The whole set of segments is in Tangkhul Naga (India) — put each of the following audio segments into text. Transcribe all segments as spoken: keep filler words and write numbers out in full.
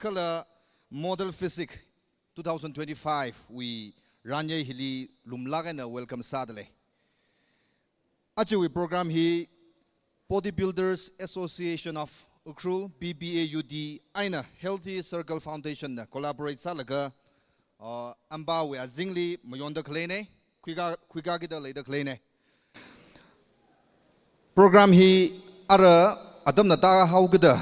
kala Model Physique two thousand twenty-five wui ranyei hili lumlāk eina welcome sādalei. Ajawui program hi Bodybuilders Association of Ukhrul, B B A U D, eina Healthy Circle Foundation na collaborate sālaga, uh, Amba wui azingli mayonda khaleinei, khuika, khuikakida leida khaleinei. Program hi ara atamna tāhaokida,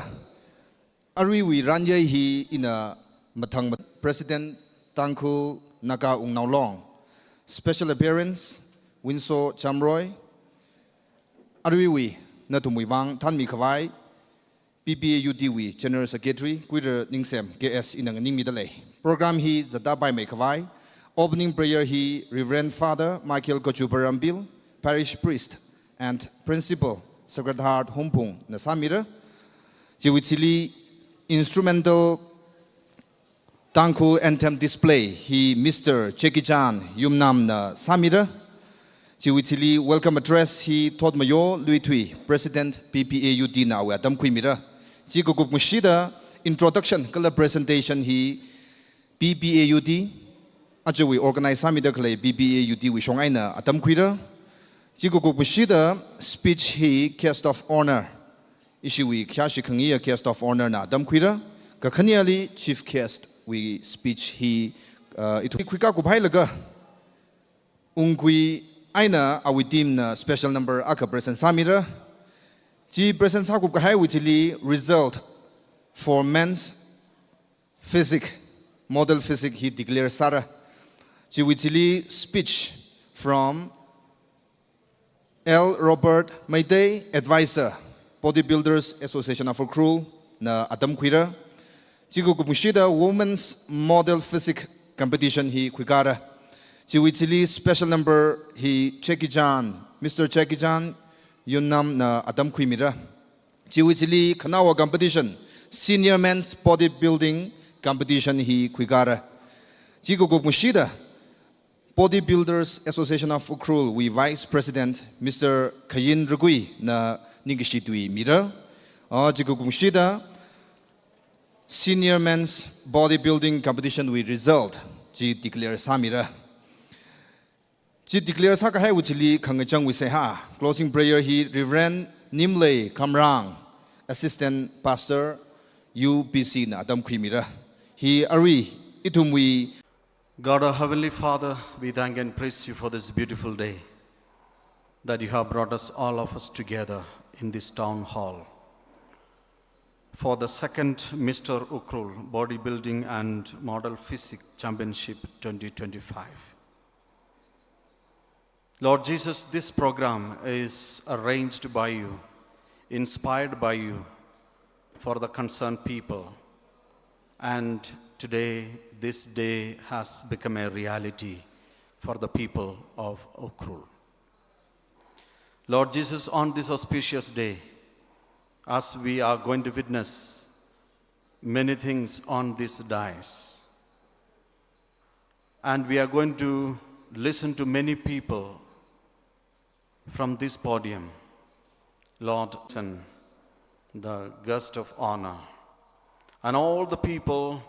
aruiwui ranyei hi ina mathang ma-, President Tangkhul Naga Wungnao Long, special appearance Winso Chamroy, aruiwui nathumwui vang thanmi khavai, B B A U D wui General Secretary Kuira Ningsem K S ina nganingmidalei. Program hi zatda paimei khavai, opening prayer hi Reverend Father Michael Kochuparambil, Parish Priest and Principal, Sacred Heart Hungpung na sāmira. Chiwui thili instrumental Tangkhul Anthem Display hi Mister Jackie Chan Yumnam na sāmira. Chiwui thili welcome address hi Thotmayo Luithui, President B B A U D na awui atam khuimira. Chi kakupngashida introduction kala presentation hi B B A U D, ajawui organize sāmida khalei B B A U D wui shong eina atam khuira. Chi kakupngashida speech hi Guest of Honor, ishiwui khayāshi khangayi Guest of Honor na atam khuira. Kakhaneli Chief Guest wui speech hi, uh, ithum khuikakup hailaga, Ungkui eina awui team na special number akha present sāmira. Chi present sākup kahaiwui thili result for men's physique, model physique hi declare sāra. Chiwui thili speech from L Robert Meitei, Advisor, Bodybuilders Association of Ukhrul, na atam khuira. Chi kakupngashida Women's Model Physique Competition hi khuikara. Chiwui thili special number hi Jackie Chan, Mister Jackie Chan Yumnam na atam khuimira. Chiwui thili khanaowa competition, Senior Men's Bodybuilding Competition hi khuikara. Chi kakupngashida Bodybuilders Association of Ukhrul wui Vice President, Mister Khayin Rukui na ningkashi tui mira. Ah, chi kakupngashida Senior Men's Bodybuilding Competition wui result chi declare sāmira. Chi declare sākahaiwui thili khangachangwui seihā closing prayer hi Reverend Nimlei Khamrang, Assistant Pastor, U B C na atam khuimira. Hi arui ithumwui God, our Heavenly Father, we thank and praise you for this beautiful day that you have brought us, all of us, together in this town hall for the second Mister Ukhrul Bodybuilding and Model Physique Championship twenty twenty-five. Lord Jesus, this program is arranged by you, inspired by you, for the concerned people. And today, this day has become a reality for the people of Ukhrul. Lord Jesus, on this auspicious day, as we are going to witness many things on this dais, and we are going to listen to many people from this podium, Lord, and the guest of honor, and all the people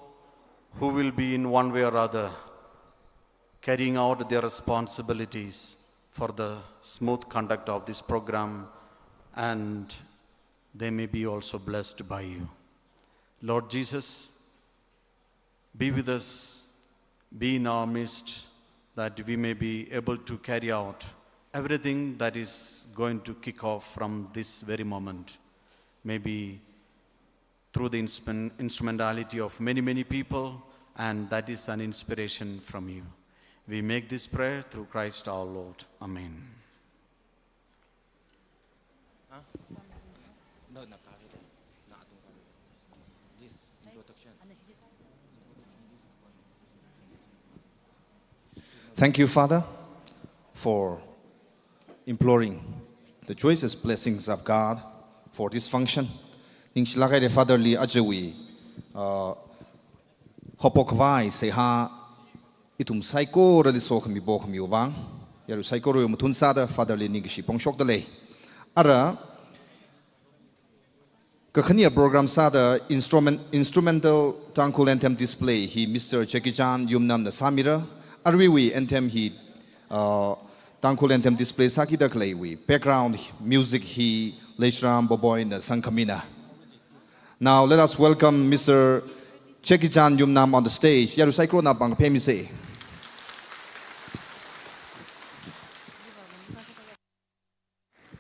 who will be in one way or other carrying out their responsibilities for the smooth conduct of this program, and they may be also blessed by you. Lord Jesus, be with us, be in our midst, that we may be able to carry out everything that is going to kick off from this very moment. Maybe through the instrument-, instrumentality of many, many people, and that is an inspiration from you. We make this prayer through Christ our Lord. Amen. Thank you, Father, for imploring the choicest blessings of God for this function. Ningshilāk haira Father li ajawui, uh, haophok khavai seihā ithum saikorali sokhami pokhamiwui vang. Yarui saikorawui mathun sāda Father li ningkashi phongshokdalei. Ara, Kakhane program sāda instrument, instrumental Tangkhul anthem display hi Mister Jackie Chan Yumnamna sāmira. Aruiwui anthem hi, uh, Tangkhul anthem display sākida khaleiwui background music hi Leishram Boboina sangkhamina. Now let us welcome Mister Jackie Chan Yumnam on the stage. Yarui saikorana pāng phemisa.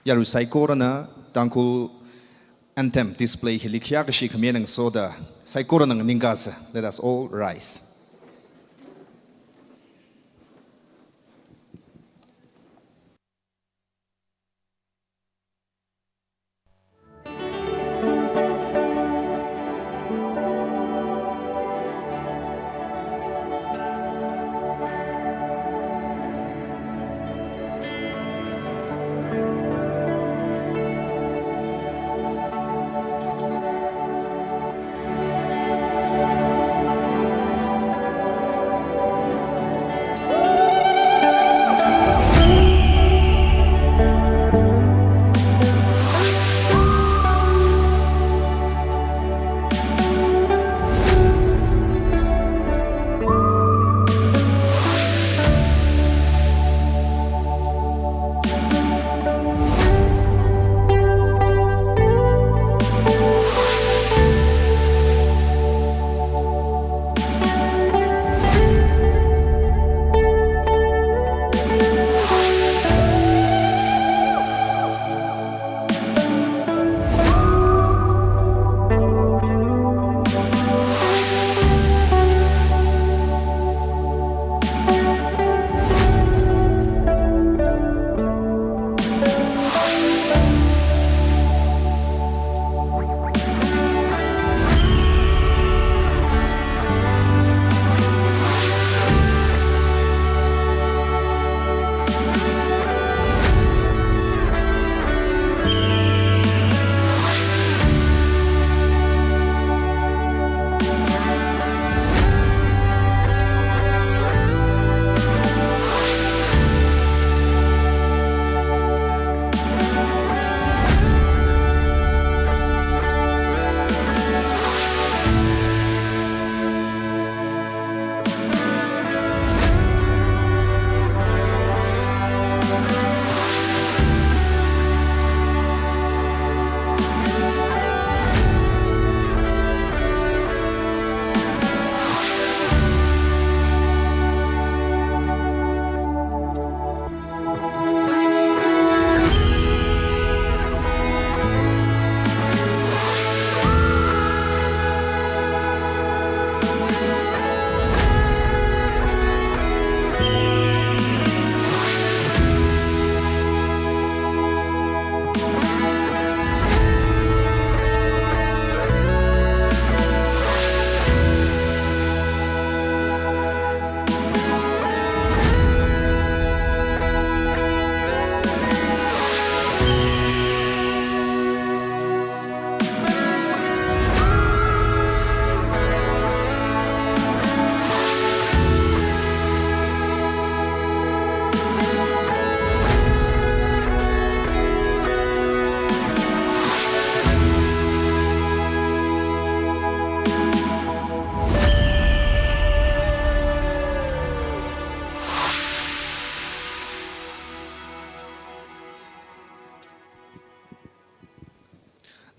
Yarui saikorana Tangkhul anthem display hili khayākashi khami eina ngasoda saikorana nganingkasa. Let us all rise.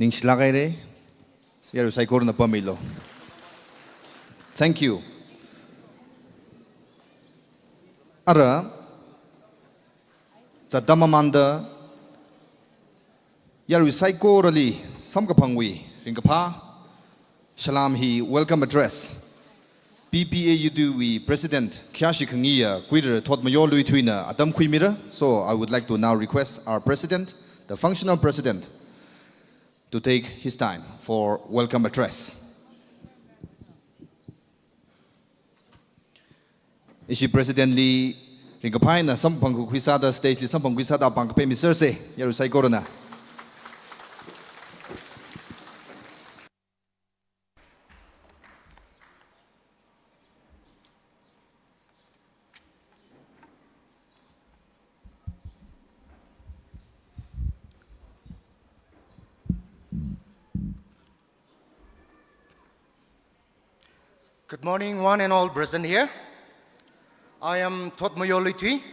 Ningshilāk haira, yarui saikorana pāmilu. Thank you. Ara, zatda mamānda, yarui saikorali samkaphangwui ringkaphā salam hi welcome address P P A U D wui President khayāshi khangayi Kuirar Thotmayo Luithuina atam khuimira. So I would like to now request our President, the functional President, to take his time for welcome address. Ishi President li ringkaphā eina samphang khuisāda, stage li samphang khuisāda pāng kaphemisersa, yarui saikorana. Good morning, one and all present here. I am Thotmayo Luithui,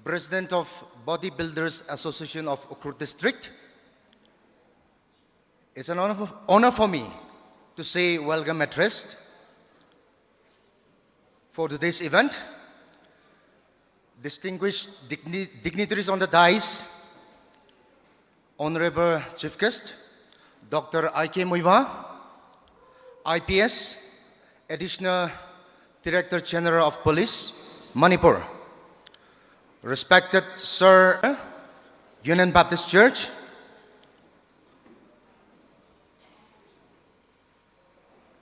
President of Bodybuilders Association of Ukhrul District. It's an honor, honor for me to say welcome address for today's event. Distinguished digni-, dignitaries on the dais, Honorable Chief Guest, Doctor I K Muivah, I P S, Additional Director General of Police, Manipur. Respected Sir, Union Baptist Church,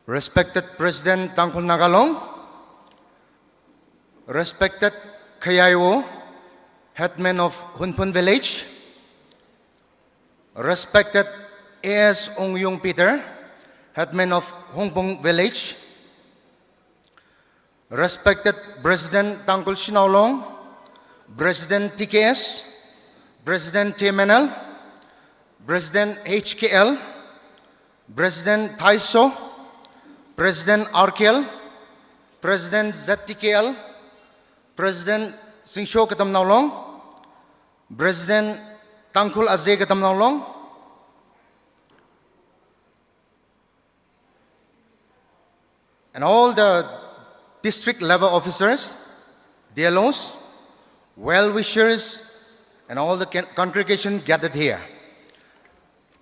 respected President Tangkhul Naga Long, respected K I O, headman of Hunphun Village, respected A S Ungyung Peter, headman of Hungpung Village, respected President Tangkhul Shanao Long, President T K S, President T M N L, President H K L, President Thaiso, President R K L, President Z T K L, President Singsho Katamnao Long, President Tangkhul Azei Katamnao Long, and all the district level officers, D L Os, well-wishers, and all the con-, congregation gathered here.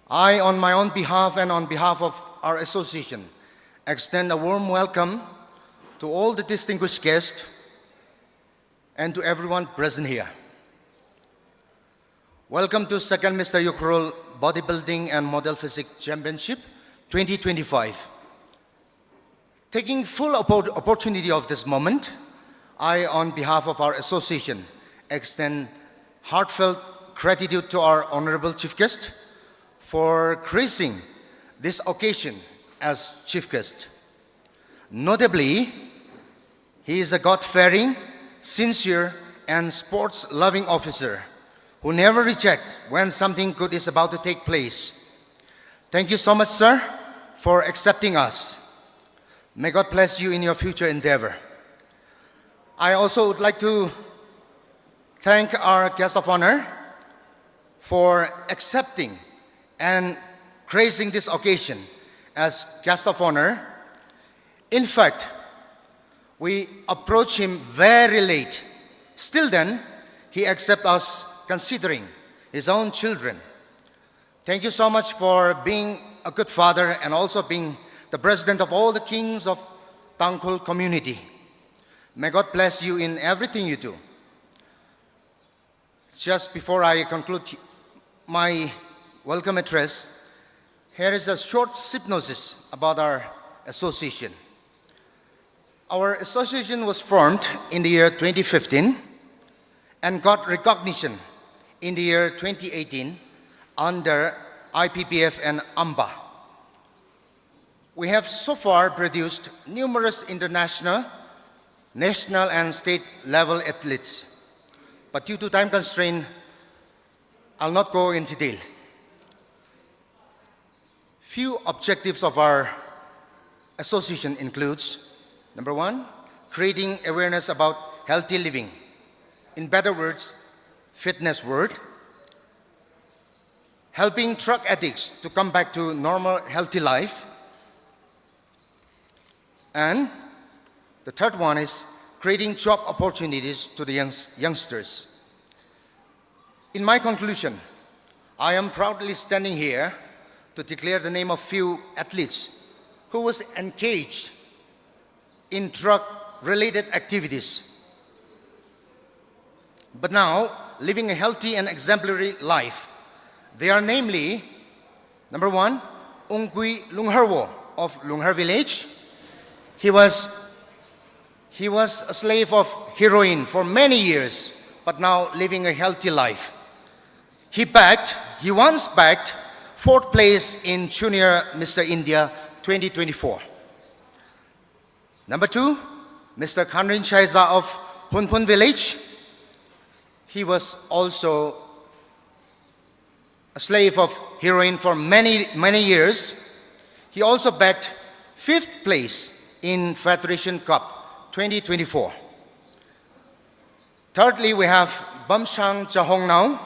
I, on my own behalf and on behalf of our association, extend a warm welcome to all the distinguished guests and to everyone present here. Welcome to Second Mister Ukhrul Bodybuilding and Model Physique Championship twenty twenty-five. Taking full oppor-, opportunity of this moment, I, on behalf of our association, extend heartfelt gratitude to our Honorable Chief Guest for gracing this occasion as Chief Guest. Notably, he is a God-fearing, sincere, and sports-loving officer who never reject when something good is about to take place. Thank you so much, sir, for accepting us. May God bless you in your future endeavor. I also would like to thank our guest of honor for accepting and gracing this occasion as guest of honor. In fact, we approached him very late. Still then, he accepted us considering his own children. Thank you so much for being a good father and also being the president of all the kings of Tangkhul community. May God bless you in everything you do. Just before I conclude my welcome address, here is a short synopsis about our association. Our association was formed in the year twenty fifteen and got recognition in the year twenty eighteen under I P P F and AMBA. We have so far produced numerous international, national and state level athletes. But due to time constraint, I'll not go in detail. Few objectives of our association includes, number one, creating awareness about healthy living. In better words, fitness world. Helping drug addicts to come back to normal, healthy life. And the third one is creating job opportunities to the youngs-, youngsters. In my conclusion, I am proudly standing here to declare the name of few athletes who was engaged in drug-related activities, but now living a healthy and exemplary life. They are namely, number one, Ungkui Lungharwo of Lunghar village. He was, he was a slave of heroin for many years, but now living a healthy life. He bagged, he once bagged fourth place in Junior Mister India twenty twenty-four. Number two, Mister Khanrin Shaiza of Hunphun village. He was also a slave of heroin for many, many years. He also bagged fifth place in Federation Cup twenty twenty-four. Thirdly, we have Bamshang Chahongnao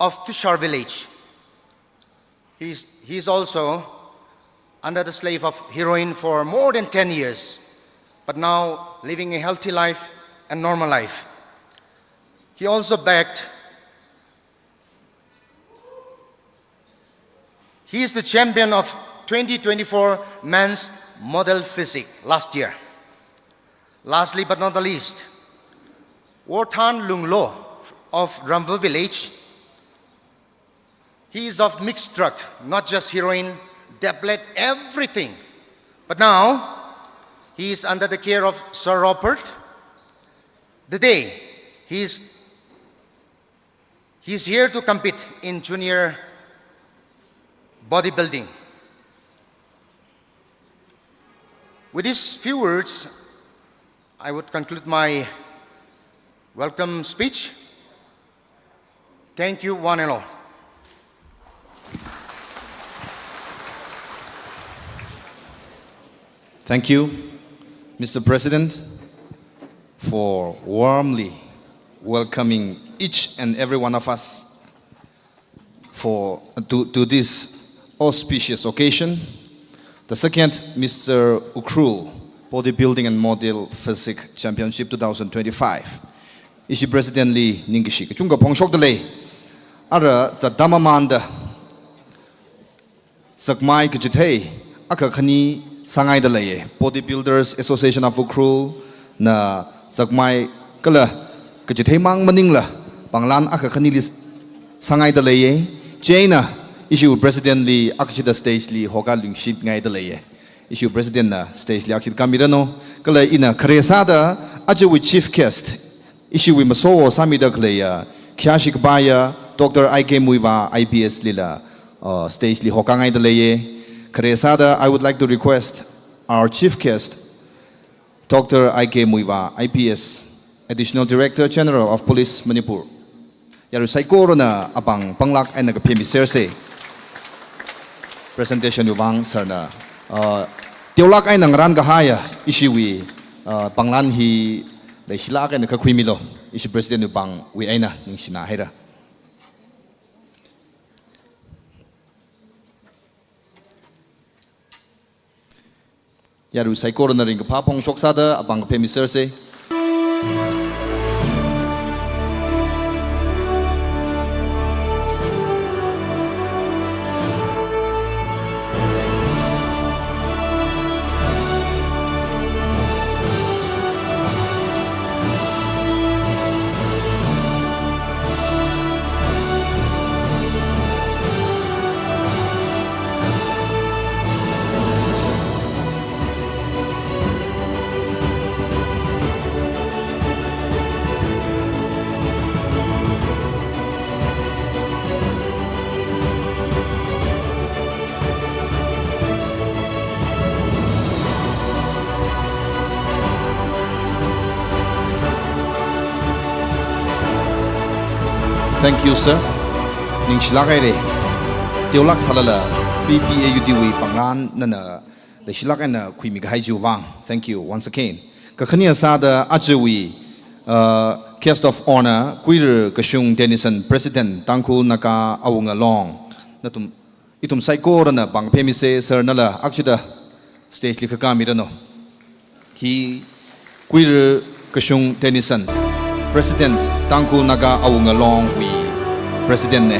of Tushar Village. He's, he's also under the slave of heroin for more than ten years, but now living a healthy life and normal life. He also bagged He is the champion of twenty twenty-four Men's Model Physique last year. Lastly but not the least, Worthan Lunglo of Ramva Village. He is of mixed drug, not just heroin, tablet, everything. But now, he is under the care of Sir Robert. Today, he is He is here to compete in junior bodybuilding. With these few words, I would conclude my welcome speech. Thank you, one and all. Thank you, Mister President, for warmly welcoming each and every one of us for, to, to this auspicious occasion. The second, Mister Ukhrul, Bodybuilding and Model Physique Championship two thousand twenty-five. Ishi President li ningkashi kachungkha phongshokdalei. Ara zatda mamanda zakmai kachithei akha khani sāngaida leiya. Bodybuilders Association of Ukhrul na zakmai kala kachithei mang maningla panglan akha khanili sāngaida leiya. Chieina ishiwui President li akshida stage li hokā lungshitngaida leiya. Ishiwui President na stage li akshida kāmiranu. Kala ina khare sāda ajawui chief guest ishiwui maso sāmida khaleiya, khayāshi kapaiya Doctor I K Muivah I P S lila, uh, stage li hokāngaida leiya. Khare sāda, I would like to request our chief guest, Doctor I K Muivah I P S, Additional Director General of Police, Manipur. Yarui saikorana apāng panglāk eina kaphemisersa. Presentation wui vang sir na, uh, teolāk eina ngarān kahaiya ishiwui, uh, panglan hi leishilāk eina kakhuimilu. Ishi President wui pāngwui eina ningshina haira. Yarui saikorana ringkaphā phongshok sāda apāng kaphemisersa. Thank you, sir. Ningshilāk haira. Teolāk sālala P P A U D wui panglan nana leishilāk eina khuimi kahai chiwui vang. Thank you once again. Kakhane sāda ajawui, uh, guest of honor, Kuiru Kashung Tennyson, President, Tangkhul Naga Awunga Long. Nathum, ithum saikorana pāng phemisa, sir nala akshida stage li kakāmiranu. Hi Kuiru Kashung Tennyson, President, Tangkhul Naga Awunga Long wui President na.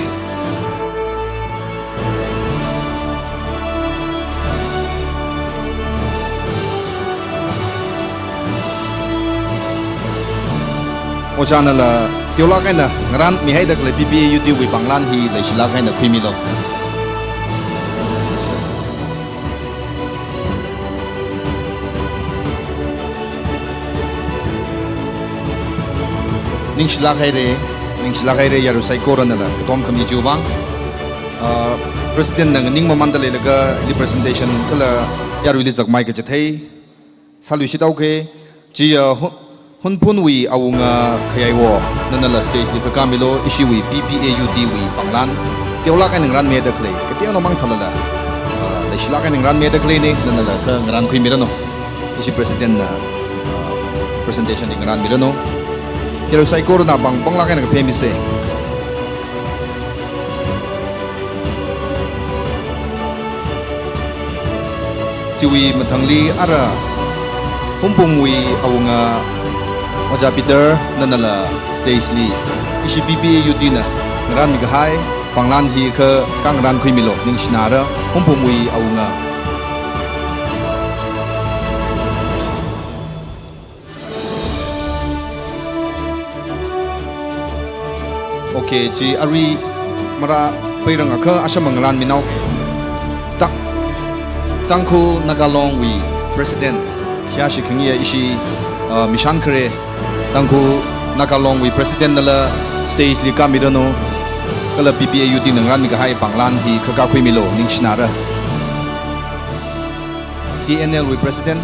Ojā nala teolāk eina ngarānmihaida khalei P P A U D wui panglan hi leishilāk eina khuimilu. Ningshilāk haira, ningshilāk haira yarui saikoranala katom khami chiwui vang. Ah, President na nganingmamanda leilaga hili presentation kala yaruili zakmai kachithei sāluishit haoka. Chiya Hun-, Hunphunwui Awunga Khayaiwo, nanala stage li kakāmilu, ishiwui P P A U D wui panglan teolāk eina ngarānmida khalei, kateonao mang sālala, ah, leishilāk eina ngarānmida khaleina, nanala kha ngarānkhuimiranu. Ishi President na, uh, presentation hi ngarānmiranu. Yarui saikorana pāng panglāk eina kaphemisei. Chiwui mathangli ara Hungpungwui awunga Ojā Peter nanala stage li ishi P P A U T na ngarānmi kahai pānglan hi kha kangarān khuimilu, ningshinara, Hungpungwui awunga. Okay, chi arui marā peirang akha ashama ngarānminao. Ta-, Tangkhul Naga Long wui President, khayāshi khangayi ishi, uh, Mishan Khare, Tangkhul Naga Long wui President nala stage li kāmiranu, kala P P A U T na ngarānmi kahai pānglan hi kha kakhuimilu, ningshinara. T N L wui President,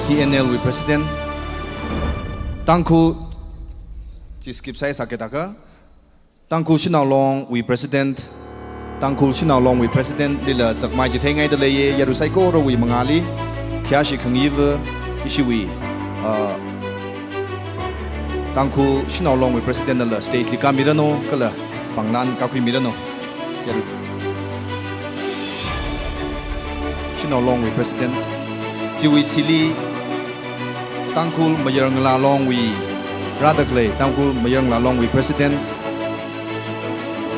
T N L wui President, Tangkhul, chi skip sāi sāke taka, Tangkhul Shanao Long wui President, Tangkhul Shanao Long wui President lila zakmai chitheingaida leiye, yarui saikorawui mangāli, khayāshi khangayiva, ishiwui, uh, Tangkhul Shanao Long wui President nala stage li kāmiranu, kala pānglan kakhuimiranu. Yarui Shanao Long wui President. Chiwui thili Tangkhul Mayar Ngala Long wui rāda khalei, Tangkhul Mayar Ngala Long wui President.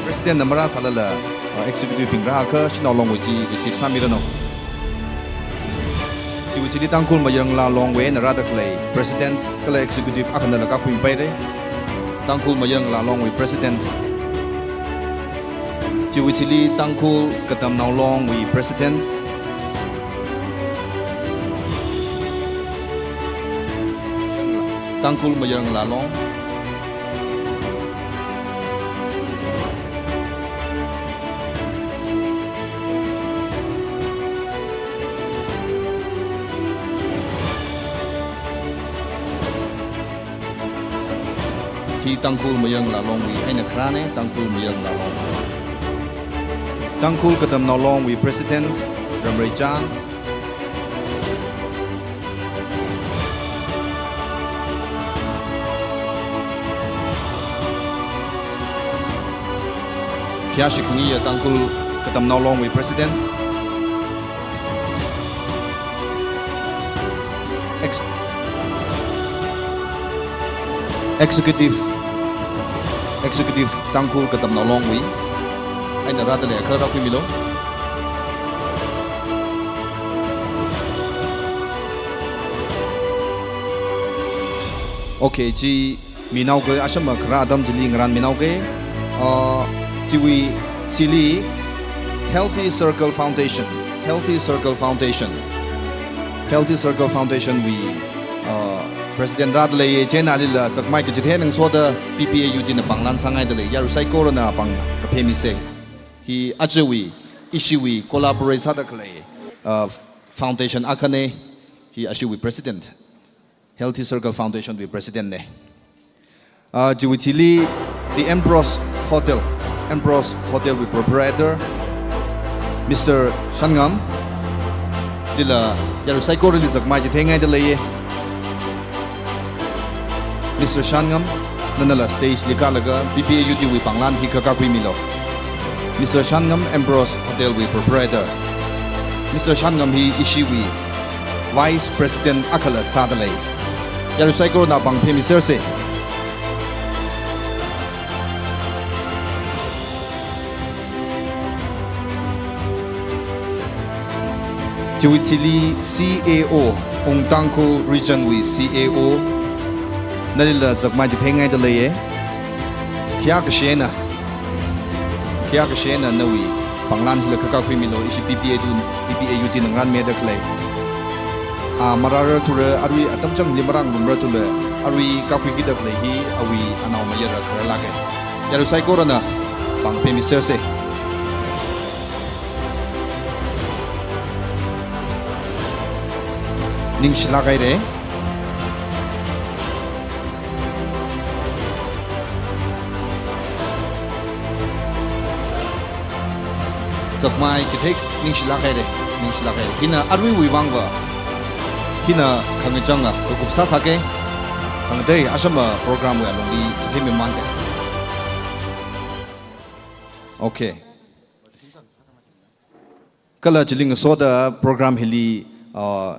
President na marāsālala, uh, executive bing rāakha Shanao Long wui chi receive sāmiranu. Chiwui thili Tangkhul Mayar Ngala Long wui eina rāda khalei President kala executive akhanala kakhuipaire. Tangkhul Mayar Ngala Long wui President. Chiwui thili Tangkhul Katamnao Long wui President, Tangkhul Mayar Ngala Long. Hi Tangkhul Mayar Ngala Long wui eina kharāne, Tangkhul Mayar Ngala Long. Tangkhul Katamnao Long wui President, Ramreichang. Khayāshi khangayiya Tangkhul Katamnao Long wui President. Ex-, Executive, Executive Tangkhul Katamnao Long wui eina rāda leiakha rākhuimilu. Okay, chi minaoke, ashama kharā atam chili ngarānminaoke. Uh, chiwui thili Healthy Circle Foundation, Healthy Circle Foundation, Healthy Circle Foundation wui, uh, President rāda leiye, chieina alila zakmai kachithei ngasoda P P A U T na pānglan sāngaida lei, yarui saikorana pāng kaphemisei. Hi ajawui, ishiwui collaborate sāda khalei, uh, foundation akhane, hi ashiwui President. Healthy Circle Foundation wui President ne. Ah, chiwui thili The Ambrose Hotel, Ambrose Hotel wui proprietor, Mister Shangam, lila yarui saikorali zakmai chitheingaida leiye. Mister Shangam, nanala stage li kālaga P P A U T wui pānglan hi kha kakhuimilu. Mister Shangam, Ambrose Hotel wui proprietor. Mister Shangam hi ishiwui Vice President akhala sāda lei. Yarui saikorana pāng phemisersei. Chiwui thili C A O, Ung Tangkhul Region wui C A O, nalila zakmai chitheingaida leiye. Khayākashi eina, khayākashi eina nawui pānglan hila kha kakhuimilu, ishi P P A U T, P P A U T na ngarānmida khalei. Ah, marārarthura, arui atam changli marāngarumrarthula, arui kakhuikida khalei hi awui anaomayara khararlāke. Yarui saikorana pāng phemisersei. Ningshilāk haire. Zakmai chithei ningshilāk haira, ningshilāk haira. Hina aruiwui vangva, hina khangachanga kakup sāsāki. Khangatei ashama programwui alungli chithei mimangki. Okay. Kala chili ngasoda program hili, uh,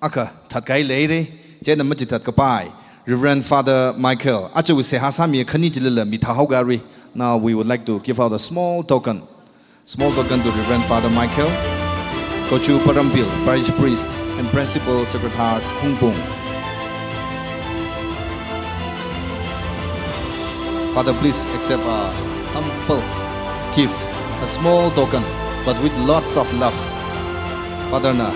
akha thatkahai leira, chieina machithat kapai Reverend Father Michael, ajawui seihā sāmi khani chilila mithāhaoki arui. Now we would like to give out a small token. Small token to Reverend Father Michael, Kochu Parambil, Parish Priest and Principal Sacred Heart, Hungpung. Father, please accept a humble gift, a small token, but with lots of love. Father na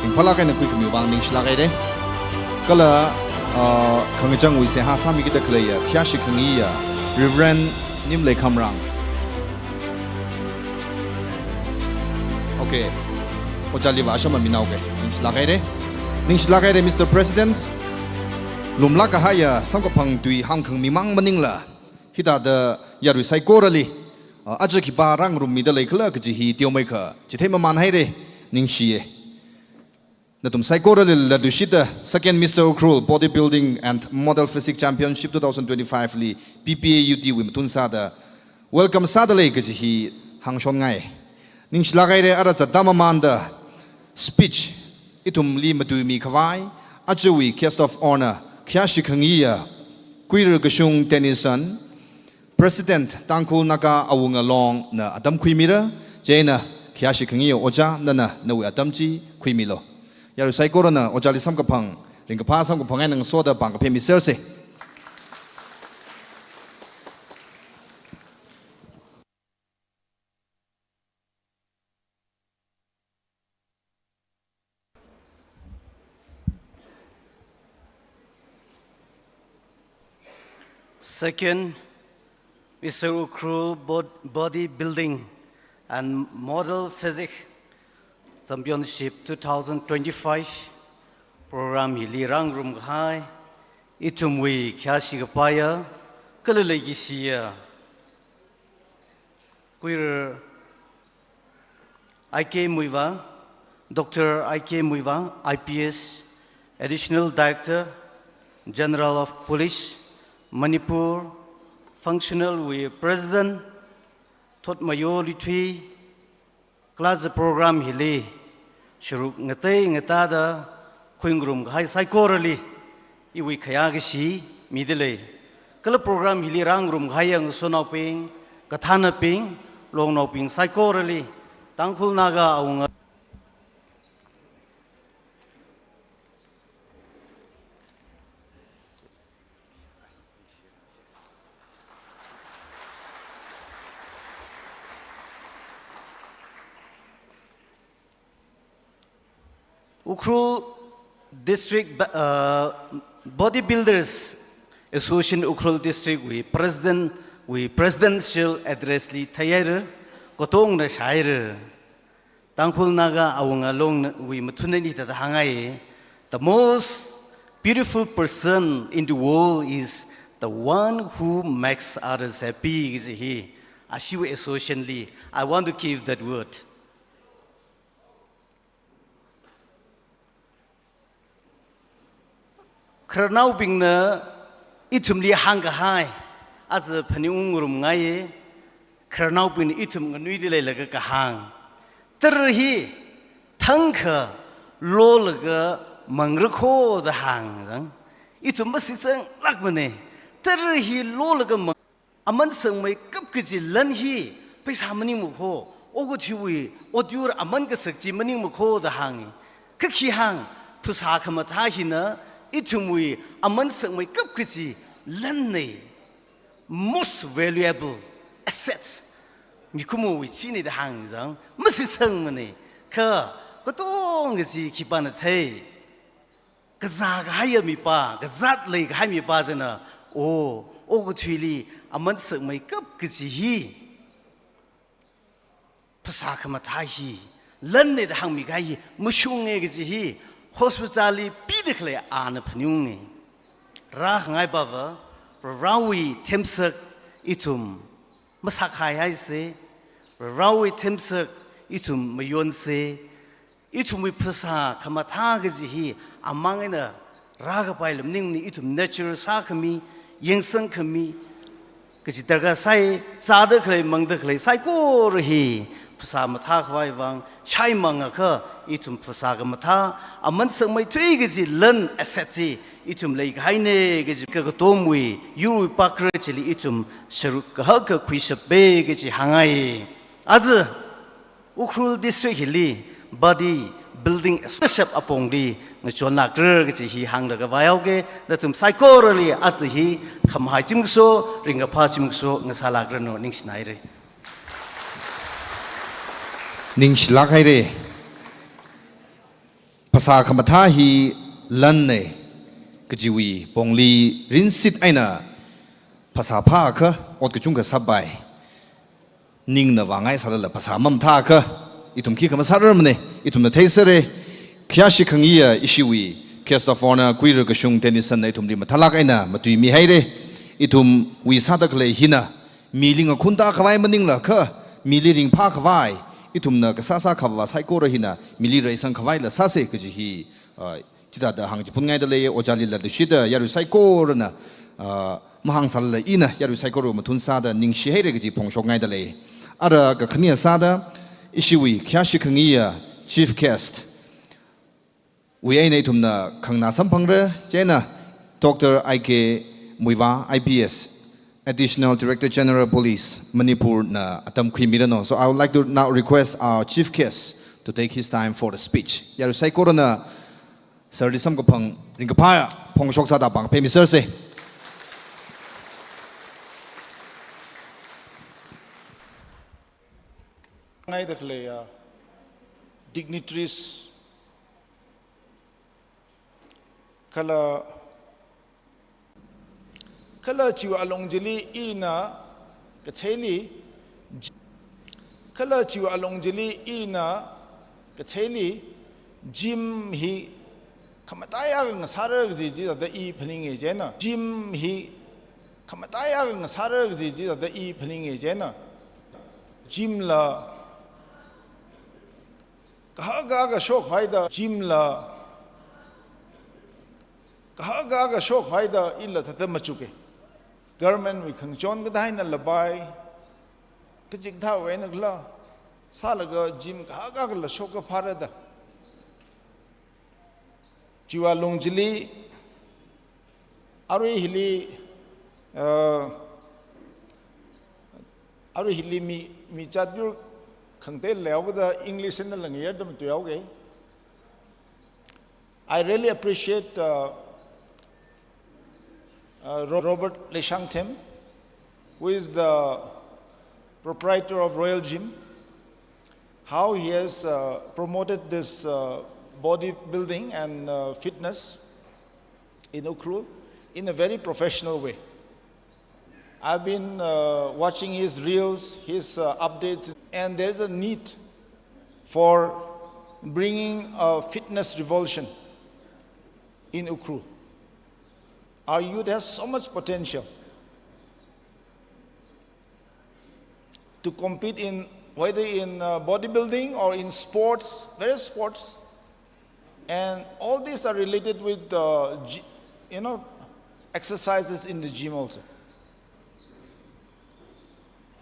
ringphālāk eina khuikhami vang ningshilāk haira. Kala, uh, khangachangwui seihā sāmikida khaleiya, khayāshi khangayiya Reverend Nimlei Khamrang. Okay. Ojāliva ashama minaoki. Ningshilāk haira. Ningshilāk haira, Mister President. Lumlāk kahaiya samkaphang tui hāngkhang mimang maningla, hithāda yarui saikorali, uh, aja khipā rāngarummida leikhala kaji hi teomeikha chithei maman haira. Ningshiya. Nathum saikorali latluishitda Second Mister Ukhrul Bodybuilding and Model Physique Championship two thousand twenty-five li P P A U T wui mathun sāda welcome sāda lei kaji hi hāngshonngai. Ningshilāk haira, ara zatda mamanda speech ithumli matuimi khavai, ajawui guest of honour, khayāshi khangayiya Kuirar Kashung Tennyson, President Tangkhul Naga Awunga Long na atam khuimira, chieina khayāshi khangayiya ojā nana nawui atam chi khuimilu. Yarui saikorana ojāli samkaphang, ringkaphā samkaphang eina ngasoda pāng kaphā misersa. Second Mister Ukhrul Bod-, Bodybuilding and Model Physique Championship two thousand twenty-five program hili rāngarum kahai ithumwui khayāshi kapaiya, kala leikashiya Kuirar I K Muivah, Doctor I K Muivah, I P S, Additional Director General of Police, Manipur, Functional wui President, Thotmayo Lithui, class program hili sharuk ngatei ngatāda khuingarum kahai saikorali iwui khayākashi mida lei. Kala program hili rāngarum kahai ngasotnaobing, kathānabing, longnaobing saikorali Tangkhul Naga Awunga Ukhrul District ba-, uh, Bodybuilders Association Ukhrul District wui President wui Presidential Address li theihaira, katongna shāhaira. Tangkhul Naga Awunga Long wui mathun eina hithāda hāngai, "The most beautiful person in the world is the one who makes others happy," kaji hi, ashiwui association li, I want to give that word. Khararnaobingna ithumli hāngkahai, aja phaningung ngarumngai, khararnaobingna ithum nganuida leilaga kahāng. Tara hi thangkha lolaga mangra kho da hāng zang. Ithum mashitsanglākmana. Tara hi lolaga mang- Aman sakmeikap kaji lan hi pheisā maningma kho, okathuiwui otyur aman kasak chi maningma kho da hānga. Kha khi hāng, phasā khamathā hina ithumwui aman sakmeikap kaji lanna, most valuable assets, mikumowui china da hāng zang, mashitsangmana. Kha katonga chi khipāna thei? Kazā kahaiya mipā, kazāt leikahai mipā china, o, okathuili aman sakmeikap kaji hi, phasā khamathā hi lanna da hāngmikahai hi mashunga kaji hi, hospital li pida khalei ana phaningunga. Rākhangai pava, Varewui themsak ithum masākhaihaisa, Varewui themsak ithum mayonsa, ithumwui phasā khamathā kaji hi amang eina rākapaila maningmana, ithum nature sākhami, yangsangkhami, kaji darkar sai. Zāda khalei, mangda khalei saikora hi phasā mathākhavai vang shaimangakha, ithum phasā khamathā, aman sangmeithui kaji lan asset chi ithum leikahaina kaji kakatomwui yurwui pakra chili ithum sharuk kahaka khuishapa kaji hāngngai. Aja Ukhrul District hili body building association apongli ngachonlākra kaji hi hānglaga vāyaoga, nathum saikorali aja hi khamahai chimkaso, ringkaphā chimkaso ngasālākranu, ningshinaira. Ningshilāk haira. Phasā khamathā hi lanna kajiwui pongli ringshit eina phasā phāakha ot kachungkha sāpai. Ningna vāngai sālala phasā mamathāakha ithum khikha masārarmana, ithumna theisera. Khayāshi khangayiya ishiwui Guest of Honour Kuira Kashung Tennyson na ithumli mathālāk eina matuimihaira. Ithumwui sāda khalei hina mili ngakhunta khavai maningla kha, mili ringphā khavai, ithumna kasā sākhava saikora hina mili reisang khavaila sāsa kaji hi, uh, chithāda hāngchiphun ngaidalei. Ojāli latluishitda yarui saikorana, uh, mahāng sālala ina yarui saikora mathun sāda ningshihaira kaji phongshok ngaidalei. Ara kakhane sāda ishiwui khayāshi khangayiya Chief Guest wui eina ithumna khanganā samphangra, chieina Doctor I K Muivah, I P S, Additional Director General Police, Manipur na atam khuimiranu. So I would like to now request our chief guest to take his time for the speech. Yarui saikorana sir li samkaphang ringkaphā phongshok sāda pāng phemisersa. Ngaida khalei, uh, dignitaries, kala, kala chiwui alung chili ina katheili, kala chiwui alung chili ina katheili, gym hi khamataiya ngasāra kaji chi thāda i phaninga chieina. Gym hi khamataiya ngasāra kaji chi thāda i phaninga chieina. Gym la kahaka kashok haida, gym la kahaka kashok haida ila thāda machuka. Government wui khangachon kathāna labai, kachikathāwui eina khala sālaga gym kahaka kala shokkaphāra da. Chiwui alung chili, arui hili, uh, arui hili mi, mi chatbir khangatei leihaoda English eina langya dam tuihaoga. I really appreciate, uh, uh, Ro-, Robert Leishangthem, who is the proprietor of Royal Gym, how he has, uh, promoted this, uh, bodybuilding and, uh, fitness in Ukhrul in a very professional way. I've been, uh, watching his reels, his, uh, updates, and there's a need for bringing a fitness revolution in Ukhrul. Our youth has so much potential to compete in, whether in, uh, bodybuilding or in sports, various sports. And all these are related with the gy-, you know, exercises in the gym also.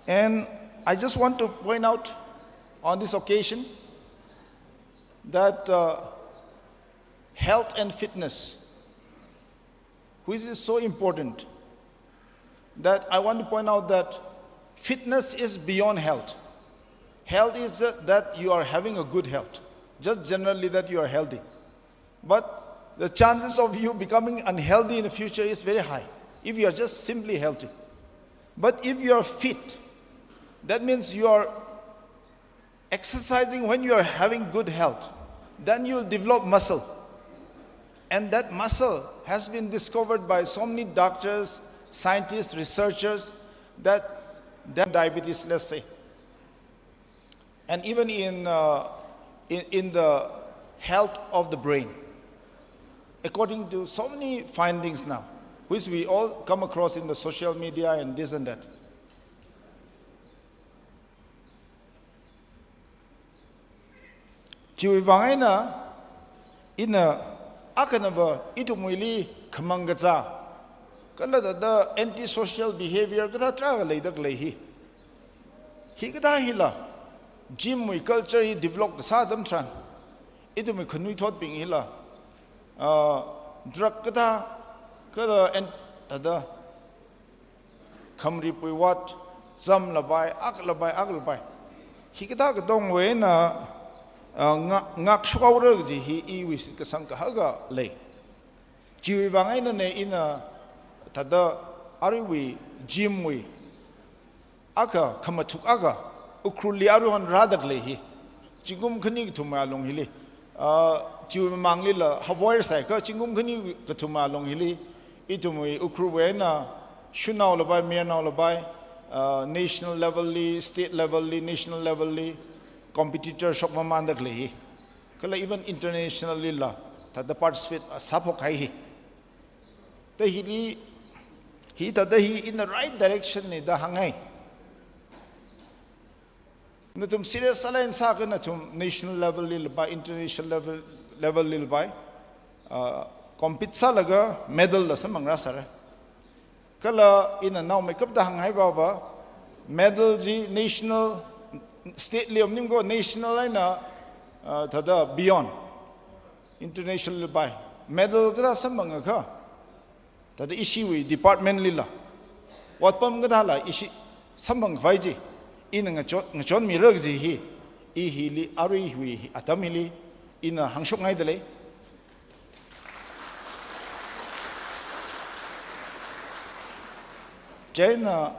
And I just want to point out on this occasion that, uh, health and fitness, which is so important, that I want to point out that fitness is beyond health. Health is ju-, that you are having a good health, just generally that you are healthy. But the chances of you becoming unhealthy in the future is very high if you are just simply healthy. But if you are fit, that means you are exercising, when you are having good health, then you will develop muscle. And that muscle has been discovered by so many doctors, scientists, researchers, that, that diabetes, let's say. And even in, uh, in, in the health of the brain, according to so many findings now, which we all come across in the social media and this and that. Chiwui vang eina, ina akhanava ithumwuili khamang kazā, kala thāda antisocial behavior kathā tarākha leida khalei hi. Hikathā hila, gym wui culture hi develop kasā atam tharan, ithumwui khanuithotbing hila, ah, drug kathā, kala an-, thāda, khamripui ot, zamlapai, aklapai, aklapai. Hikathā katongwui eina, ah, nga-, ngakshokhaora kaji hi iwui shitkasang kahaka lei. Chiwui vang einana ina thāda aruiwui gym wui akha khamathuk akha Ukhrulli aruihon rāda khalei hi. Zingkum khani kathum along hili. Ah, chiwui mamanglila havoir sāakha zingkum khani kathum along hili, ithumwui Ukhrulwui eina shanao lapai, mayarnao lapai, ah, national level li, state level li, national level li competitor shokmamanda khalei hi. Kala even internationally la, thāda participate sāphok kahai hi. Thāda hili, hithāda hi in the right direction na da hāngngai. Nathum serious sālala sāakha nathum national level li lapai, international level, level li lapai, ah, compete sālaga medal la samphang rāsāra. Kala ina naomeikapta hānghaiva, medal chi national, state li maningmana ko national eina, ah, thāda beyond, international li lapai. Medal kathā samphangakha, thāda ishiwui department lila otpam kathāla ishi samphangkhavai chi ina ngachon, ngachonmira kaji hi, i hili aruiwui atam hili ina hāngshokngaida lei. Chieina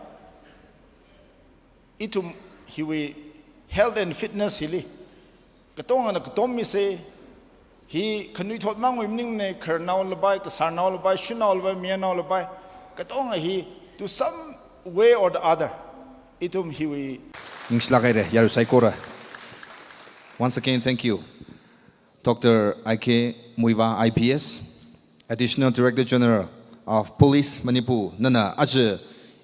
ithum hiwui health and fitness hili katongana katom misa, hi khanuithot mangwui maningmana, khararnao lapai, kasarnao lapai, shanao lapai, mayarnao lapai, katonga hi to some way or the other ithum hiwui. Ningshilāk haira, yarui saikora. Once again, thank you, Doctor I K Muivah, I P S, Additional Director General of Police, Manipur, nana aja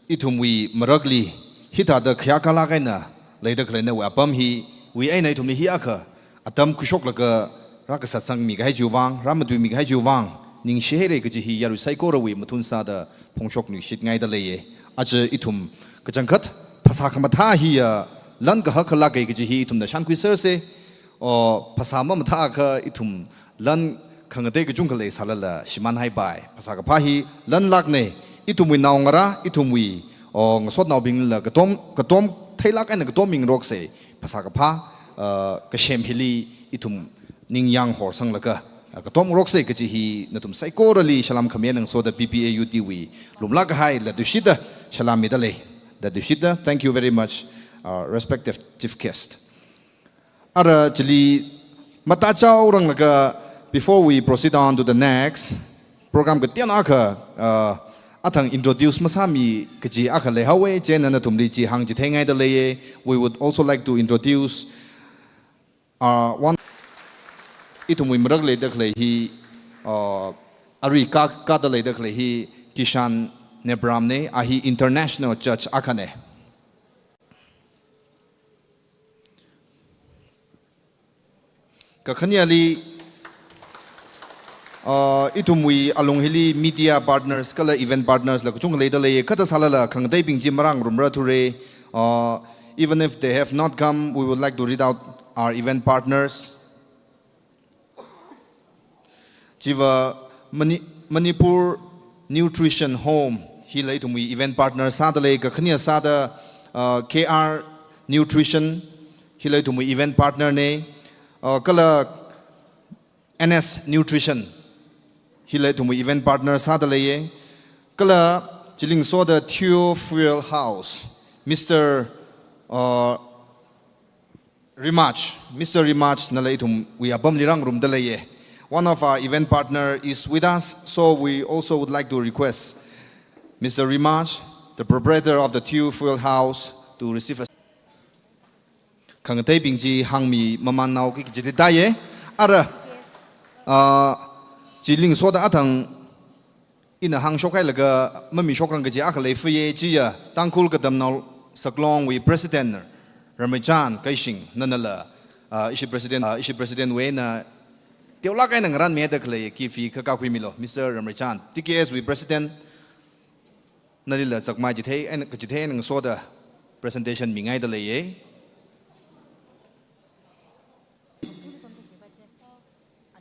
ithumwui marakli hithāda khayākalāk eina leida khalei nawui apam hiwui eina ithumli hi akha atam khuishoklaga rākasā sangmi kahai chiwui vang, rāmatuimi kahai chiwui vang ningshi haira kaji hi yarui saikorawui mathun sāda phongshok nuishitngaida leiya. Aja ithum kachangkhat phasā khamathā hiya lan kahak khalāka kaji hi ithumna shānkhuisersa. O, phasā mamathāakha ithum lan khangatei kachungkha leisālala shimānhaipai. Phasā kaphā hi lanlākna, ithumwui naongarā, ithumwui, o, ngasotnaobingla katom, katom theilāk eina katommingaroksa. Phasā kaphā, uh, kasem hili ithum ningyāng horsanglaga, uh, katomngaroksa kaji hi nathum saikorali salām khami eina ngasoda P P A U T wui lumlāk kahai latluishitda salām mida lei. Latluishitda, thank you very much, uh, respected chief guest. Ara chili matā chaoranglaga, before we proceed on to the next program kateonao akha, uh, athang introduce masāmi kaji akha leihaowa, chieina nathumli chi hāngchitheingaida leiya. We would also like to introduce, uh, one, ithumwui marak leida khalei hi, uh, arui ka, kāda leida khalei hi Kishan Nebramna, a hi international judge akhana. Kakhaneli, uh, ithumwui alung hili media partners kala event partners la kachungkha leida lei, khathā sālala khangateibing chi marāngarumra thura. Uh, even if they have not come, we would like to read out our event partners. Chiva Mani-, Manipur Nutrition Home, hila ithumwui event partner sāda lei, kakhane sāda, uh, K R Nutrition, hila ithumwui event partner na, uh, kala N S Nutrition, hila ithumwui event partner sāda leiya. Kala chili ngasoda Theo Fuel House, Mister, uh, Rimach, Mister Rimach nala ithumwui apamli rāngarumda leiya. One of our event partner is with us, so we also would like to request Mister Rimach, the proprietor of the Theo Fuel House, to receive a. Khangateibing chi hāngmi mamānhaoki kaji chi theiya. Ara, ah, chili ngasoda athang ina hāngshok hailaga mamishokrang kaji akha leifuya, chiya Tangkhul Katamnao Saklongwui President Ramreichan Keishing nanala Ah, ishi President, ah, ishi President wui eina teolāk eina ngaranmida khalei gift hi kakakhui milo, Mister Ramreichan. T K S wui President nalila chakmai chithei eina, kachithei eina ngasoda presentation mingaida leiye.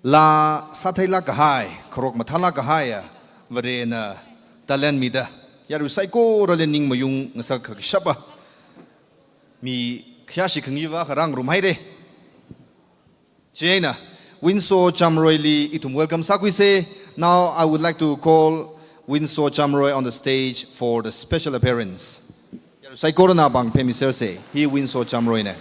Laa sātheilāk kahai, kharok mathālāk kahaiya, Varena talent mida yarui saikorali ning mayung ngasak kakashapa mi khayāshi khangayiva kharang rumhaire. Chieina, Winso Chamroili ithum welcome sākhuise. Now I would like to call Winso Chamroi on the stage for the special appearance. Yarui saikorana pāng phemiserse, hi Winso Chamroina.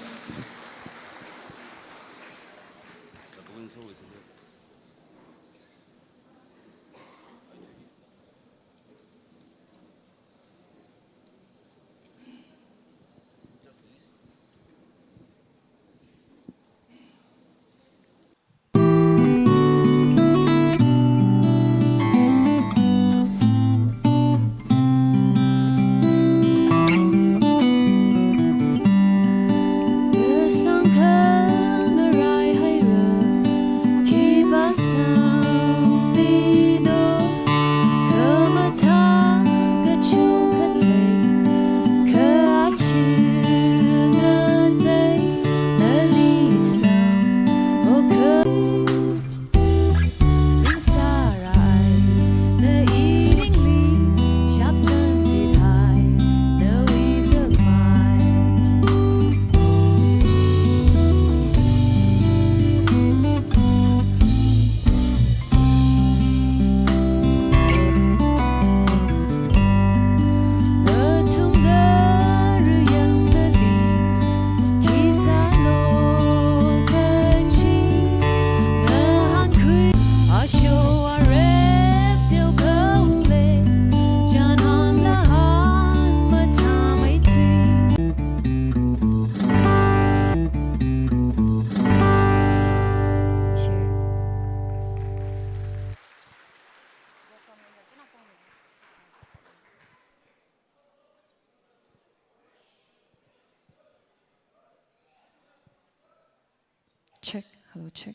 Check, hello, check.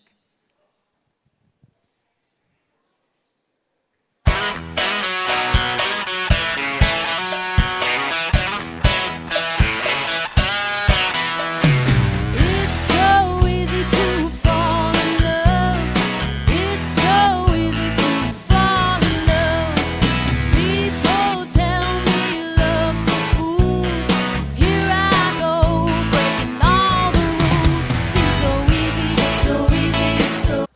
It's so easy to fall in love. It's so easy to fall in love. People tell me love's for fools. Here I go, breaking all the rules. Seems so easy, so easy, so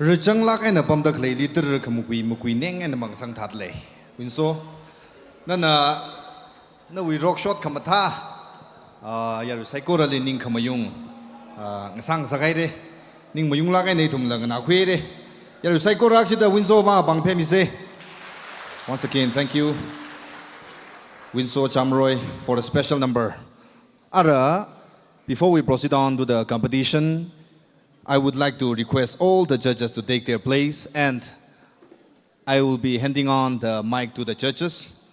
Rāzanglāk eina pamda khaleili tara khamakui, makui neng eina mangsang thāda lei. Winso, nana, nawui rock shot khamathā, ah, yarui saikorali ning khamayung, ah, ngasang sāhaire. Ning mayunglāk eina ithumla nganākhuire. Yarui saikora akshida Winso vang pāng phemise. Once again, thank you, Winso Chamroi, for a special number. Ara, before we proceed on to the competition, I would like to request all the judges to take their place, and I will be handing on the mic to the judges.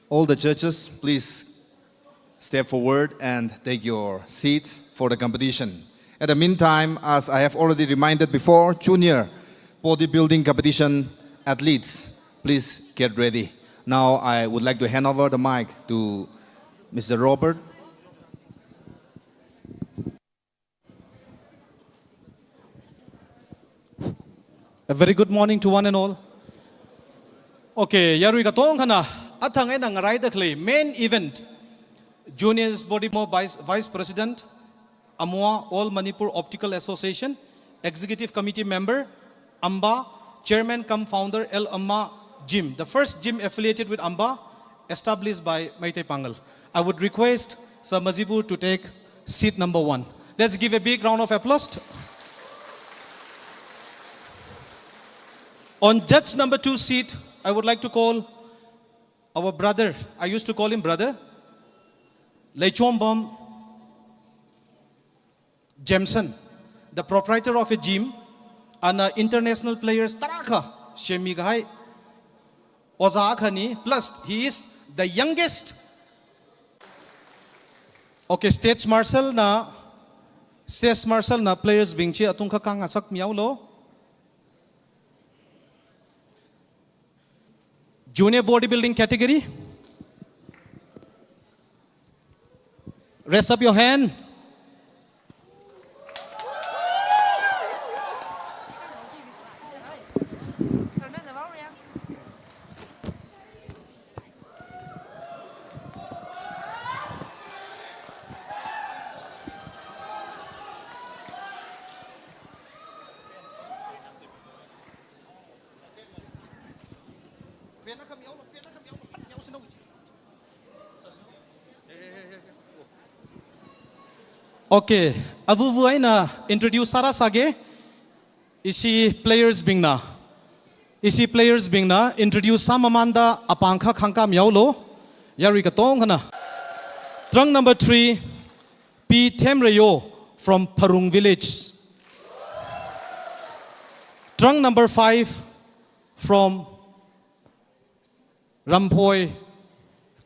All the judges, please step forward and take your seats for the competition. At the meantime, as I have already reminded before, junior bodybuilding competition athletes, please get ready. Now I would like to hand over the mic to Mister Robert. A very good morning to one and all. Okay, yarui katongkhana, athang eina ngaraida khalei main event, Juniors Body Mo Vice, Vice President, AMWA, All Manipur Optical Association, Executive Committee Member, AMBA, Chairman cum Founder L AMWA Gym, the first gym affiliated with AMBA, established by Meitei Pangal. I would request Sir Majibu to take seat number one. Let's give a big round of applause. On judge number two seat, I would like to call our brother, I used to call him brother, Leichombam Jameson, the proprietor of a gym, and, uh, international players tarākha semmi kahai ojā akhana, plus he is The youngest. Okay, stage marshal na, stage marshal na players bing chi atung khakang asak miyaolo. Junior bodybuilding category. Raise up your hand. Okay, avuvu eina introduce sāra sāge. Ishi players bingna, ishi players bingna introduce sāmamanda apāng kha khangkam yaolo. Yarui katonga na. Trunk number three, P Themreyo from Pharung village. Trunk number five from Ramphoi,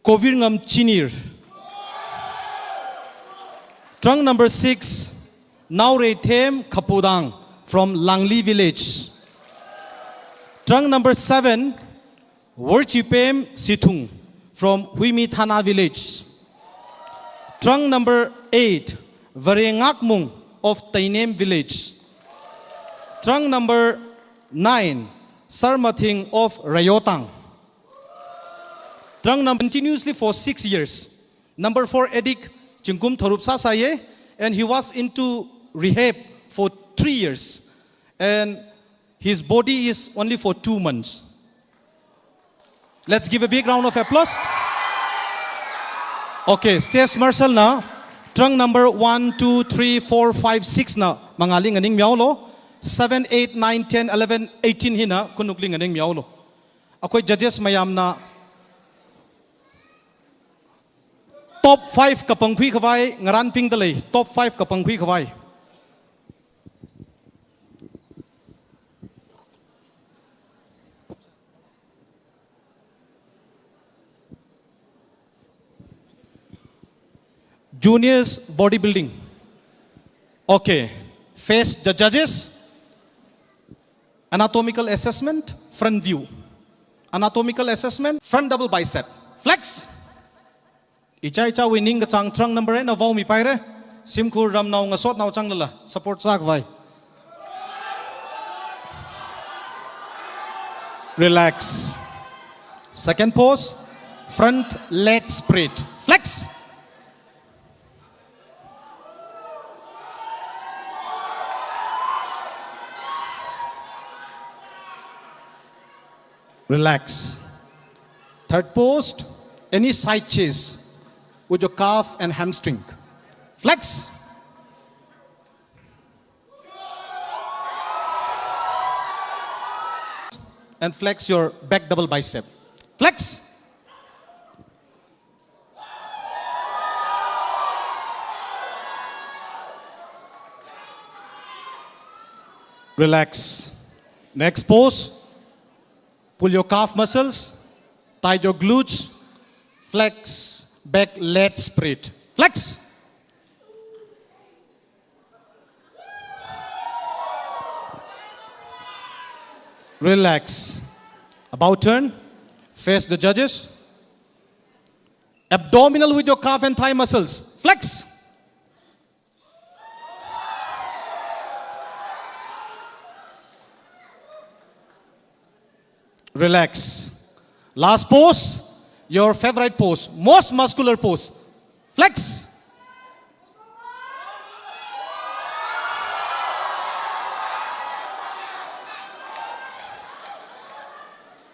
Kovirngam Chinir. Trunk number six, Naoreithem Khapudang from Langli village. Trunk number seven, Worchipem Sithung from Huimithana village. Trunk number eight, Varengakmung of Tainem village. Trunk number nine, Sarmathing of Rayotang. Trunk number continuously for six years. Number four addict, zingkum tharuk sāsāye, and he was into rehab for three years. And his body is only for two months. Let's give a big round of applause. Okay, stage marshal na, trunk number one, two, three, four, five, six na, mangāli nganing miyaolo, seven, eight, nine, ten, eleven, eighteen hina, khanukli nganing miyaolo. Akhoi judges mayamna, top five kapangkhui khavai, ngaranpingda lei, top five kapangkhui khavai. Juniors bodybuilding. Okay. Face the judges. Anatomical assessment, front view. Anatomical assessment, front double bicep. Flex. Ichai ichawui ningkachāng trunk number eight na vaomipaire. Shimkhur ramnao ngasotnao changlala support sākhavai. Relax. Second pose, front lat spread. Flex. Relax. Third pose, any side chest with your calf and hamstring. Flex. And flex your back double bicep. Flex. Relax. Next pose. Pull your calf muscles, tight your glutes, flex, back lat spread. Flex. Relax. About turn. Face the judges. Abdominal with your calf and thigh muscles. Flex. Relax. Last pose, your favorite pose, most muscular pose. Flex.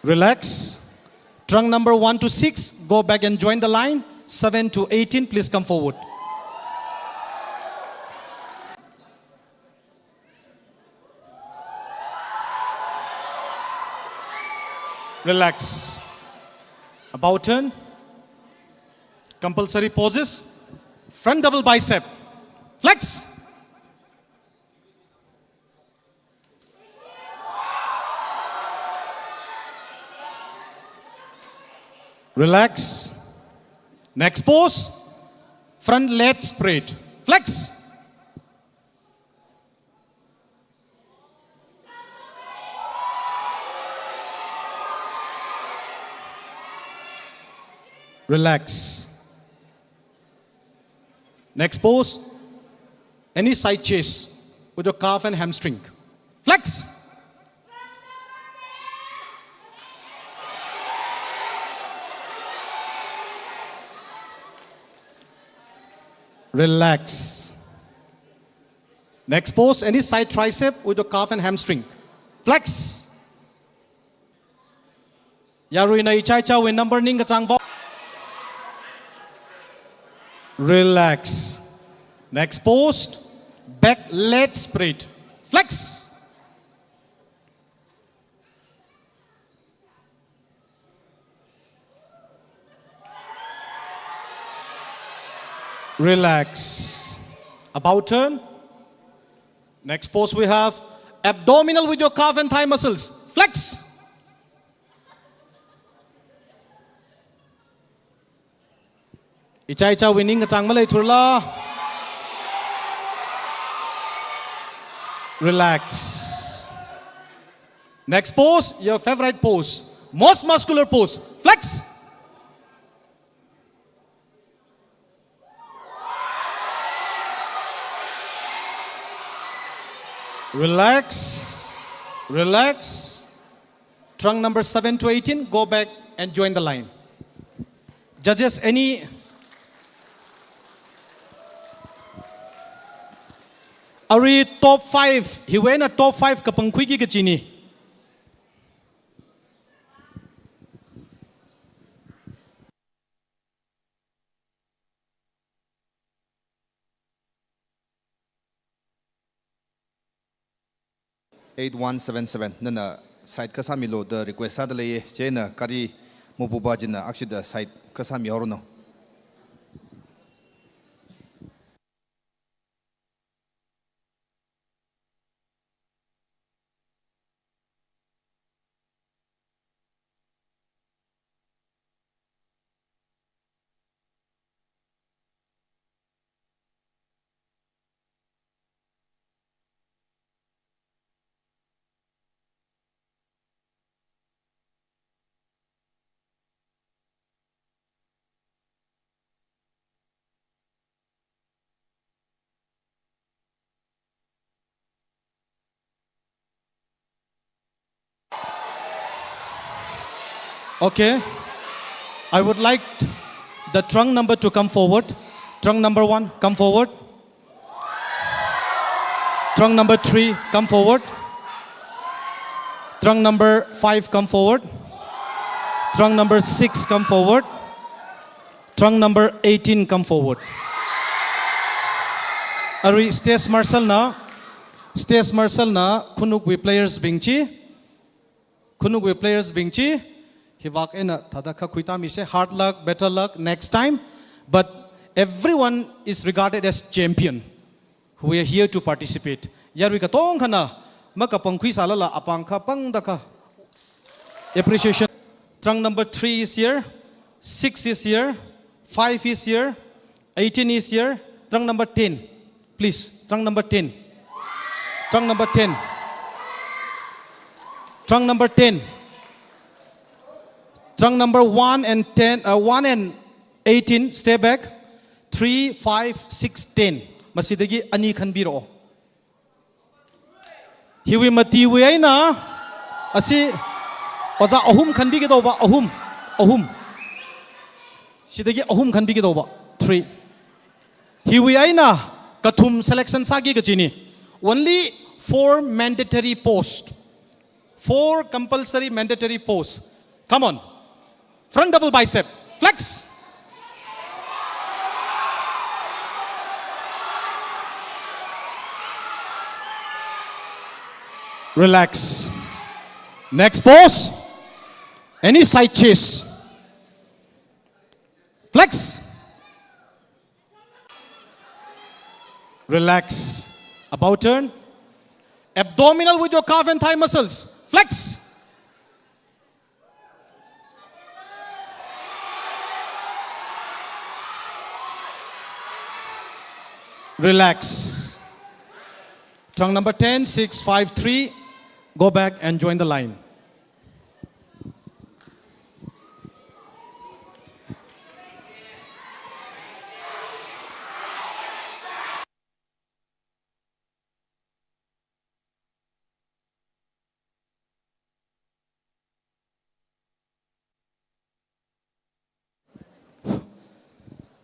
Relax. Trunk number one to six, go back and join the line. Seven to eighteen, please come forward. Relax. About turn. Compulsory poses. Front double bicep. Flex. Relax. Next pose. Front lat spread. Flex. Relax. Next pose. Any side chase with your calf and hamstring. Flex. Relax. Next pose, any side tricep with your calf and hamstring. Flex. Yaruina ichai chawui number ningkachāng vao. Relax. Next pose, back lat spread. Flex. Relax. About turn. Next pose we have abdominal with your calf and thigh muscles. Flex. Ichai chawui ningkachāng maleithurla. Relax. Next pose, your favorite pose. Most muscular pose. Flex. Relax. Relax. Trunk number seven to eighteen, go back and join the line. Judges, any? Arui top five, hiwui eina top five kapangkhuiki kachina. Eight one seven seven. Nana side kasāmilu da request sāda leiya. Chieina gari mapupa china akshida side kasāmihaoranu. Okay. I would like the trunk number to come forward. Trunk number one, come forward. Trunk number three, come forward. Trunk number five, come forward. Trunk number six, come forward. Trunk number eighteen, come forward. Arui stage marshal na, stage marshal na, Khunukwui players bing chi, Khunukwui players bing chi, hivak eina thāda kha khuitāmise, hard luck, better luck, next time. But everyone is regarded as champion who are here to participate. Yarui katongkhana, makapangkhui sālala, apāng kapangda kha. Appreciation. Trunk number three is here, six is here, five is here, eighteen is here, trunk number ten. Please, trunk number ten. Trunk number ten. Trunk number ten. Trunk number one and ten, uh, one and eighteen, stay back. Three, five, six, ten. Masidagi ani khanbiro. Hiwui matiwui eina, asi, oja ahum khanbiki tauba, ahum, ahum. Sidagi ahum khanbiki tauba, three. Hiwui eina kathum selection sāki kachina. Only four mandatory post. Four compulsory mandatory post. Come on. Front double bicep. Flex. Relax. Next pose. Any side chase. Flex. Relax. About turn. Abdominal with your calf and thigh muscles. Flex. Relax. Trunk number ten, six, five, three. Go back and join the line.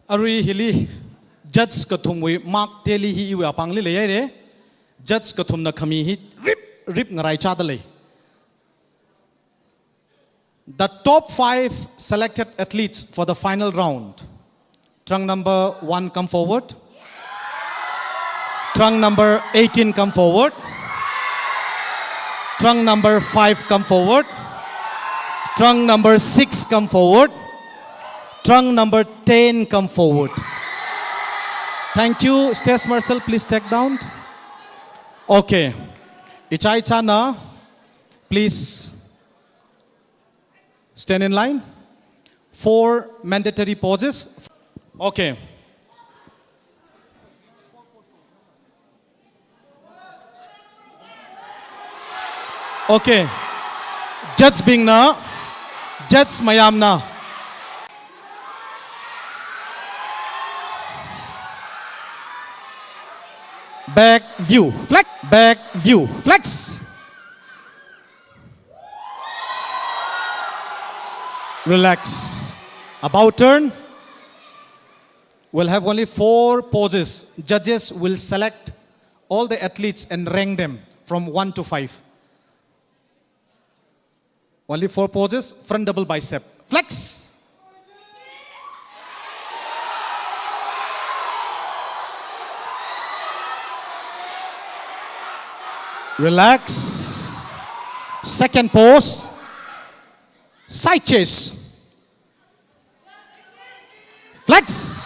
Arui hili judge kathumwui mark tally hi iwui apāngli leihaira. Judge kathumna khami hi rip rip ngaraichāda lei. The top five selected athletes for the final round. Trunk number one, come forward. Trunk number eighteen, come forward. Trunk number five, come forward. Trunk number six, come forward. Trunk number ten, come forward. Thank you. Stage marshal, please take down. Okay. Ichai chana, please stand in line. Four mandatory poses. Okay. Okay. Judge bingna, judge mayamna. Back view, flex, back view, flex. Relax. About turn. We'll have only four poses. Judges will select all the athletes and rank them from one to five. Only four poses. Front double bicep. Flex. Relax. Second pose. Side chest. Flex.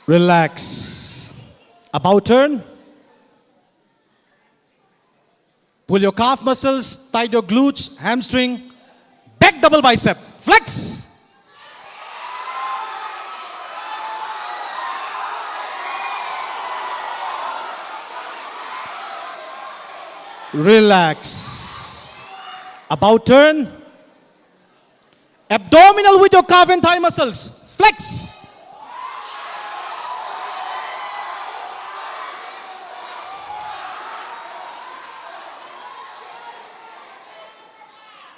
Relax. About turn. Pull your calf muscles, tight your glutes, hamstring, back double bicep. Flex. Relax. About turn. Abdominal with your calf and thigh muscles. Flex.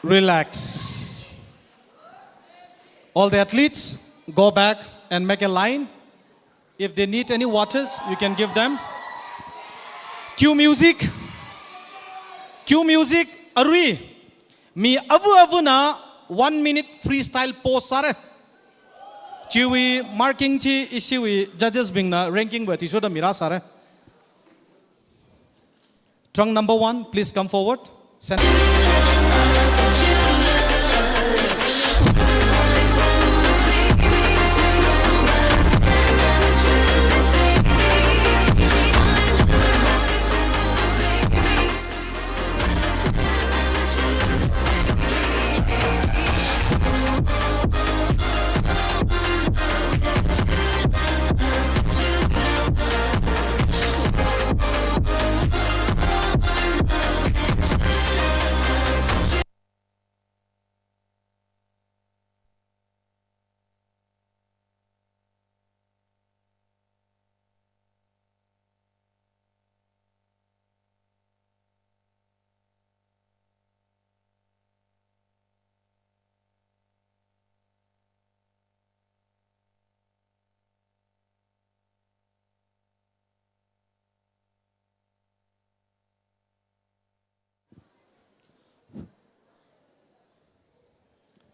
Relax. All the athletes, go back and make a line. If they need any waters, you can give them. Cue music. Cue music. Arui. Mi avu avuna one minute freestyle pose sāra. Chiwui marking chi ishiwui judges bingna ranking wui athishurda mirā sāra. Trunk number one, please come forward. Center.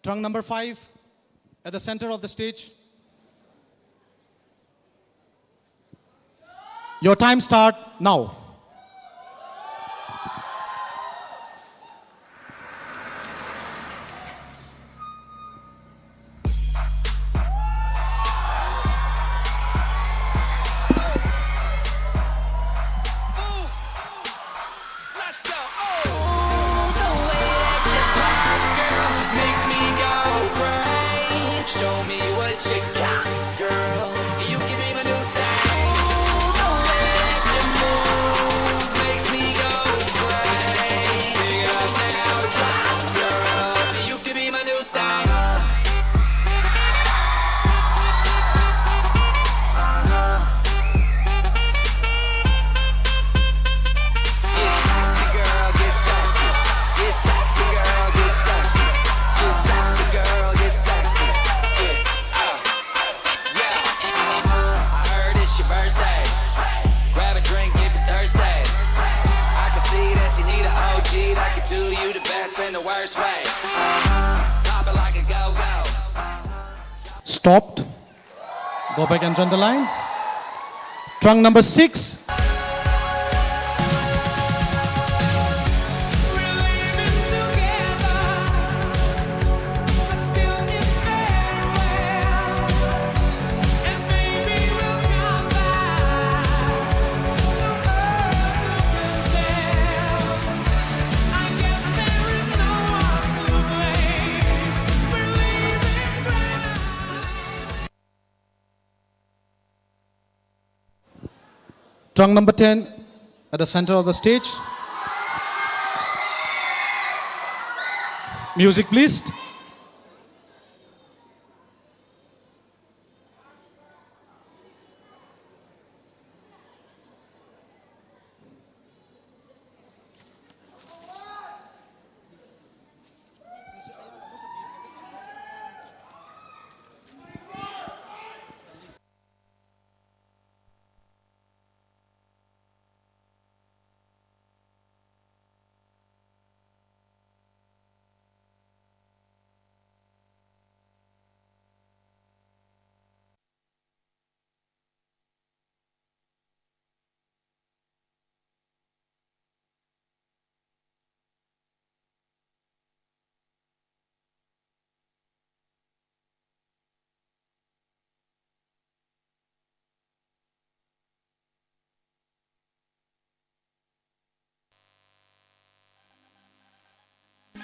Trunk number five at the center of the stage. Your time start now. You need an O G that can do you the best in the worst way. Uh-huh. Pop it like a go-go. Stopped. Go back and join the line. Trunk number six. Trunk number ten at the center of the stage. Music, please.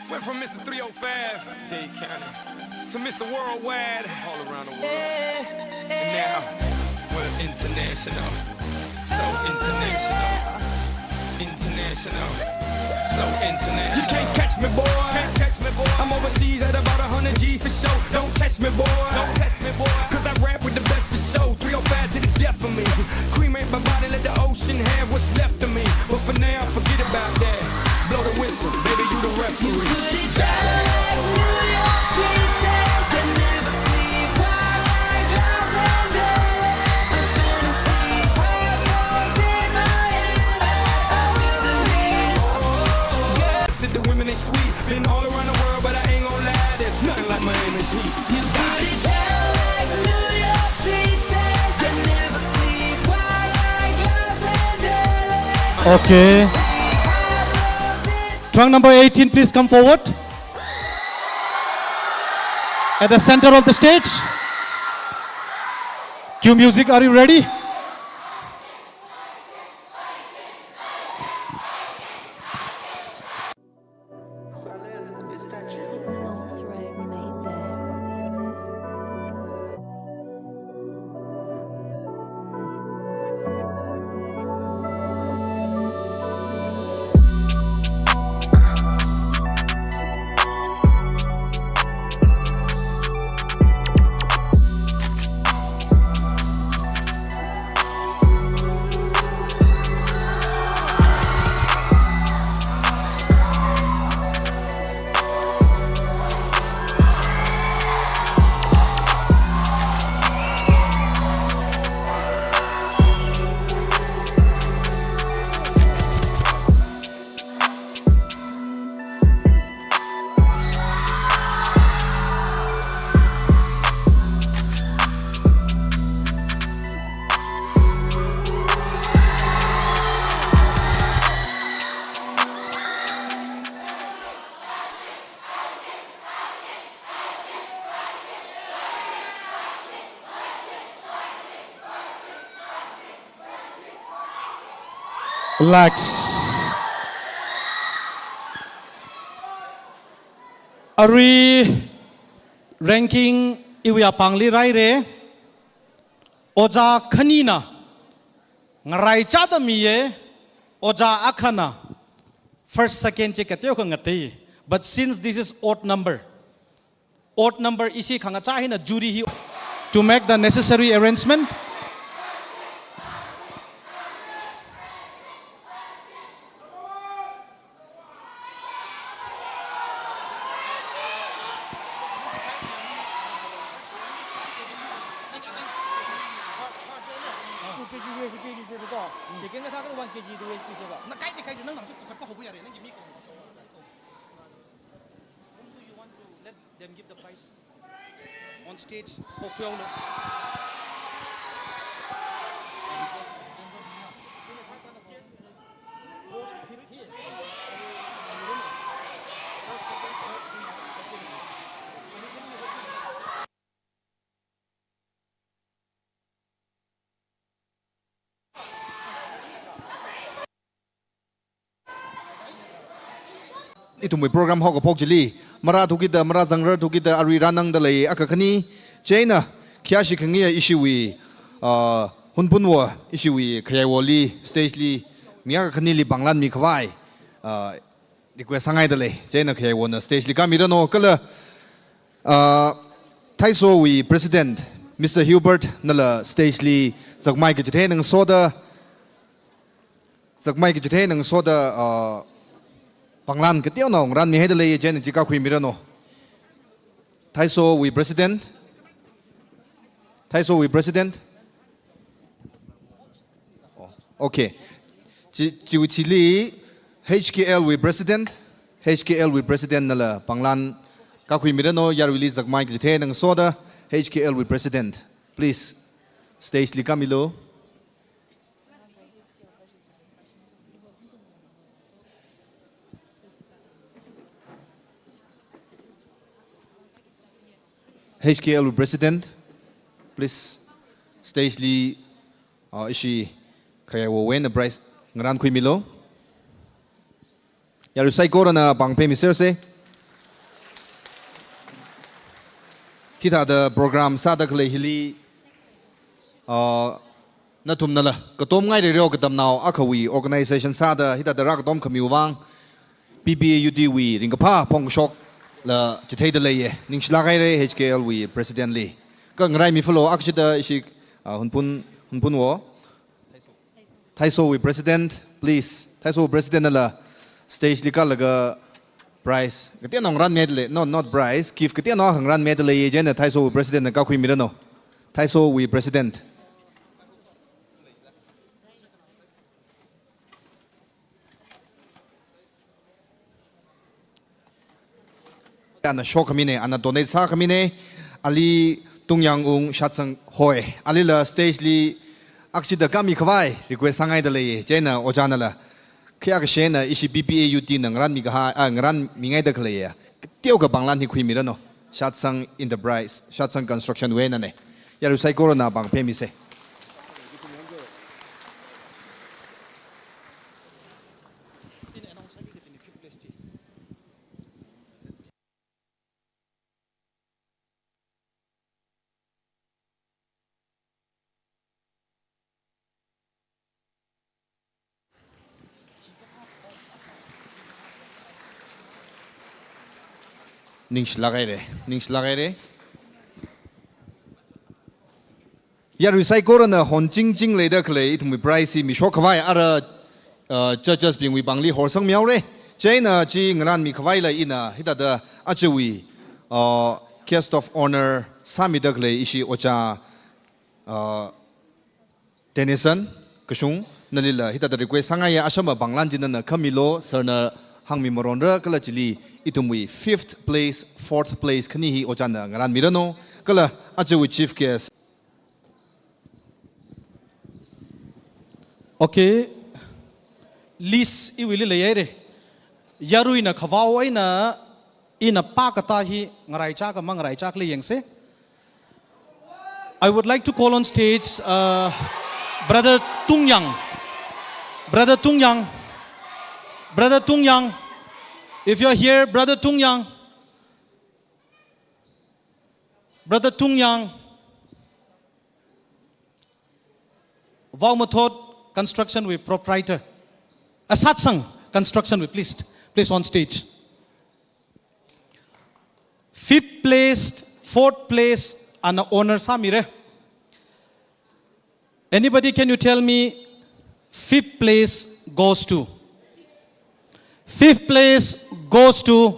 Went from Mister three oh five, Dade County, to Mister Worldwide, all around the world. And now, we're international. So international. International. So international. You can't catch me, boy. Can't catch me, boy. I'm overseas at about a hundred G for show. Don't test me, boy. Don't test me, boy. 'Cause I rap with the best for show. Three oh five to the death of me. Cremate my body, let the ocean have what's left of me. But for now, forget about that. Blow the whistle, baby, you the referee. You put it down like New York City. I never sleep, wild like Los Angeles. First born in sea, hard work, dead by daylight. I will believe. Girls, the women is sweet. Been all around the world, but I ain't gonna lie, there's nothing like Miami Heat. You got it down like New York City. I never sleep, wild like Los Angeles. Okay. Trunk number eighteen, please come forward. At the center of the stage. Cue music, are you ready? Khalil, is that you? Northrop made this. Relax. Arui ranking iwui apāngli raire. Ojā khanina ngaraichāda miye, ojā akhana first, second chi kateokha ngatei. But since this is odd number, odd number ishi khangachā hina jury hi to make the necessary arrangement. Nang nang chu pukhat pa hobu yare, nang kimi ko. Whom do you want to let them give the prize? On stage, Pokhyong lo. Ithumwui program haokaphok chili, marā thukida, marā zangrarthukida, arui rānangda lei akha khani, chieina, khayāshi khangayi ishiwui, ah, Hunphunwo, ishiwui khayaiwoli, stage li, mi akha khanili panglan mikhavai, ah, request sāngaida lei, chieina khayaiwona stage li kāmiranu, kala, ah, Thaisowui President, Mister Hubert, nala stage li zakmai kachithei eina ngasoda, zakmai kachithei eina ngasoda, ah, panglan kateonao ngarānmihaida lei, chieina chi kākhuimiranu. Thaisowui President. Thaisowui President. Oh, okay. Chi, chi, chili H K L wui President, H K L wui President nala panglan kākhuimiranu, yaruili zakmai kachithei eina ngasoda, H K L wui President. Please, stage li kāmilu. H K L President, please, stage li, uh, ishi khayaiwowui eina prize ngarānkhuimilu. Yarui saikorana pāng phemiserse. Hithāda program sāda khalei hili, uh, nathumnala katomngai rereo katamnao akhawui organization sāda hithāda rākatom khamiwui vang, P P A U T wui ringkaphā phongkashokla chitheida leiye. Ningshilāk haire H K L wui President li. Kha ngaraimi phalo akshida ishi, uh, Hunphun, Hunphunwo. Thaisowui President, please. Thaisowui President nala stage li kālaga prize. Kateonao ngarānmida lei, no, not prize, gift kateonao ngarānmida lei, chieina Thaisowui President na kākhuimiranu. Thaisowui President. Ana shokhamine, ana donate sākhamine, ali Tungyang Ung Shatsang hoi, alila stage li akshida kāmikhavai request sāngaida lei, chieina ojānala khayākashina ishi P P A U T na ngarānmikahai, ah, ngarānmingaida khaleiya, teokha panglan hi khuimiranu, Shatsang Enterprise, Shatsang Construction wui einane. Yarui saikorana pāng phemise. Ningshilāk haire, ningshilāk haire. Yarui saikorana honchingching leida khalei ithumwui prize hi mishok khavai ara, uh, judges bingwui pāngli horsangmihaore. Chieina chi ngarānmikhavaila ina hithāda ajawui, uh, guest of honour sāmida khalei ishi ojā, uh, Tennyson Kashung, nalila hithāda request sāngaiya, ashama panglan chi nana khamilu, sir na hāngmimaronra, kala chili ithumwui fifth place, fourth place khani hi ojāna ngarānmiranu, kala ajawui chief guest. Okay. List iwuili leihaire. Yaruina khavao eina ina pākatā hi ngaraichā kha mangaraichā khala yangse. I would like to call on stage, uh, Brother Tungyang. Brother Tungyang. Brother Tungyang. If you're here, Brother Tungyang. Brother Tungyang. Vaomathot Construction wui proprietor. A Satsang Construction wui, please, please on stage. Fifth place, fourth place, ana honour sāmire. Anybody, can you tell me fifth place goes to? Fifth place goes to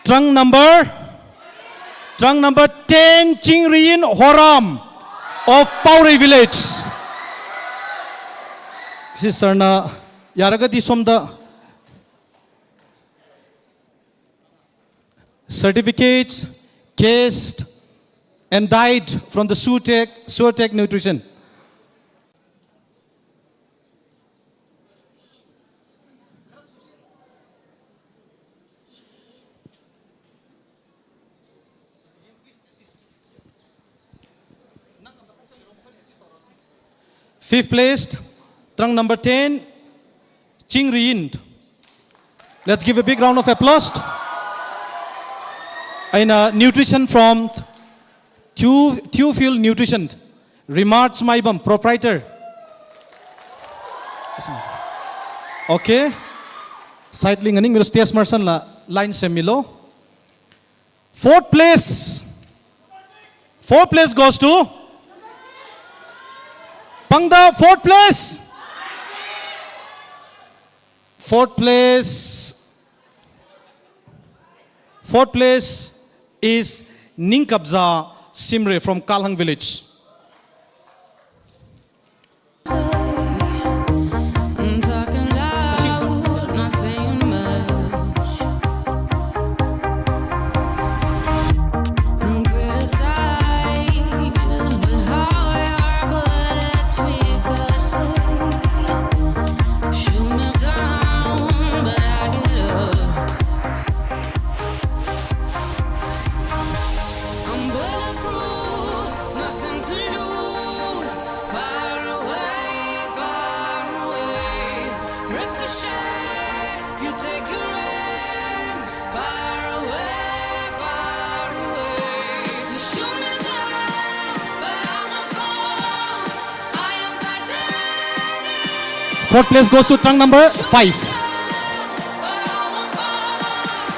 trunk number, trunk number ten, Chingriyin Horam of Paurei Village. Sister na yaragadi somda certificates, case, and diet from the Surtech, Surtech Nutrition. Fifth placed, trunk number ten, Chingriyin. Let's give a big round of applause. Eina nutrition from Theo-, Theophil Nutrition, Remarks Maibam, proprietor. Okay. Side li nganingmilu, stage marsanla line semmilu. Fourth place. Fourth place goes to Pangda, fourth place. Fourth place. Fourth place is Ningkapza Simre from Kalhang village. Fourth place goes to trunk number five,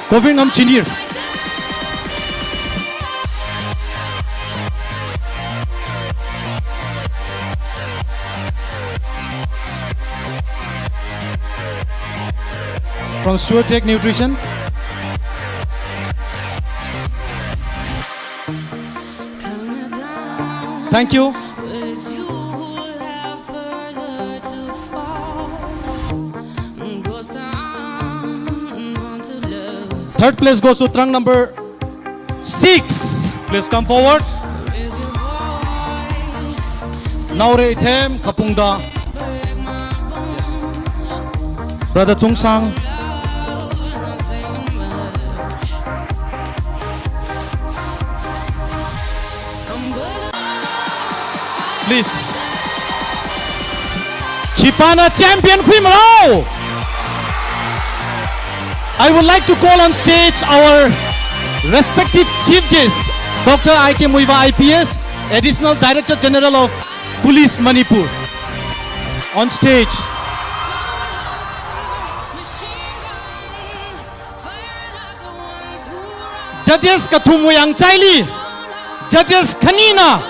Kovirngam Chinir. From Surtech Nutrition. Thank you. Third place goes to trunk number six. Please come forward. Naoreithem Kapungda. Yes. Brother Tungsang. Please. Khipāna champion khuimarao? I would like to call on stage our respected chief guest, Doctor I K Muivah I P S, Additional Director General of Police Manipur, on stage. Judges kathumwui angchaili, judges khanina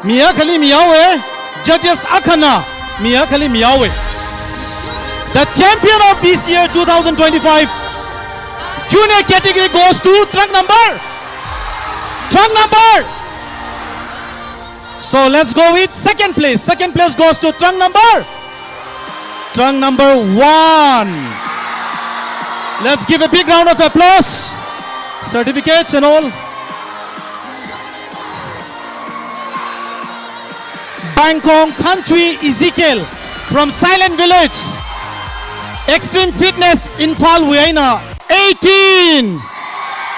mi akhali mihaowe, judges akhana mi akhali mihaowe. The champion of this year, two thousand twenty-five, junior category goes to trunk number, trunk number. So let's go with second place. Second place goes to trunk number, trunk number one. Let's give a big round of applause. Certificates and all. Bangkong Country Ezekiel from Silent Village, Extreme Fitness Imphal wui eina. Eighteen,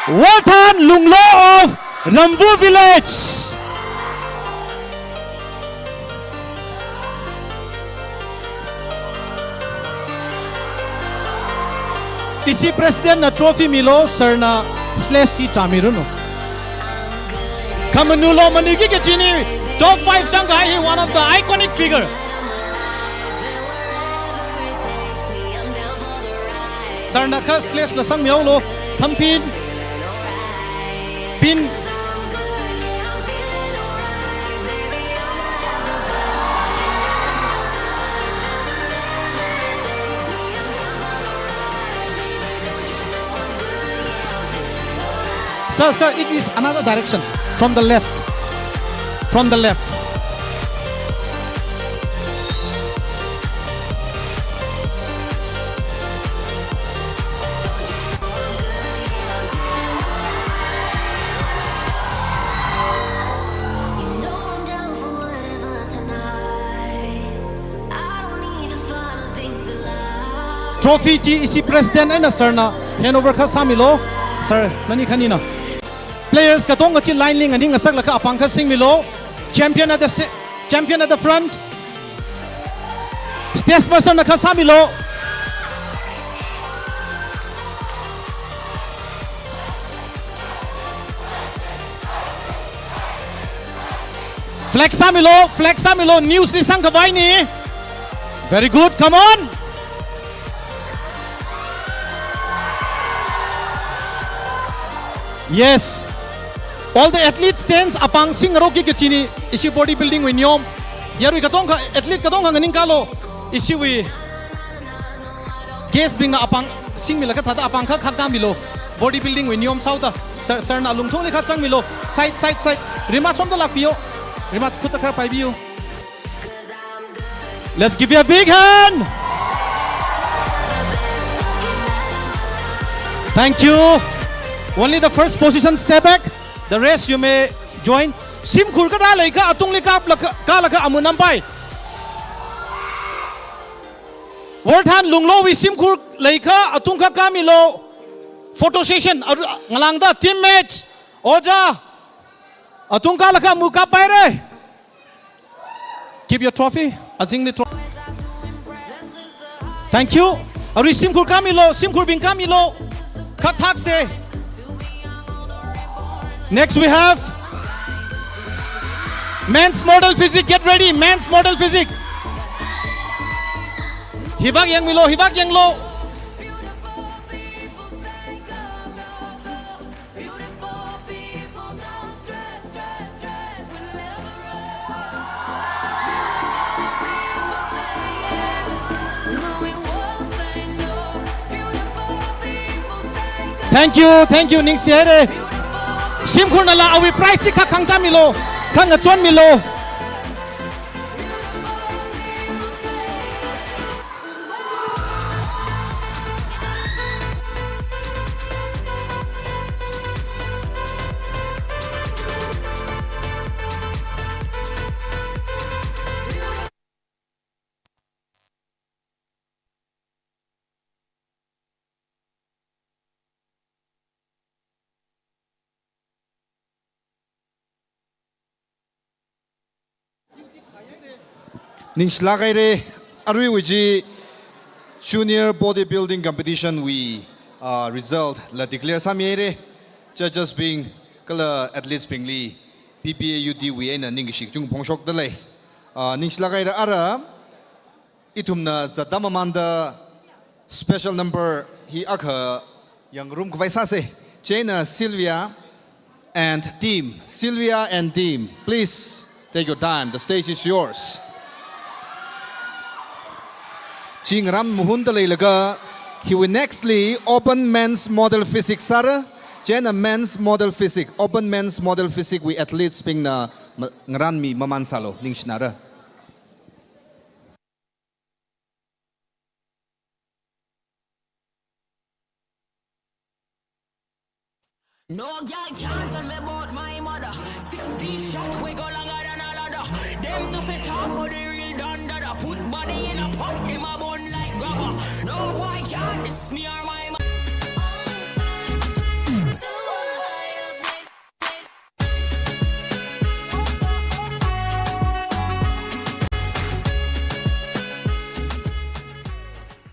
Walthan Lunglo of Ramvu Village. Ishi President na trophy milo, sir na slash chi chāmiranu. Khamanu lo maniki kachini, top five sangkahai hi one of the iconic figure. Sir na kha slash la sangmihaolu, thampin, pin. Sir, sir, it is another direction. From the left. From the left. Trophy chi ishi president eina sir na handover kha sāmilo. Sir, nani khanina. Players katonga chi line li nganing ngasaklaga apāng kha singmilo. Champion at the se-, champion at the front. Stage person na kha sāmilo. Flag sāmilo, flag sāmilo, news li sangkhavai ni. Very good, come on. Yes. All the athletes stands, apāng singngaroki kachi ni, ishi bodybuildingwui niyom. Yarui katonga, athlete katonga nganingkalo. Ishiwui guest bingna apāng singmilaga thāda apāng kha kha kāmilo. Bodybuildingwui niyom sāhaoda. Sir, sir na lungthungli kha zangmilo. Side, side, side. Rima somda lakpiyo. Rima khut da khar paipiyo. Let's give you a big hand. Thank you. Only the first position stay back. The rest you may join. Shimkhur kathā leikha atungli kāplaga, kālaga amun nampai. Worthan Lunglo wui shimkhur leikha atung kha kāmilo. Photo session, ar-, ngalāngda teammates, ojā, atung kālaga amu kāpaire. Keep your trophy. Azingli tro-, thank you. Arui shimkhur kāmilo, shimkhurbing kāmilo. Kha thakse. Next we have men's model physique. Get ready, men's model physique. Hivak yangmilo, hivak yanglo. Thank you, thank you, ningshihaire. Shimkhurnala awui prize chi kha khangtāmilo, kha ngachonmilo. Ningshilāk haire, aruiwui chi Junior Bodybuilding Competition wui, ah, result la declare sāmihaire. Judges bing kala athletes bingli P P A U D wui eina ningkashi kachungkha phongshokdalei. Ah, ningshilāk haire, ara ithumna zatda mamānda special number hi akha yangngarumkhavai sāse. Chieina Sylvia and team. Sylvia and team, please take your time. The stage is yours. Chi ngarān mahunda leilaga, hiwui nextly open men's model physique sāra. Chieina men's model physique, open men's model physique wui athletes bingna ma-, ngarānmi mamān sālu, ningshinara. No girl can't tell me about my mother. Sixteen shot, we go longer than a ladder. Dem nuh fi talk, but the real don dada. Put body in a pot, dem a bun like grabba. No boy can't diss me or my ma-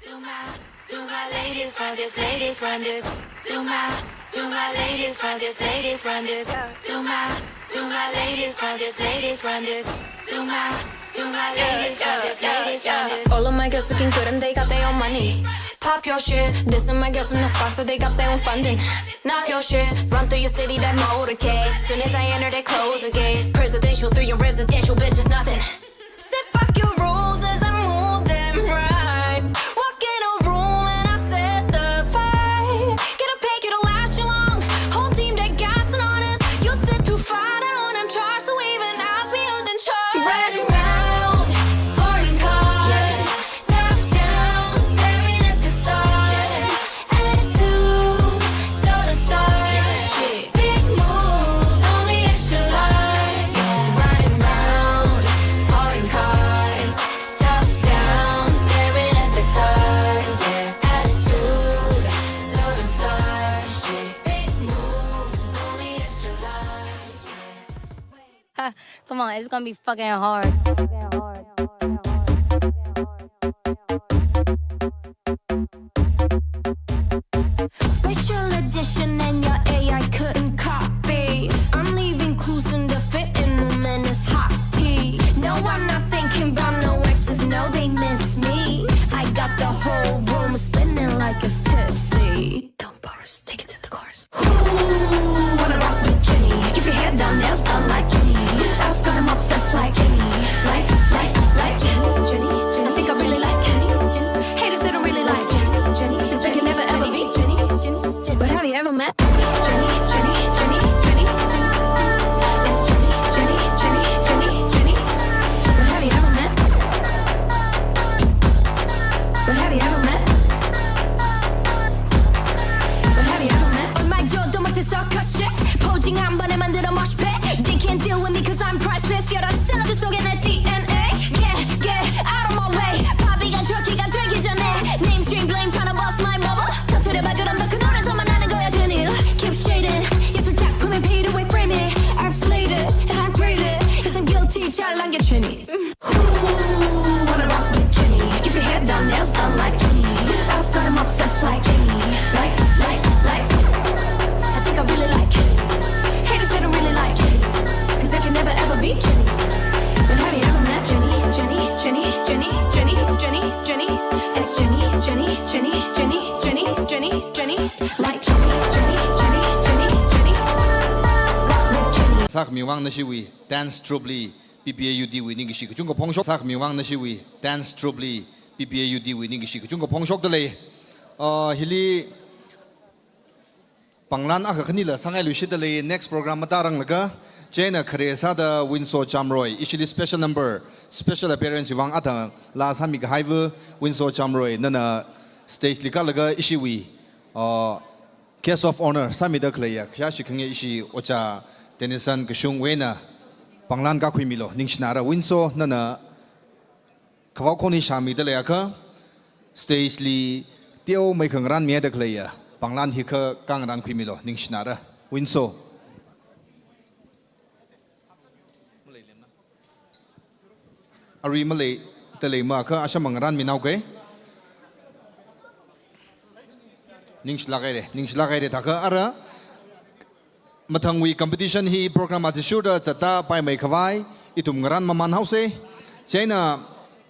To my, to my ladies, run this, ladies, run this. To my, to my ladies, run this, ladies, run this. To my, to my ladies, run this, ladies, run this. To my, to my ladies, run this, ladies, run this. All of my girls looking good and they got their own money. Pop your shit. This is my girls from the sponsor, they got their own funding. Knock your shit. Run through your city, that motorcade. Soon as I enter, they close the gate. Presidential through your residential, bitch, it's nothing. Said fuck your rules as I move them right. Walk in a room and I set the vibe. Get a pick, it'll last you long. Whole team, they gassing on us. You sit too far, I don't in charge, so even ask me who's in charge. Riding round, foreign cars. Top down, staring at the stars. Attitude, so the stars. Big moves, only extra large. Riding round, Come on, it's gonna be fucking hard. Special edition and your A I couldn't copy. I'm leaving clues in the fitting room and it's hot tea. No, I'm not thinking about no exes, no, they miss me. I got the whole room spinning like it's tipsy. Don't pause, take it to the chorus. Who wanna rock with Jenny? Keep your hair down, nails done like Jenny. Ask them obsessed like Jenny. Like, like, like Jenny, Jenny, Jenny. I think I really like Jenny, Jenny. Haters, they don't really like Jenny, Jenny. 'Cause they can never ever be Jenny, Jenny, Jenny. But have you ever met Jenny, Jenny, Jenny, Jenny, Jenny? It's Jenny, Jenny, Jenny, Jenny, Jenny. But have you ever met? But have you ever met? But have you ever met? Oh my god, 또 못해서 cut shit. 포징 한 번에 만들어 mosh pit. They can't deal with me 'cause I'm priceless. 여러 샐러드 속에 내 DNA. Yeah, yeah, out of my way. 바비가 저기가 되기 전에. Name stream blame, tryna bust my bubble. 터트려봐, 그럼 더 큰 노래에서만 하는 거야, Jenny. Keep shading. 예술 작품이 필요해, frame it. I've slayed it, and I've graded. 이상 guilty, 잘 남겨주니. Who wanna rock with Jenny? Keep your hair down, nails done like Jenny. Ask them obsessed like Jenny. Like, like, like. I think I really like Jenny. Haters, they don't really like Jenny. 'Cause they can never ever be Jenny. But have you ever met Jenny? Jenny, Jenny, Jenny, Jenny, Jenny, Jenny. It's Jenny, Jenny, Jenny, Jenny, Jenny, Jenny, Jenny. Like Jenny, Jenny, Jenny, Jenny, Jenny. Rock with Jenny. Sākhami vang nashiwui dance troupe li P P A U D wui ningkashi kachungkha phongshok. Sākhami vang nashiwui dance troupe li P P A U D wui ningkashi kachungkha phongshokda lei. Uh, hili panglan akha khanila sāngailuishitda lei, next program matāranglakha. Chieina khare sāda Winso Chamroy, ishili special number, special appearance wui vang athang laa sāmi kahaiva Winso Chamroy, nana stage li kālaga ishiwui, uh, guest of honour sāmida khaleiya, khayāshi khange ishi Ojā Tennyson Kashungwui eina panglan kākhuimilu, ningshinara Winso, nana khavao khon hi shāmida leiakha, stage li teomeikha ngarānmida khaleiya, panglan hi kha kāngarānkhuimilu, ningshinara Winso. Arui maleida leima kha asham ngarānminao kei. Ningshilāk haira, ningshilāk haira thākha ara mathangwui competition hi program athishurda zatda paimei khavai, ithum ngarān mamān haosa. Chieina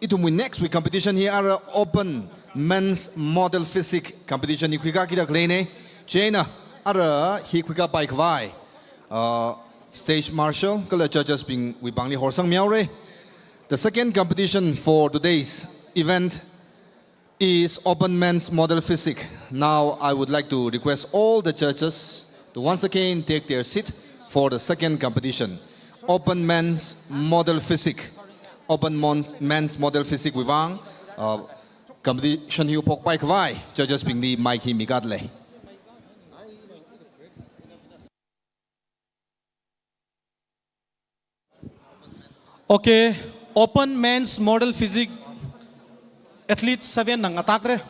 ithumwui next wui competition hi ara open men's model physique competition hi khuikākida khaleina. Chieina ara hi khuikāpai khavai, uh, stage marshal kala judges bingwui pāngli horsangmihaora. The second competition for today's event is open men's model physique. Now I would like to request all the judges to once again take their seat for the second competition. Open men's model physique. Open mon- men's model physique wui vang, uh, competition hi phokpai khavai judges bingli mic hi mikāda lei. Okay, open men's model physique athletes seven na ngatākra.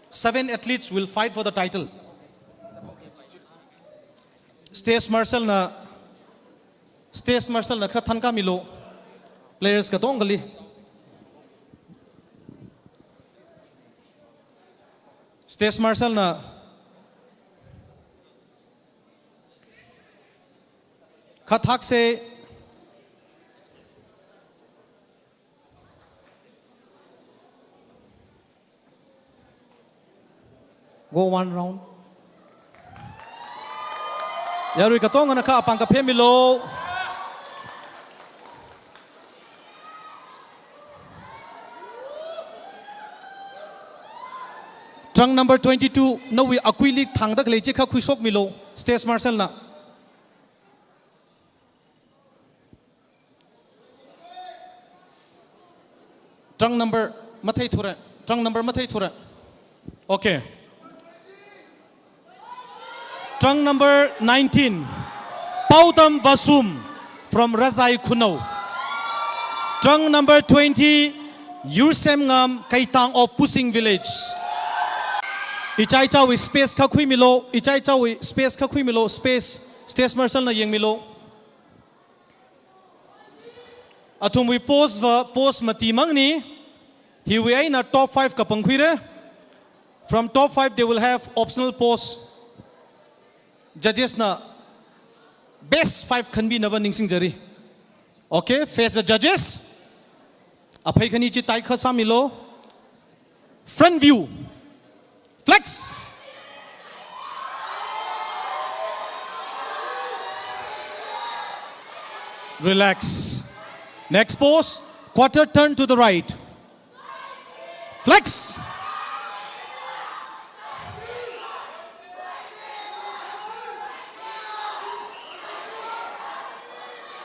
Seven athletes will fight for the title. Stage marshal na, stage marshal na kha thankāmilu. Players katongali. Stage marshal na kha thaksa. Go one round. Yarui katongana kha apāng kaphemilu. Trunk number twenty-two, nawui akuili thangda khalei chi kha khuishokmilu, stage marshal na. Trunk number matheithura. Trunk number matheithura. Okay. Trunk number nineteen, Paodam Vasum from Razai Khunou. Trunk number twenty, Yursemngam Keitang of Pusing Village. Ichai ichawui space kha khuimilu, ichai ichawui space kha khuimilu, space, stage marshal na yangmilu. Athumwui pose va pose mati mangna. Hiwui eina top five kapangkhuira. From top five, they will have optional pose. Judges na best five khanbina va ningsingjari. Okay, face the judges. Aphei khani chi taikha sāmilu. Front view. Flex. Relax. Next pose. Quarter turn to the right. Flex.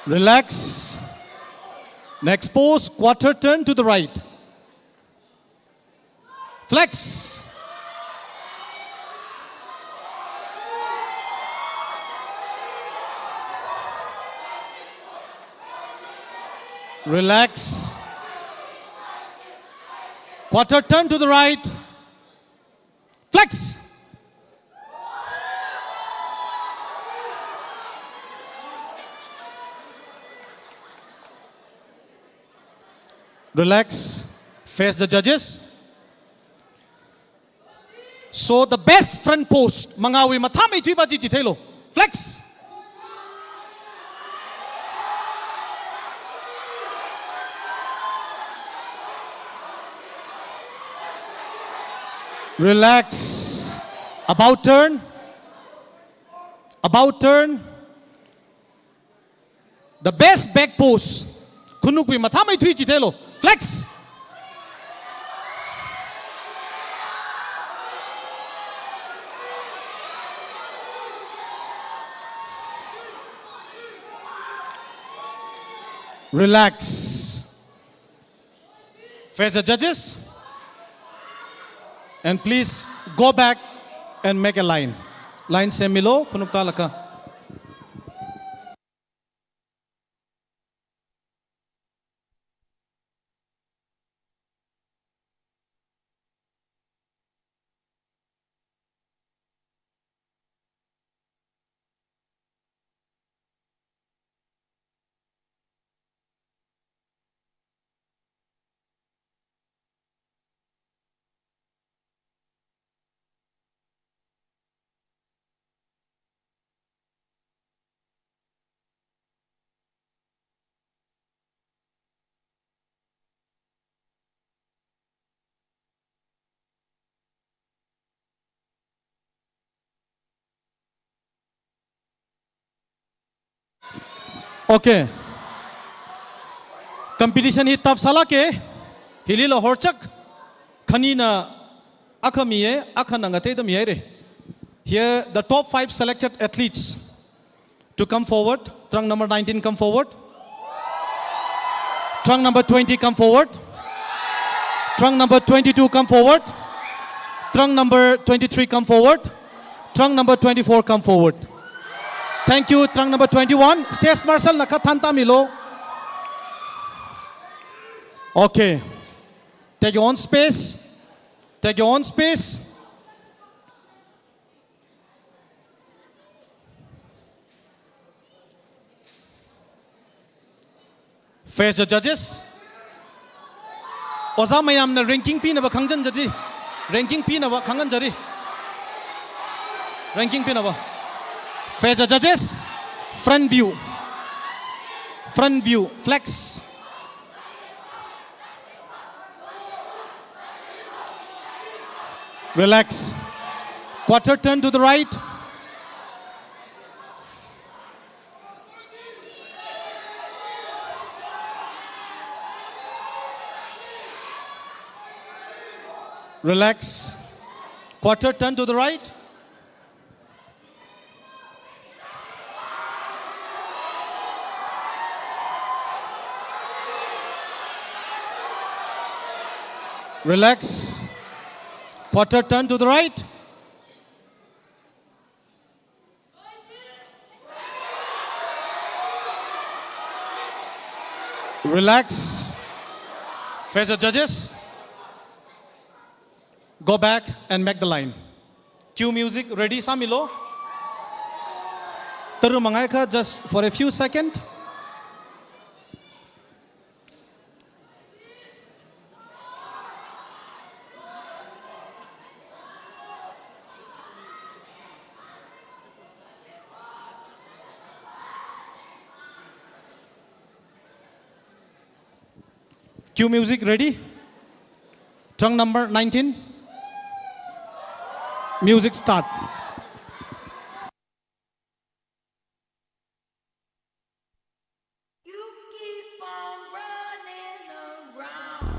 Relax. Next pose, quarter turn to the right. Flex. Relax. Quarter turn to the right. Flex. Relax. Face the judges. So the best front pose, mangāwui mathāmeithui va chi chitheilu. Flex. Relax. About turn. About turn. The best back pose. Khanukwui mathāmeithui chitheilu. Flex. Relax. Face the judges. And please go back and make a line. Line semmilu, khanuk tālaga. Okay. Competition hi tough sālāka. Hilila horchak. Khanina akha miya, akhana ngateida mihaira. Here, the top five selected athletes to come forward. Trunk number nineteen, come forward. Trunk number twenty, come forward. Trunk number twenty-two, come forward. Trunk number twenty-three, come forward. Trunk number twenty-four, come forward. Thank you. Trunk number twenty-one, stage marshal na kha thāntāmilu. Okay. Take your own space. Take your own space. Face the judges. Ojā mayamna ranking pinava khangazan jati. Ranking pinava khangazan jati. Ranking pinava. Face the judges. Front view. Front view. Flex. Relax. Quarter turn to the right. Relax. Quarter turn to the right. Relax. Quarter turn to the right. Relax. Face the judges. Go back and make the line. Cue music ready sāmilu. Tara mangaiakha just for a few seconds. Cue music, ready? Trunk number nineteen. Music start. You keep on running around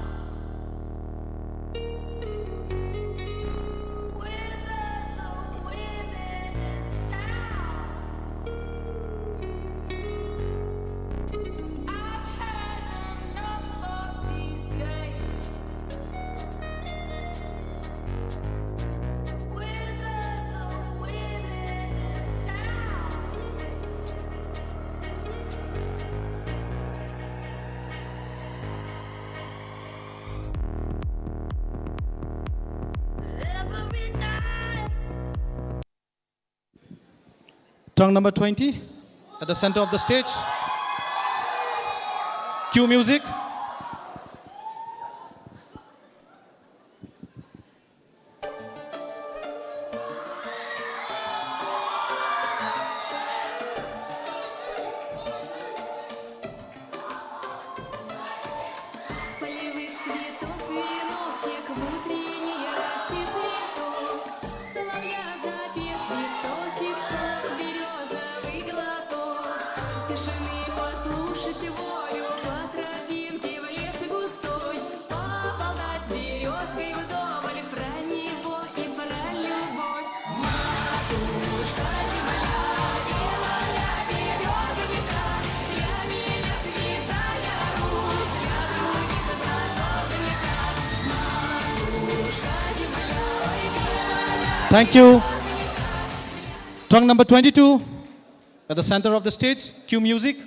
with other women in town. I've had enough of these games with other women in town. Every night. Trunk number twenty at the center of the stage. Cue music. Полевых цветов веночек в утренний рассвет цветов. Соловья запел свисточек, сок берёзовый глоток. Тишины послушать волю по тропинке в лес густой. Поболтать с берёзкой вдоволь про него и про любовь. Thank you. Trunk number twenty-two, at the center of the stage, cue music.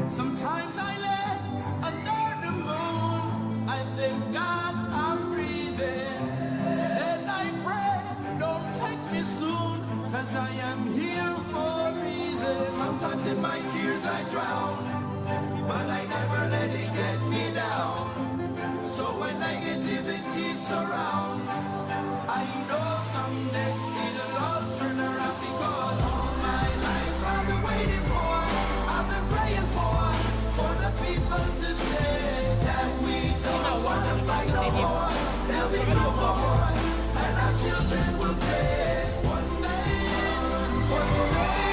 Sometimes I lay under the moon. I thank God I'm breathing. And I pray, don't take me soon, 'cause I am here for a reason. Sometimes in my tears I drown, but I never let it get me down. So when negativity surrounds, I know someday it'll all turn around, because all my life I've been waiting for, I've been praying for, for the people to say that we don't wanna fight no more. There'll be no more war, and our children will pay. One day, one day.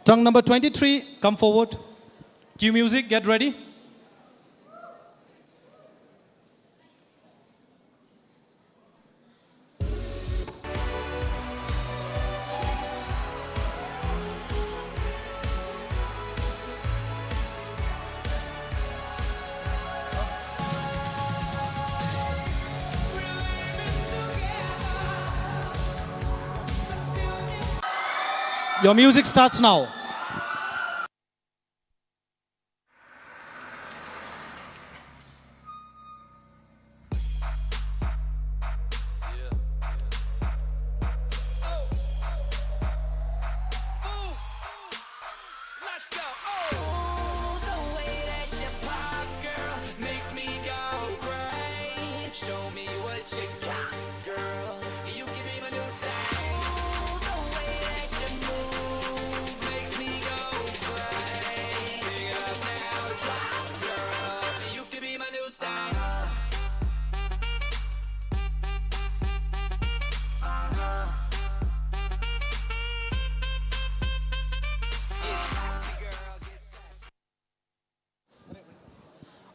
Trunk number twenty-three, come forward. Cue music, get ready. Your music starts now.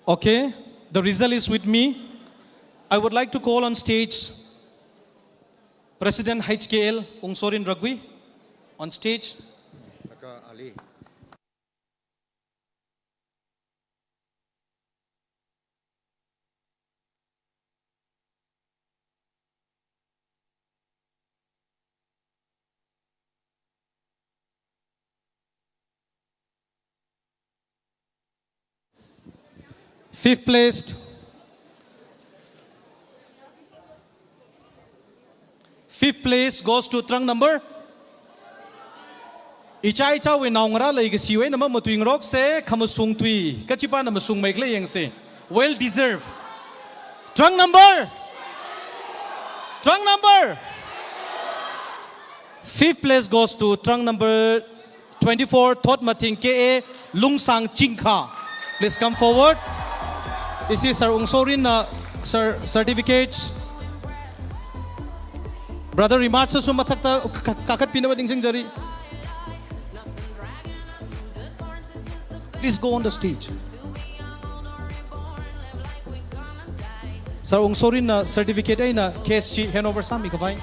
Okay, the result is with me. I would like to call on stage President H K L, Ungsorin Ragui, on stage. Fifth placed, Fifth place goes to trunk number. Ichai ichawui naongarā leikashiwui eina mamatui ngarokse, khamashung tui kachipāna mashungmeikhala yangse. Well deserved. Trunk number. Trunk number. Fifth place goes to trunk number twenty-four, Thotmathing K A, Lungsang Chingkha. Please come forward. Ishi Sir Ungsorinna, sir, certificates. Brother Remarks sum mathakta ka-, ka-, kakatpina wading singjari. Please go on the stage. Sir Ungsorinna certificate eina case chi handover sāmikhavai.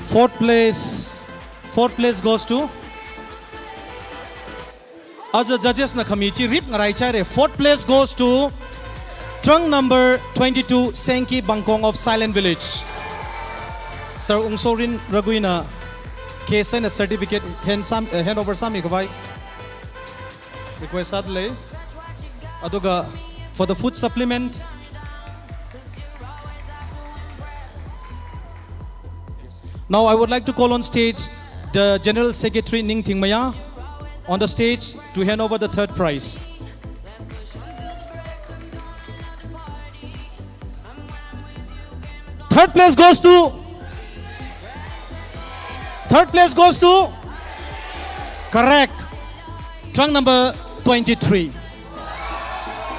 Fourth place, fourth place goes to, aja judges na khami chi rip ngarai chāre. Fourth place goes to trunk number twenty-two, Sengki Bangkong of Silent Village. Sir Ungsorin Raguina case eina certificate hand sam-, eh, handover sāmikhavai. Request sālei. Aduga for the food supplement. Now I would like to call on stage the General Secretary Ningthing Maya on the stage to hand over the third prize. Third place goes to, third place goes to, correct, trunk number twenty-three.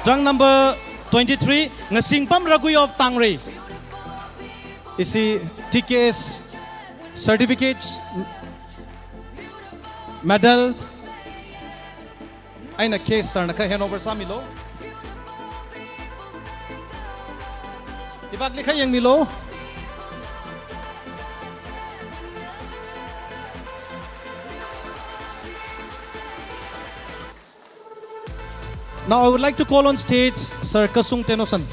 Trunk number twenty-three, Ngasingpam Ragui of Tangrei. Ishi T K S certificates, medal eina case sir na kha handover sāmilo. Ivakli kha yangmilo. Now I would like to call on stage Sir Kasung Tenosan.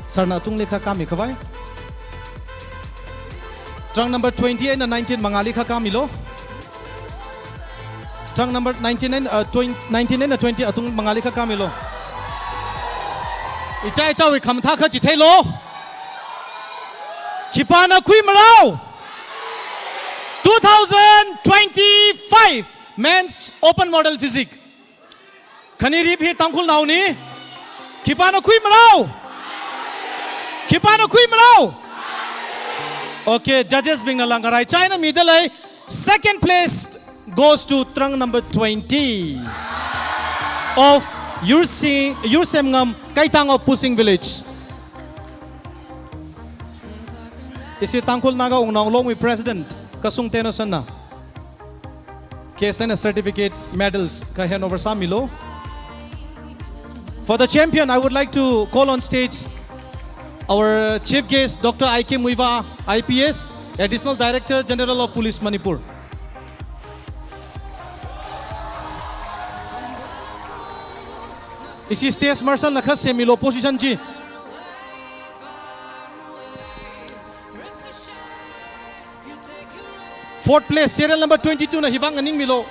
Sir na atungli kha kāmikhavai. Trunk number twenty eina nineteen mangāli kha kāmilo. Trunk number nineteen eina, uh, twenty, nineteen eina twenty atung mangāli kha kāmilo. Ichai ichawui khamathā kha chitheilo. Khipāna khuimarao? Two thousand twenty-five Men's Open Model Physique. Khani rip hi Tangkhulnaoni. Khipāna khuimarao? Khipāna khuimarao? Okay, judges bingna langkarai china midalei. Second place goes to trunk number twenty of Yursi-, Yursemngam Kaitang of Pusing Village. Ishi Tangkhul Naga Wungnao Long wui President Kasung Tenosanna case eina certificate, medals kha handover sāmilo. For the champion, I would like to call on stage our chief guest, Doctor I K Muivah, I P S, Additional Director General of Police, Manipur. Ishi stage marshal na kha semilo position chi. Fourth place, serial number twenty-two na hivang nganingmilo.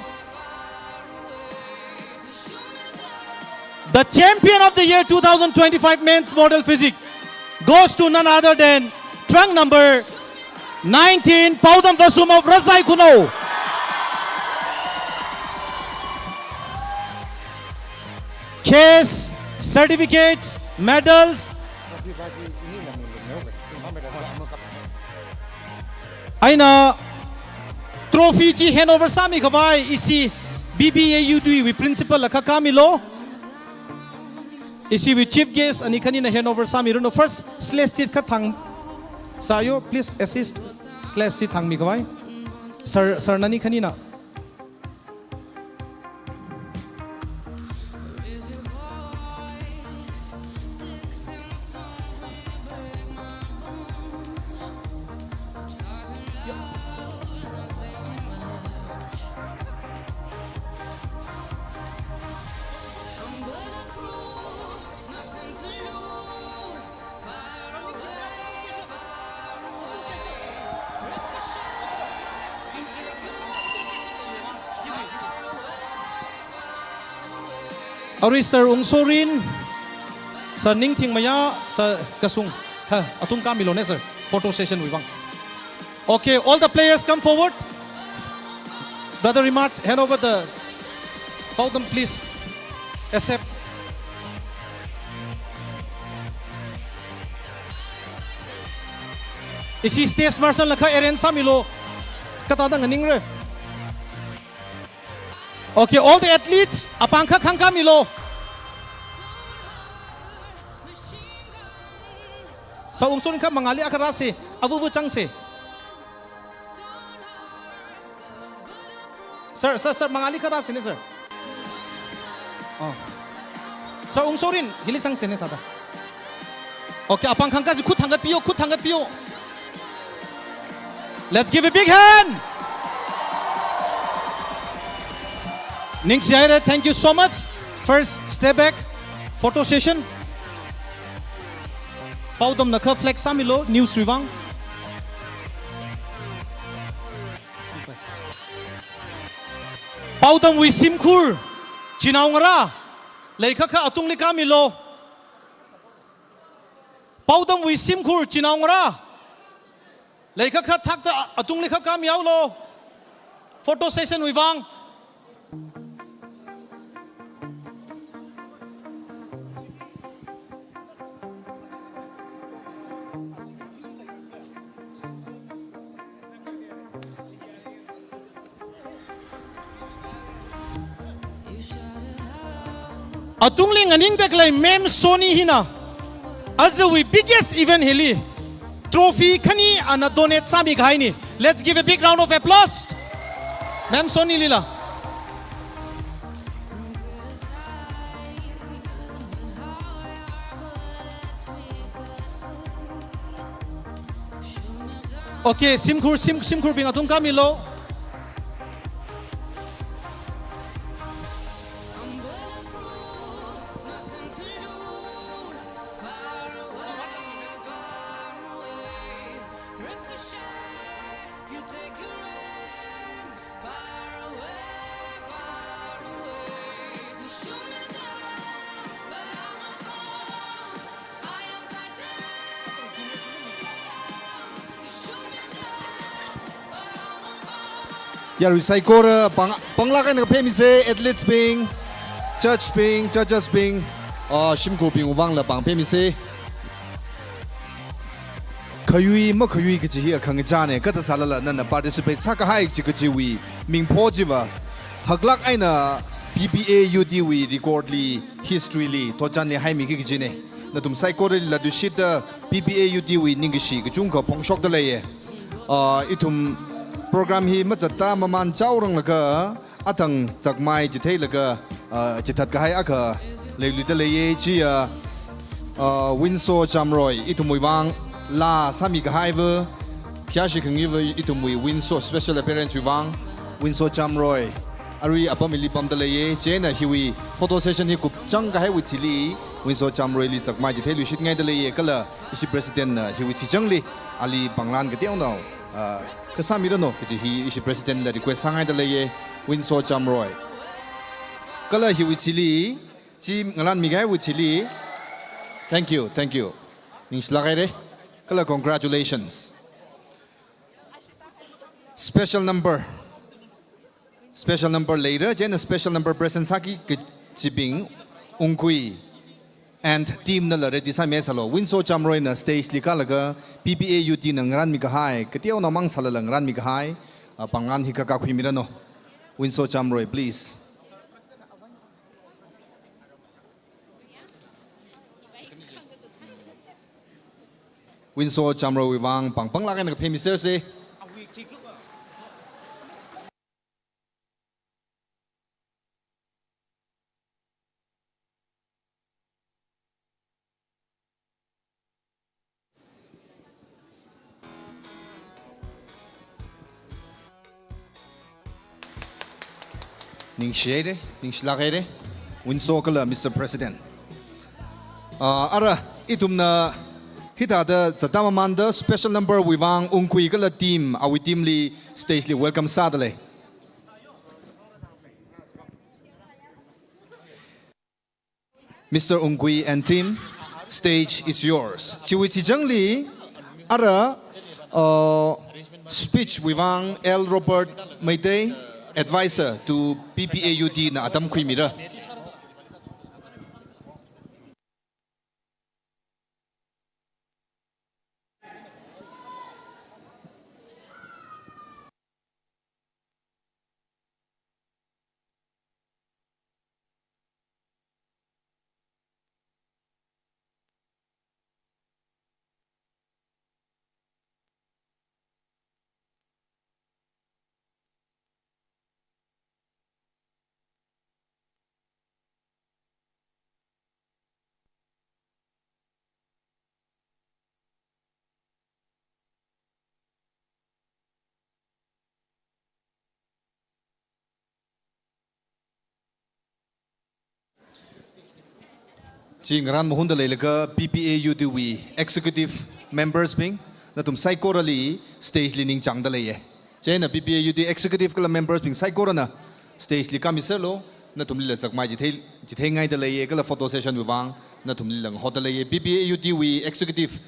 The champion of the year two thousand twenty-five men's model physique goes to none other than trunk number nineteen, Paodam Vasum of Razai Khunou. Case, certificates, medals, eina trophy chi handover sāmikhavai ishi B B A U D wui principal la kha kāmilo. Ishiwui chief guest ani khanina handover sāmiranu. First sledge chi kha thang, sir yo, please assist. Sledge chi thangmikhavai. Sir, sir nani khanina. Arui Sir Ungsorin, Sir Ningthingmaya, Sir Kasung, ha, athum kāmilone, sir. Photo session wui vang. Okay, all the players come forward. Brother Remark, hand over the podium, please. Accept. Ishi stage marshal lakha arrange sāmilo. Kathāda nganingre. Okay, all the athletes, apāng kha khangkāmilo. Sir Ungsorin kha mangāli akha rāse, avuvu changse. Sir, sir, sir, mangāli kha rāsene, sir. Oh. Sir Ungsorin, hili changsene thāda. Okay, apāng khangkā chi khut thangkatpiyo, khut thangkatpiyo. Let's give a big hand. Ningshihaire, thank you so much. First, step back. Photo session. Paodamna kha flag sāmilo, news wui vang. Paodamwui shimkhur, chinaongarā, leikhakha atungli kāmilo. Paodamwui shimkhur, chinaongarā, leikhakha thakta atungli kha kāmihaolo. Photo session wui vang. Atungli nganingda khalei Ma'am Sony hina, ajawui biggest event hili trophy khani ana donate sāmi kahaini. Let's give a big round of applause. Ma'am Sony lila. Okay, shimkhur, shim, shimkhurbing atung kāmilo. Yarui saikora pāng, pānglāk eina phāmise, athletes bing, judge bing, judges bing, ah, shimkhurbing vangla pāng phāmise. Khayui makhayui kaji hi akhangachāne, kathā sālala nana participate sākahai chi kajiwui mingpho chiva haklāk eina P P A U T wui record li, history li, thotchanli haimiki kajine. Nathum saikorali latluishitta P P A U T wui ningkashi kachungkha phongshokda leiye. Ah, ithum program hi mazatta mamān chaoranglaga, athang zakmai chitheilaga, ah, chithat kahai akha leiluida leiye, chiya, ah, Winso Chamroy, ithumwui vang laa sāmi kahaiva, khayāshi khangayiva ithumwui Winso special appearance wui vang, Winso Chamroy, arui apam hili pamda leiye, chieina hiwui photo session hi kupchang kahaiwui thili, Winso Chamroyli zakmai chitheiluishitngaida leiye, kala ishi president na hiwui chichangli, ali pānglan kateonao, ah, kasā miranu kaji hi ishi president la request sāngaida leiye, Winso Chamroy. Kala hiwui thili, chi ngalanmi kahaiwui thili. Thank you, thank you. Ningshilāk haire. Kala congratulations. Special number. Special number leira, chieina special number present sāki kajibing, Ungkhui and team nala ready sāmi sālo. Winso Chamroyna stage li kālaga P P A U T na ngaranmi kahai, kateonao mang sālala ngaranmi kahai, ah, pānglan hi kakakhui miranu. Winso Chamroy, please. Winso Chamroy wui vang pāng pānglāk eina kaphemiserse. Ningshihaira, ningshilāk haira, Winso kala Mister President. Ah, ara, ithumna hithāda zatda mamānda special number wui vang Ungkui kala team, awui team li stage li welcome sādalei. Mister Ungkui and team, stage is yours. Chiwui chijangli, ara, uh, speech wui vang L Robert Meitei, advisor to P P A U D na atam khuimira. Chi ngarān mahunda leilaga P P A U D wui executive members bing, nathum saikorali stage li ningchāngda leiya. Chieina P P A U D executive kala members bing saikorana stage li kāmiserlu, nathumlila zakmai chithei, chitheingaida leiya, kala photo session wui vang nathumlila ngahoda leiya. P P A U D wui executive,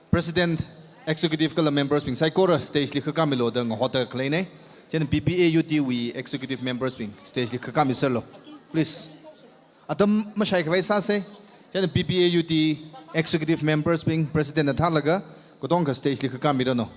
president, executive kala members bing saikora stage li khakāmilu da ngahoda khaleina. Chieina P P A U D wui executive members bing stage li khakāmiserlu, please. Atam mashaikhavai sāsa. Chieina P P A U D executive members bing president na thālaga katongkha stage li khakāmiranu.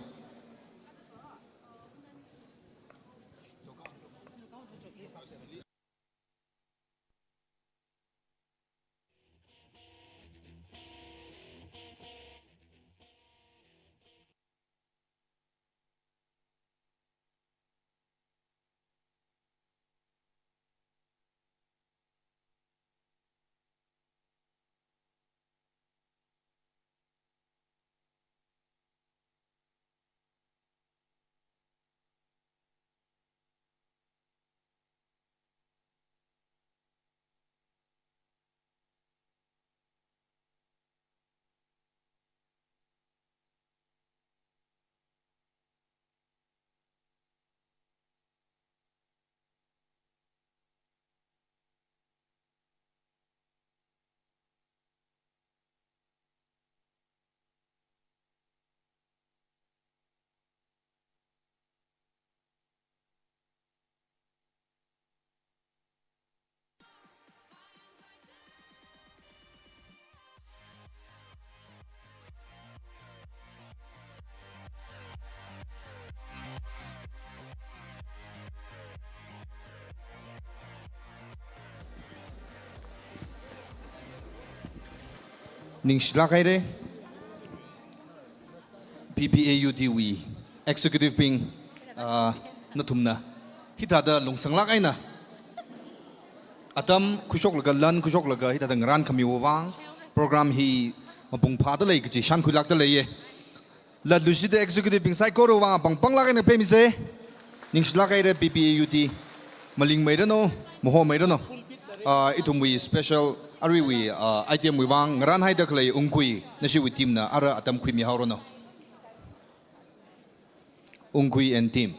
Ningshilāk haira, P P A U D wui executive bing, ah, nathumna hithāda lungsanglāk eina atam khuishoklaga, lan khuishoklaga hithāda ngarānkhamiwui vang, program hi mapung phāda lei kaji shānkhuilākda leiya. Latluishitda executive bing saikora vang apāng panglāk eina pemisa. Ningshilāk haira P P A U D. Malingmeiranu, mahomeiranu. Ah, ithumwui special aruiwui, ah, item wui vang ngarānhaida khalei Ungkui, nashiwui team na ara atam khuimihaoranu. Ungkui and team.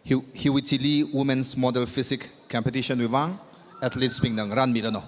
Hi-, hiwui chili Women's Model Physique Competition wui vang athletes bingna ngarānmiranu.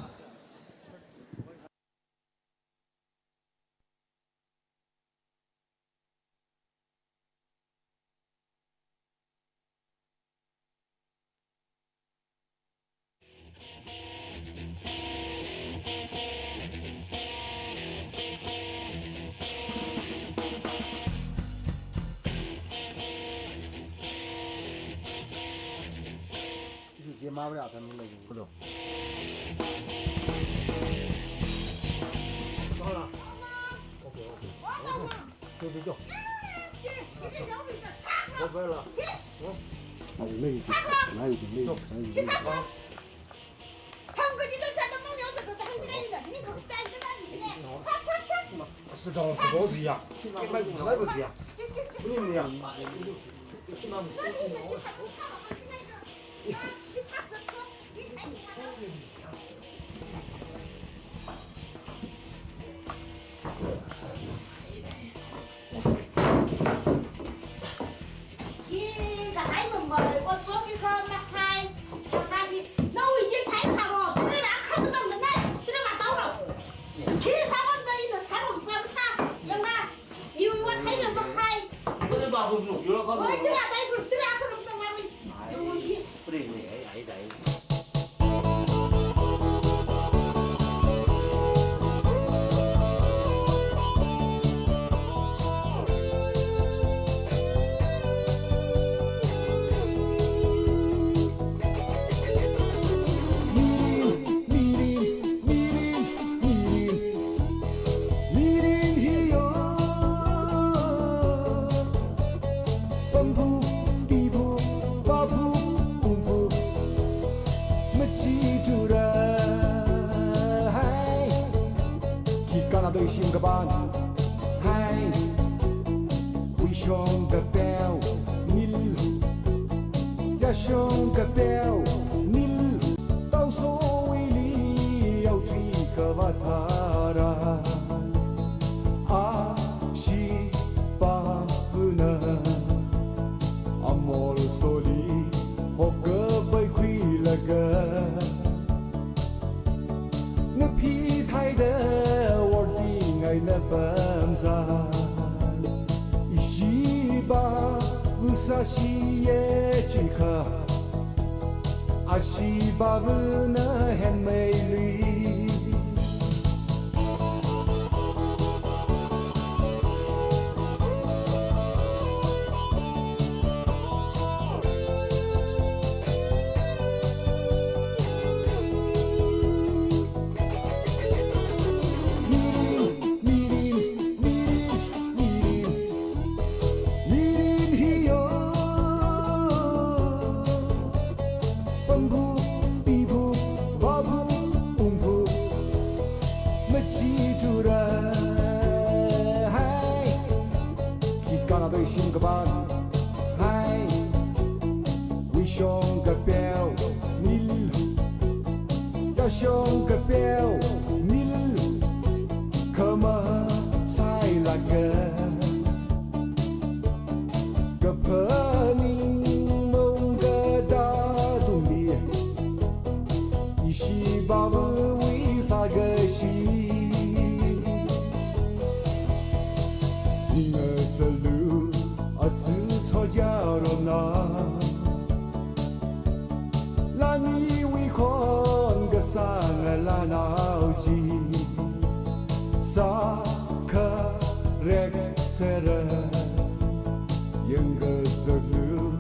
Mirin, mirin, mirin, mirin, mirin hiya. Pamphuk, pibuk, vāphuk, ungphuk, machithura. Hai. Khikha nada ishim kapan. Hai. Wishong kapeo nil. Yashong kapeo nil. Taosowuili yaothui kavā tharan. Ashi pāvana. Amol soli hokkapai khuilaga. Ngaphithāida wortingaina pamzan. Ishi pāva sāshiya chikha. Ashi pāvana henmeilui. Mirin, mirin, mirin, mirin. Mirin hiya. Pamphuk, pibuk, vāphuk, ungphuk, machithura. Hai. Khikha nada ishim kapan. Hai. Wishong kapeo nil. Yashong kapeo nil. Khama sālaga. Kaphaning maungkatā tungli. Ishi pāvawui sākashi. Ningasalu aja thotya rona. Laniwui khon kasā ngalānao chi. Sākharek sera. Yangkazaklu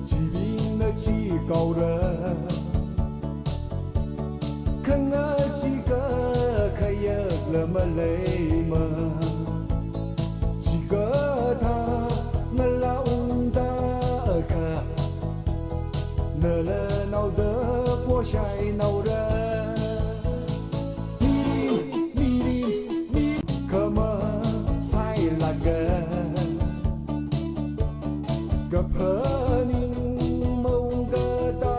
chilingna chikaora. Khangachee kakhayakla maleima. Chikathā ngalā ungda akha. Nala naoda poshainaora. Mirin, mirin, mirin. Khama sālaga. Kaphaning maungkatā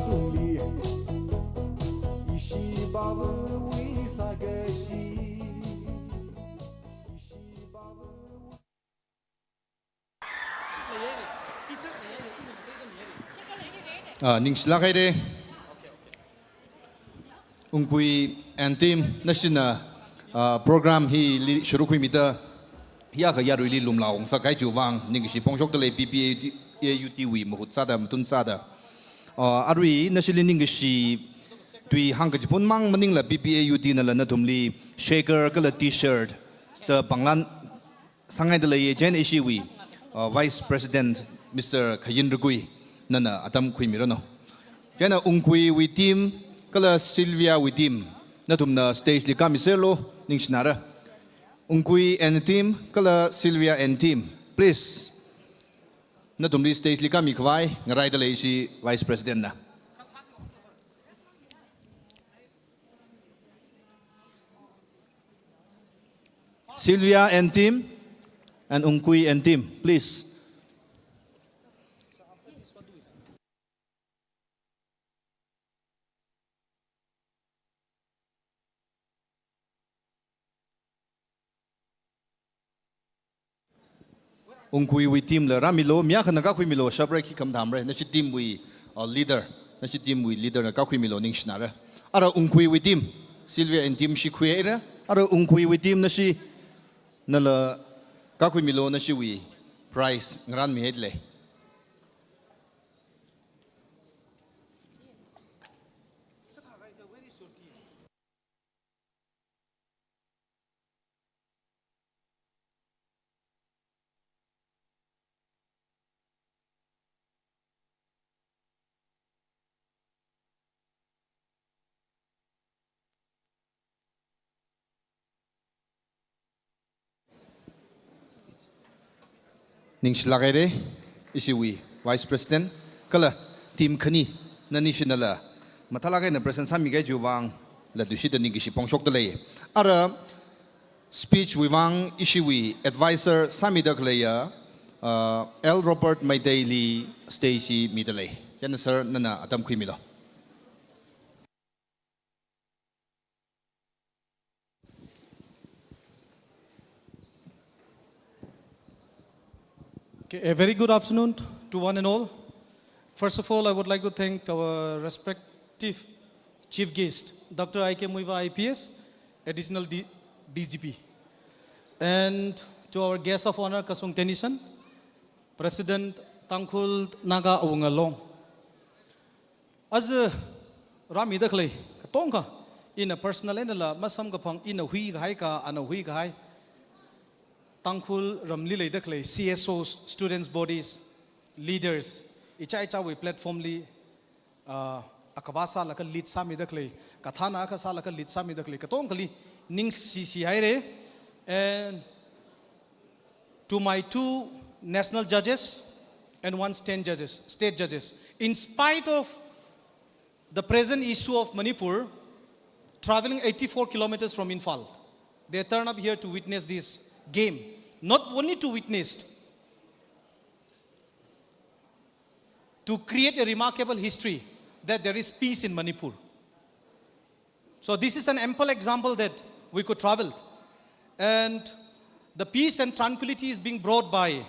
tungli. Ishi pāvawui sākashi. Ishi pāvawui Ah, ningshilāk haira. Ungkui and team, nashina, ah, program hili shuruk khuimida, hiyākha yaruili lumlā ungsak kahai chiwui vang, ningkashi phongshokdalei P P A U T wui mahut sāda, matun sāda. Ah, arui nashili ningkashi tui hāngkachiphun mang maningla P P A U T nala nathumli shaker kala T-shirt da panglan sāngaidalei J N A C wui, uh, Vice President Mister Khayin Ragui, nana atam khuimiranu. Chieina Ungkuiwui team, kala Sylvia wui team, nathumna stage li kāmiserlu, ningshinara. Ungkui and team, kala Sylvia and team, please. Nathumli stage li kāmikhavai, ngaraidalei ishi Vice President na. Sylvia and team, and Ungkui and team, please. Ungkuiwui team la rāmilo, mi akhana kakhuimilo, shapra khi khamathāmra, nashi team wui, uh, leader, nashi team wui leader na kakhuimilo, ningshinara. Ara Ungkuiwui team, Sylvia and team shi khuihaira. Ara Ungkuiwui team nashi, nala kakhuimilo, nashiwui prize ngarānmihaida lei. Ningshilāk haira, ishiwui Vice President, kala team khani, nani shinala, mathālāk eina present sāmi kahai chiwui vang, la tuishida ningkashi phongshokda lei. Ara speech wui vang ishiwui advisor sāmida khaleiya, uh, L Robert Meitei li stage chi mida lei. Chieina sir, nana atam khuimilo. Okay, a very good afternoon to one and all. First of all, I would like to thank our respective chief guest, Doctor I K Muivah I P S, Additional D-, D G P, and to our guest of honor, Kasung Tenison, President Tangkhul Naga Awunga Long. Aja rāmida khalei katongkha, ina personal einala masamkaphang, ina huikahai ka, ana huikahai, Tangkhul ramli leida khalei C S Os, students bodies, leaders, ichā ichāwui platform li, uh, akhavā sālaga lead sāmida khalei, kathāna akha sālaga lead sāmida khalei katongkhali ningshishi haira. And to my two national judges and one state judges, state judges, in spite of the present issue of Manipur, traveling eighty-four kilometers from Imphal, they turn up here to witness this game. Not only to witness, to create a remarkable history that there is peace in Manipur. So this is an ample example that we could travel. And the peace and tranquility is being brought by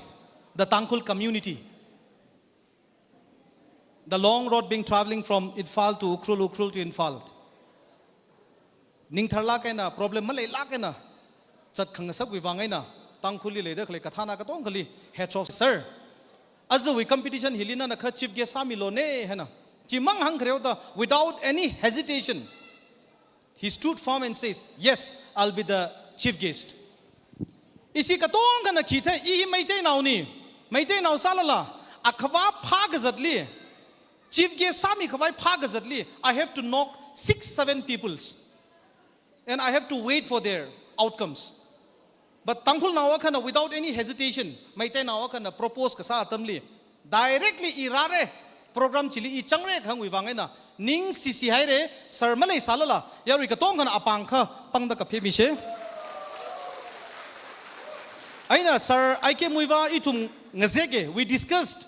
the Tangkhul community. The long road being traveling from Imphal to Ukhrul, Ukhrul to Imphal. Ningtharlāk eina, problem maleilāk eina, zat khangasakwui vang eina, Tangkhulli leida khalei kathāna katongkhali, hats off, sir. Ajawui competition hili nana kha chief guest sāmilona haina, chimang hāngkhareo da, without any hesitation, he stood firm and says, "Yes, I'll be the chief guest." Ishi katongkhana khi thei, i hi Meiteinaona, Meiteinao sālala, akhavā phākazatli, chief guest sāmikhavai phākazatli, I have to knock six, seven peoples. And I have to wait for their outcomes. But Tangkhulnao akhana, without any hesitation, Meiteinao akhana propose kasā atamli, directly i rāra, program chili i changra kahāngwui vang eina, ningshishi haira, sir maleisālala, yarui katongkhana apāng kha pangda kaphe misa. Eina Sir I K Muivah ithum ngazeka, we discussed.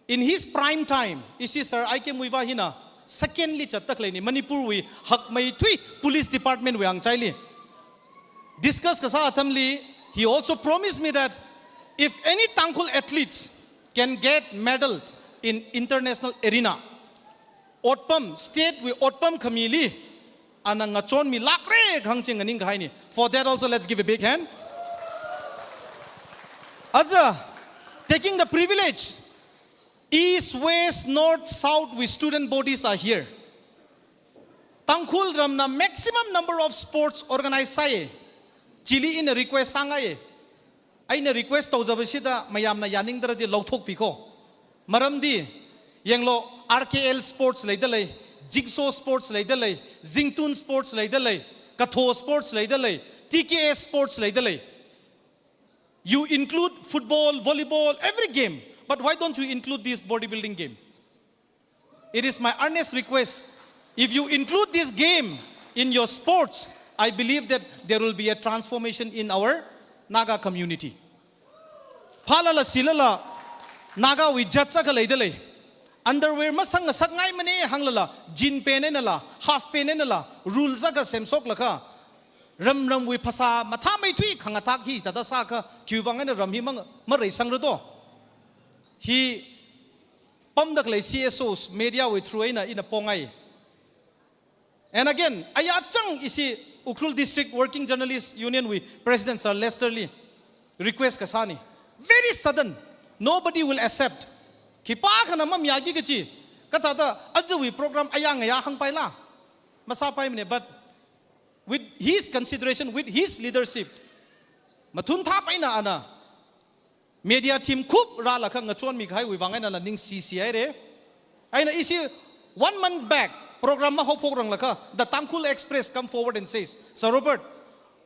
In his prime time, ishi Sir I K Muivah hina second li zatda khaleina, Manipurwui hakmeithui police department wui hāngchaili. Discuss kasā atamli, he also promised me that if any Tangkhul athletes can get medal in international arena, otpam, state wui otpam khamili, ana ngachonmilākra kahāng chi nganingkahaina. For that also, let's give a big hand. Aja, taking the privilege, east, west, north, south wui student bodies are here. Tangkhul ramna maximum number of sports organize sāya. Chili ina request sāngaiya. Ina request tauzabashi da mayamna yaningdaradi lauthokpiko. Maramdi, yanglu, R K L sports leida lei, jigsaw sports leida lei, zingtun sports leida lei, katho sports leida lei, T K S sports leida lei. You include football, volleyball, every game. But why don't you include this bodybuilding game? It is my earnest request. If you include this game in your sports, I believe that there will be a transformation in our Naga community. Phālala shilala, Nagawui jat sākha leida lei. Underwear masangngasakngaimana hānglala, jean pant einala, half pant einala, rule sākha semshoklaga, Ram ramwui phasā mathāmeithui khangathak hi thāda sākha khiwuivang eina ram hi mang, mareisangra do. Hi pamda khalei C S Os media wui through eina ina pongai. And again, aya chang ishi Ukhrul District Working Journalist Union wui President Sir Lester li request kasāni. Very sudden. Nobody will accept. Khipākhana mamayāki kachi. Kathāda ajawui program aya ngayā hāngpaila. Masāpaimane, but with his consideration, with his leadership, mathun thap eina ana media team khup rālaga ngachonmi kahaiwui vang einala ningshi shihaire. Eina ishi one month back program mahaophokranglakha, the Tangkhul Express come forward and says, "Sir Robert,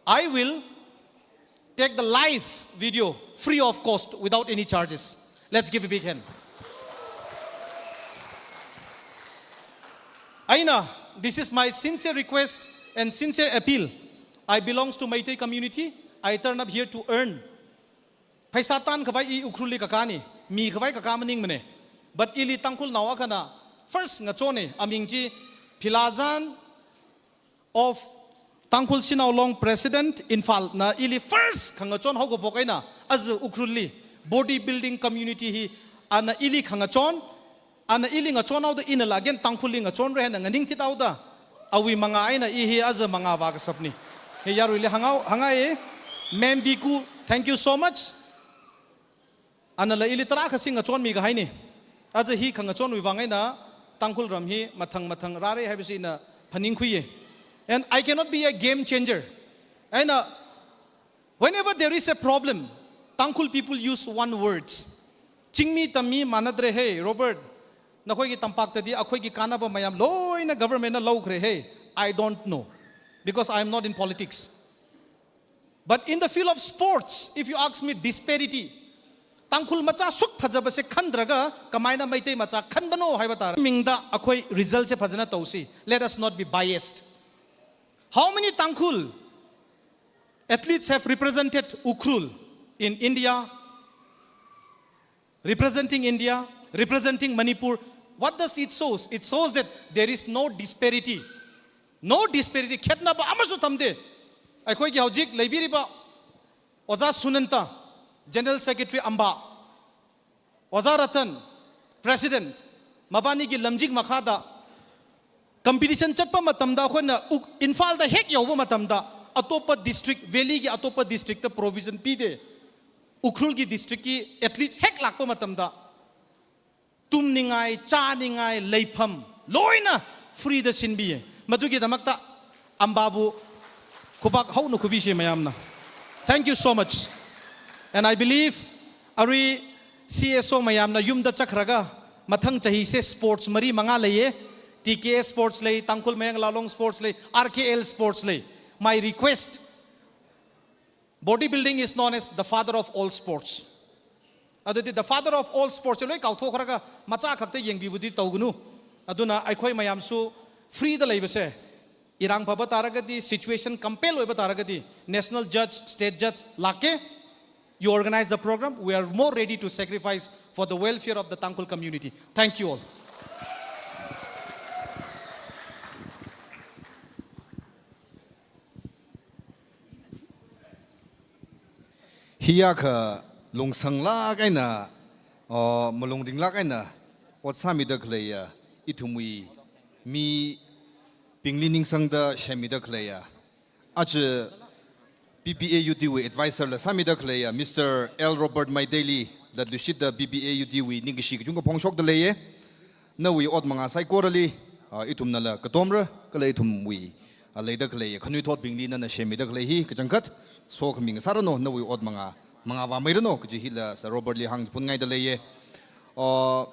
I will take the live video free of cost without any charges." Let's give a big hand. Eina, this is my sincere request and sincere appeal. I belongs to Meitei community. I turn up here to earn. Pheisā tankhavai i Ukhrulli kakāni, mikhavai kakā maningmane. But ili Tangkhulnao akhana first ngachonne, aming chi Philazan of Tangkhul Shanao Long President Imphal na ili first khangachon haokaphok eina aja Ukhrulli body building community hi ana ili khangachon, ana ili ngachonhaoda inala again Tangkhulli ngachonra haina nganingtithaoda, awui mangā eina i hi aja mangā vākashapni. Hi yaruili hānghao, hānghai, Ma'am Viku, thank you so much. Anala ili tarākha singachonmi kahaini. Aja hi khangachonwui vang eina Tangkhul ram hi mathang mathang rāre haibasi ina phaningkhuiye. And I cannot be a game changer. Eina, whenever there is a problem, Tangkhul people use one words. Chingmi tammi manadre he, Robert. Nakhoigi tampaktadi akhoigi kānnaba mayam loina government na loukhre he. I don't know. Because I am not in politics. But in the field of sports, if you ask me, disparity, Tangkhul machā suk phajabase khandraga, kamaina Meitei machā khanbano haiba tara. Mingda akhoi result se phajana tausi. Let us not be biased. How many Tangkhul athletes have represented Ukhrul in India, representing India, representing Manipur? What does it shows? It shows that there is no disparity. No disparity. Khetnaba amasu tamde. Aikhoigi hojik leibiriba Oja Sunanta, General Secretary Amba, Oja Ratan, President, mabanigi lamjik makhada competition chatpa matamda, akhona Uk-, Imphalda hek yaoba matamda, atopa district, valley gi atopa district ta provision pide. Ukhrul gi district gi at least hek lakpa matamda, tumningai, chāningai, leipham, loina free da sinbiye. Madugidamakta Ambabu khubak haona khubishi mayamna. Thank you so much. And I believe arui C S O mayamna yumda chakhraga, mathang chahise sports mari manga leiye. T K S sports lei, Tangkhul Mayang Lalong sports lei, R K L sports lei. My request, bodybuilding is known as the father of all sports. Adudi the father of all sports loi kaothokraga machā khakta yengbibudi taugunu. Aduna aikhoi mayamsu free da leibase. Irang phaba taragadi, situation compel oiba taragadi, national judge, state judge lake, you organize the program, we are more ready to sacrifice for the welfare of the Tangkhul community. Thank you all. Hiyākha lungsanglāk eina, uh, malung ringlāk eina ot sāmida khaleiya, ithumwui mibingli ningsangda shemmida khaleiya, aja P P A U D wui advisor la sāmida khaleiya, Mister L Robert Meitei li latluishitda P P A U D wui ningkashi kachungkha phongshokda leiye. Nawui ot mangā saikorali, ah, ithumnala katomra, kala ithumwui, ah, leida khalei khanuithotbingli nana shemmida khalei hi kachangkhat sokhami ngasāranu, nawui ot mangā, mangā vāmeiranu kaji hila Sir Robert li hāngphun ngaida leiye. Ah,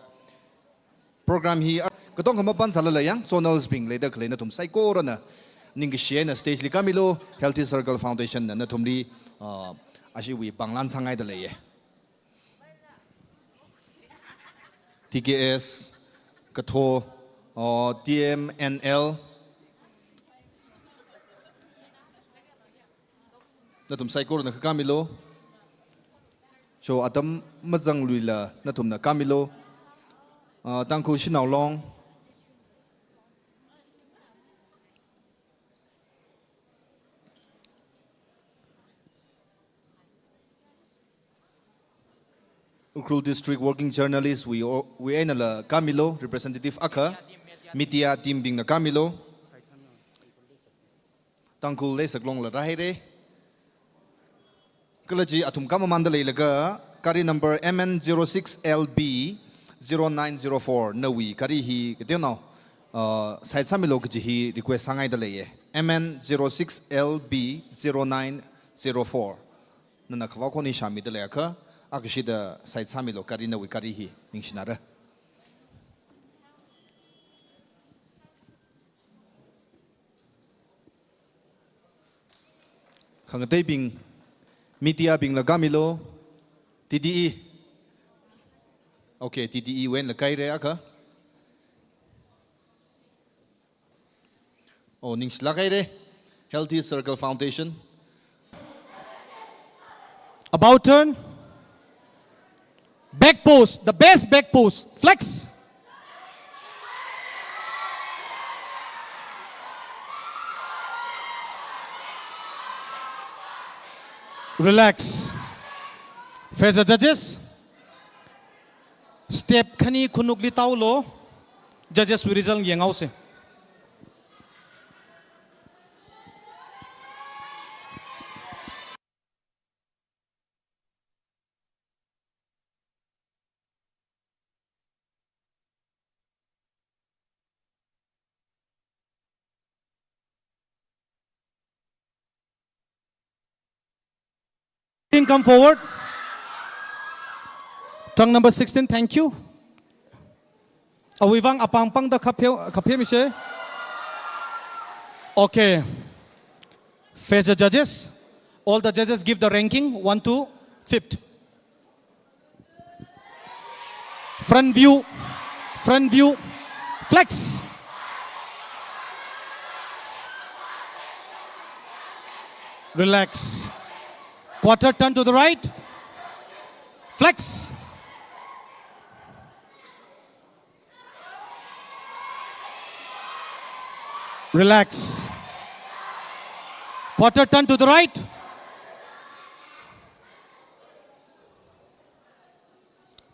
program hi, ah, katongkha mapansālala yang, zonals bing leida khalei nathum saikorana ningkashi eina stage li kāmilu, Healthy Circle Foundation na nathumli, ah, ashiwui pānglan sāngaida leiye. T K S, Katho, uh, T M N L. Nathum saikorana kha kāmilu. So, atam mazangluila nathumna kāmilu. Uh, Tangkhul Shanao Long. Ukhrul District Working Journalist wui o-, wui einala kāmilu, representative akha, media team bingna kāmilu. Tangkhul leisaklongla rāhaira. Kala chi athum kāmamanda leilaga, gari number M N zero six L B zero nine zero four nawui gari hi kateonao, uh, side sāmilu kaji hi request sāngaida leiya. M N zero six L B zero nine zero four. Nana khavao khoni shāmida leiakha, akashida side sāmilu gari nawui gari hi, ningshinara. Khangateibing, media bingla kāmilu, T D E. Okay, T D E wui einala kāhaira akha. Oh, ningshilāk haira. Healthy Circle Foundation. About turn. Back pose, the best back pose. Flex. Relax. Face the judges. Step khani khanukli taolu. Judges wui result yanghaosa. Team, come forward. Trunk number sixteen, thank you. Awui vang apāng pāngda khaphe, khaphe misa. Okay. Face the judges. All the judges give the ranking one to fifth. Front view. Front view. Flex. Relax. Quarter turn to the right. Flex. Relax. Quarter turn to the right.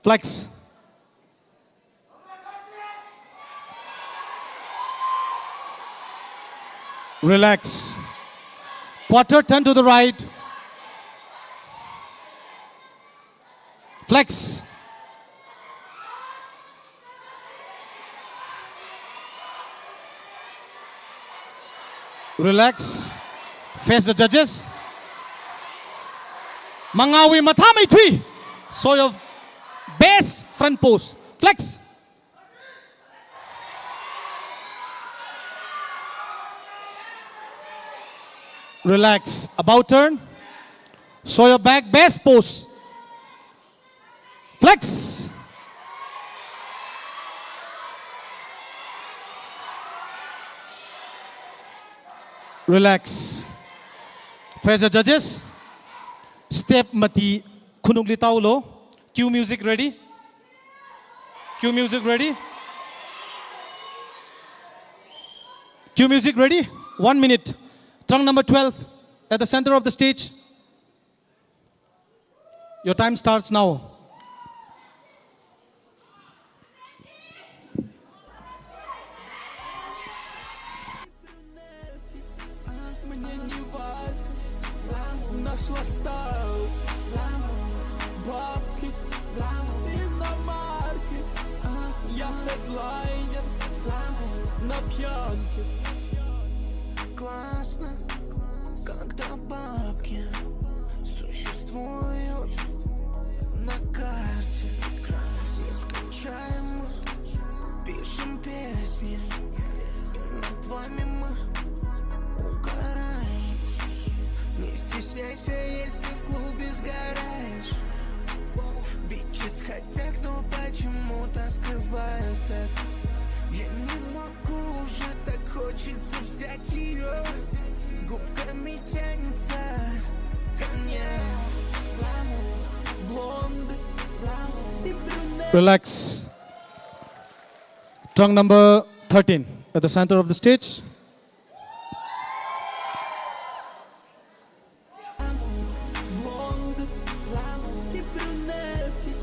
Flex. Relax. Quarter turn to the right. Flex. Relax. Face the judges. Mangāwui mathāmeithui. Show your best front pose. Flex. Relax. About turn. Show your back. Best pose. Flex. Relax. Face the judges. Step mati khanukli taolu. Cue music ready. Cue music ready. Cue music ready. One minute. Trunk number twelve at the center of the stage. Your time starts now. Мне не важно, нашла стайл, бабки, иномарки. Я хедлайнер на пьянке. Классно, когда бабки существуют на карте. Нескончаемо пишем песни, и над вами мы угораем. Не стесняйся, если в клубе сгораешь. Bitches хотят, но почему-то скрывают это. Я не могу уже, так хочется взять её. Губками тянется ко мне. Блонды и брюнетки. Relax. Trunk number thirteen at the center of the stage. Блонды и брюнетки,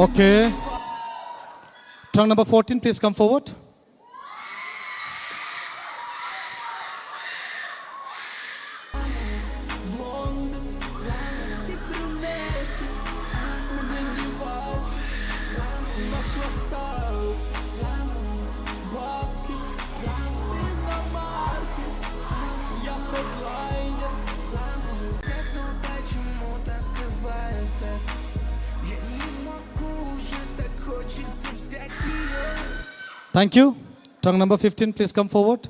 Okay. Trunk number fourteen, please come forward. Thank you. Trunk number fifteen, please come forward.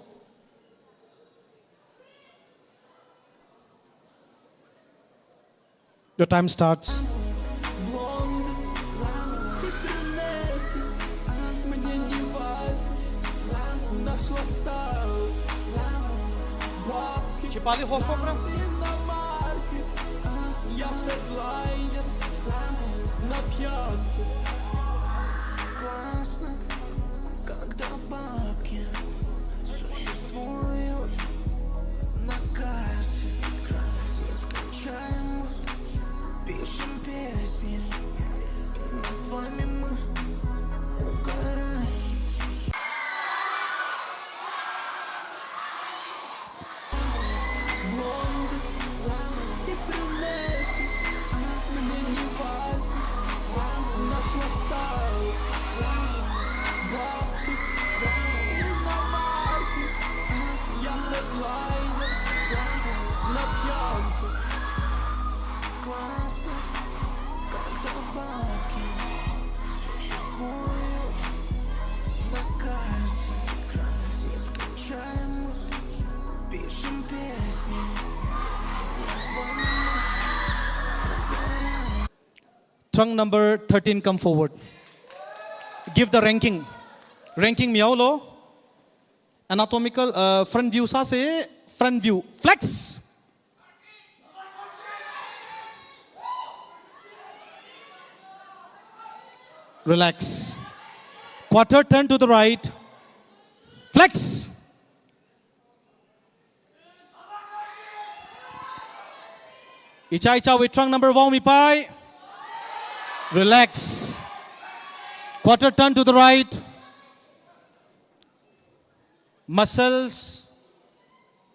Your time starts. Chipali host program. Когда бабки существуют на карте, нескончаемо пишем песни, над вами мы угораем. Trunk number thirteen, come forward. Give the ranking. Ranking mihaolu. Anatomical, uh, front view sāsa, front view. Flex. Relax. Quarter turn to the right. Flex. Ichai ichawui trunk number vaomipai. Relax. Quarter turn to the right. Muscles,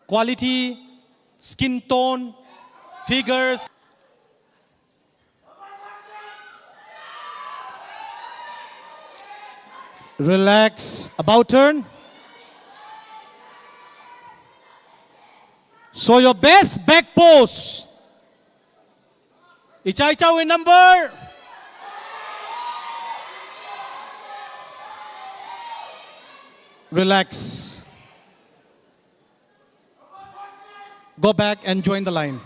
quality, skin tone, figures. Relax. About turn. So your best back pose. Ichai ichawui number. Relax. Go back and join the line.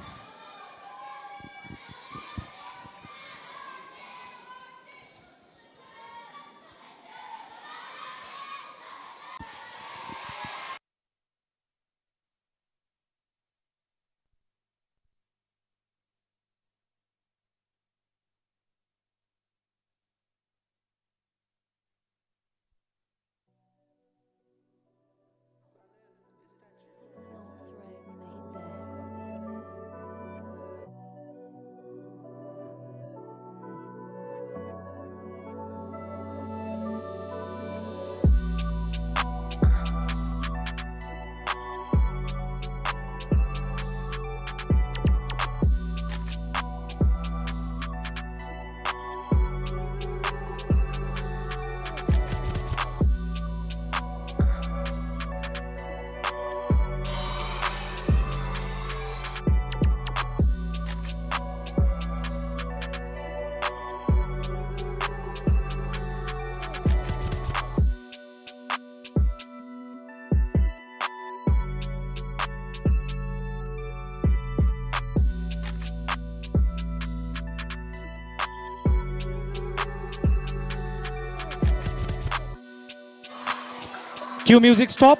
Cue music, stop.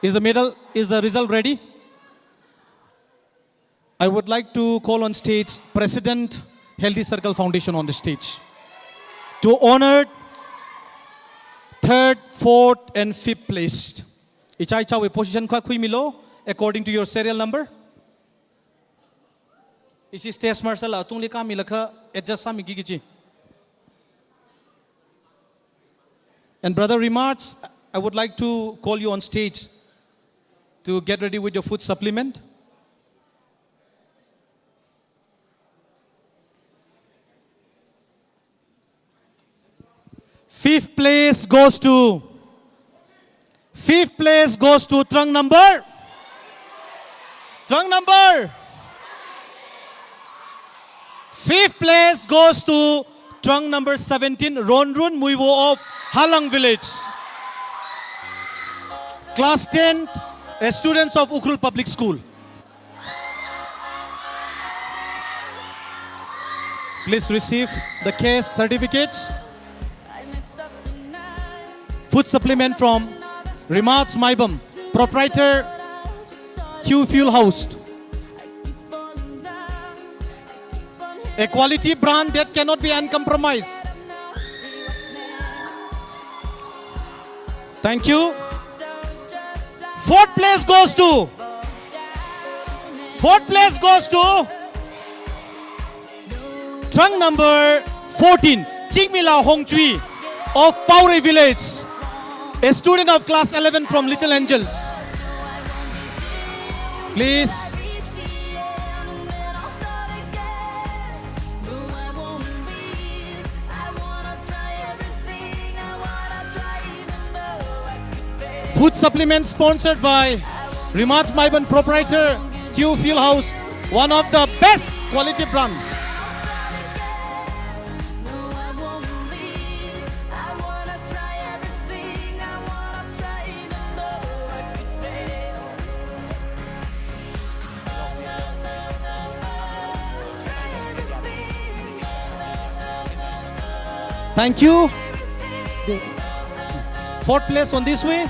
Is the medal, is the result ready? I would like to call on stage President, Healthy Circle Foundation on the stage to honor third, fourth and fifth placed. Ichai ichawui position khuimilu according to your serial number. Ishi stage marshal atungli kāmilakha adjust sāmiki kaji. And Brother Remarks, I would like to call you on stage to get ready with your food supplement. Fifth place goes to, fifth place goes to trunk number, trunk number. Fifth place goes to trunk number seventeen, Ronrun Muiwo of Halang Village. Class ten, uh, students of Ukhrul Public School. Please receive the cash certificates. Food supplement from Remarks Maibam, proprietor, Q Fuel House. A quality brand that cannot be uncompromised. Thank you. Fourth place goes to, fourth place goes to trunk number fourteen, Chingmila Hongchui of Paurei Village, a student of class eleven from Little Angels. Please. Food supplement sponsored by Remarks Maibam, proprietor, Q Fuel House, one of the best quality brand. Thank you. The fourth place on this way.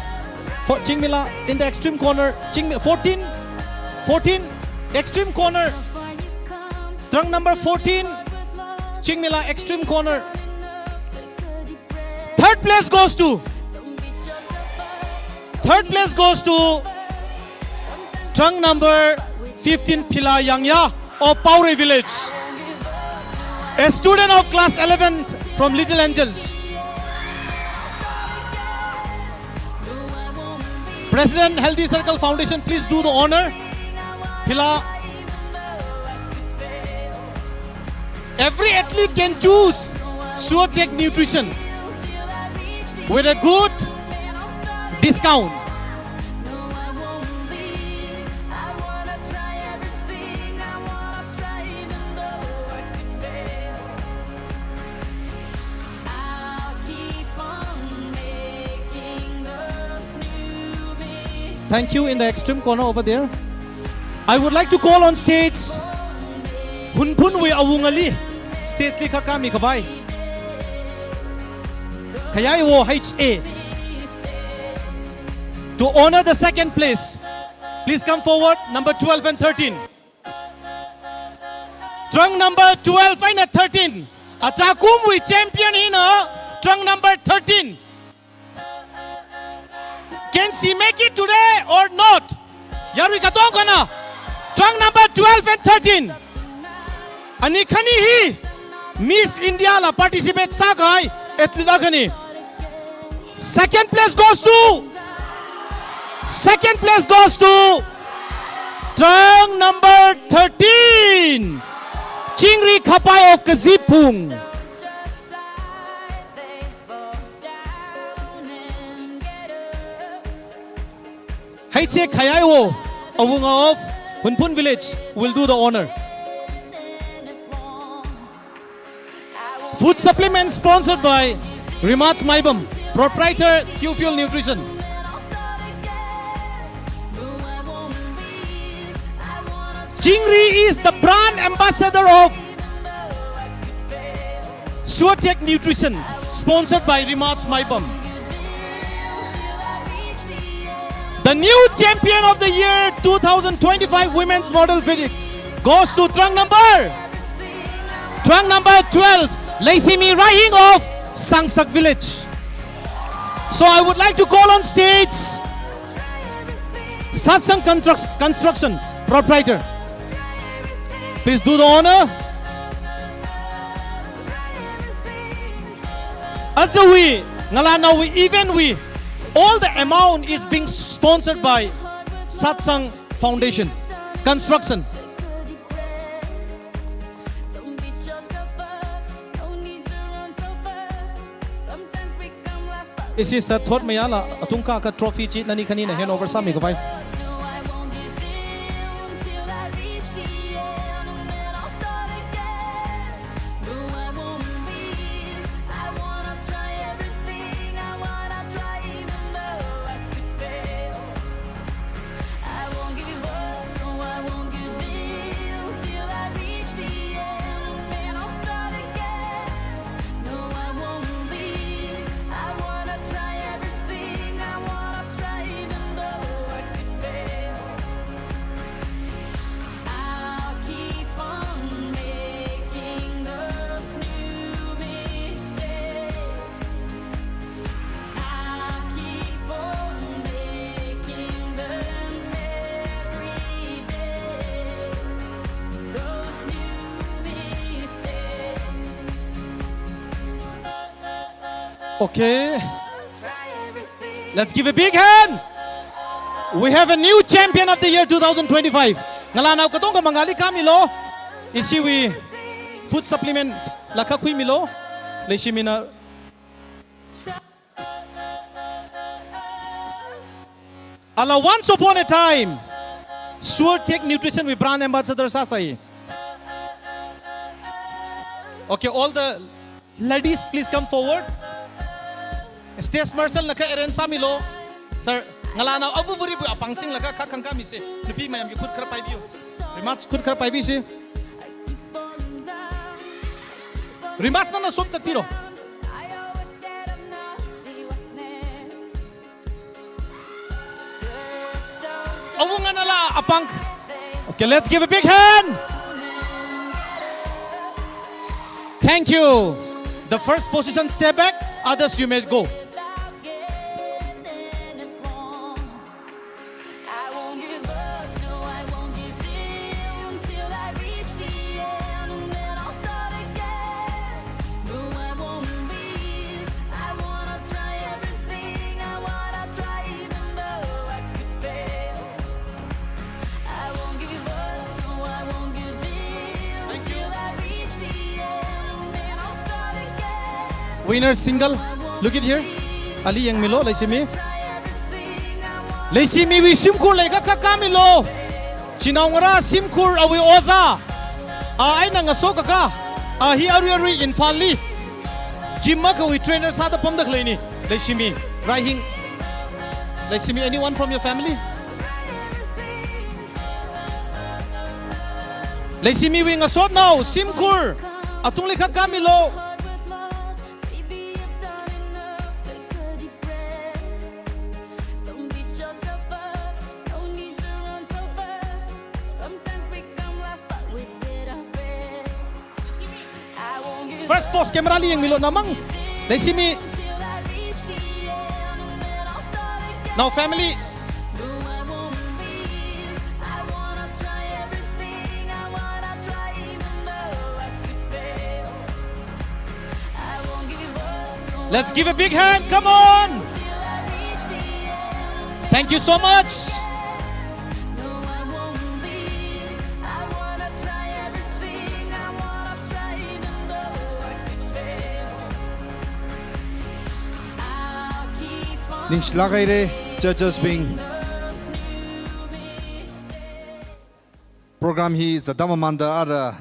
For Chingmila in the extreme corner. Chingmi-, fourteen, fourteen, extreme corner. Trunk number fourteen, Chingmila extreme corner. Third place goes to, third place goes to trunk number fifteen, Phila Yangya of Paurei Village, a student of class eleven from Little Angels. President, Healthy Circle Foundation, please do the honor. Phila. Every athlete can choose Suretech Nutrition with a good discount. Thank you. In the extreme corner over there, I would like to call on stage Hunphunwui awungali, stage li khakami khavai. Khayaiwo H A. To honor the second place, please come forward, number twelve and thirteen. Trunk number twelve and thirteen. Achakumwui champion hina trunk number thirteen. Can she make it today or not? Yarui katongkhana, trunk number twelve and thirteen. Ani khani hi Miss India la participate sākahai athlete akhani. Second place goes to, second place goes to trunk number thirteen, Chingri Khapai of Kazipung. H A Khayaiwo, awunga of Hunphun Village, will do the honor. Food supplement sponsored by Remarks Maibam, proprietor Q Fuel Nutrition. Chingri is the brand ambassador of Suretech Nutrition, sponsored by Remarks Maibam. The new champion of the year two thousand twenty-five women's model physique goes to trunk number, trunk number twelve, Leisimi Raihing of Sangsak Village. So I would like to call on stage Satsang Construct-, Construction proprietor. Please do the honor. Azawui Ngalānao event wui, all the amount is being sponsored by Satsang Foundation Construction. Ishi sir thot mayala, atungkha kha trophy chi nani khanina hand over sāmi khavai. Okay. Let's give a big hand. We have a new champion of the year two thousand twenty-five. Ngalānao katonga mangāli kāmilo. Ishiwui food supplement la kha khuimilo. Leishimina. Ala once upon a time, Sure Tech Nutrition wui brand ambassador sāsai. Okay, all the ladies, please come forward. Stage marshal na kha arrange sāmilo. Sir, ngalānao avu vuri bu apāng singlaga kha khangkā mise. Nupi mayam yu khut khar paibiu. Remarks khut khar paibise. Remarks nana som chatpiro. Awunganala apāng. Okay, let's give a big hand. Thank you. The first position, step back. Others, you may go. Winner single, look it here. Ali yangmilo, Leishimi. Leishimiwui shimkhur leikha kha kāmilo. Chinaongarā shimkhur awui ojā. A eina ngaso kaka. A hi arui arui Imphalli gym akhawui trainer sāda pamda khaleini. Leishimi, Raihing. Leishimi, anyone from your family? Leishimiwui ngasotnao shimkhur atungli kha kāmilo. First post camera li yangmilo namang. Leishimi. Now family. Let's give a big hand. Come on. Thank you so much. Ningshilāk haira, judges bing. Program hi zatda mamānda ara,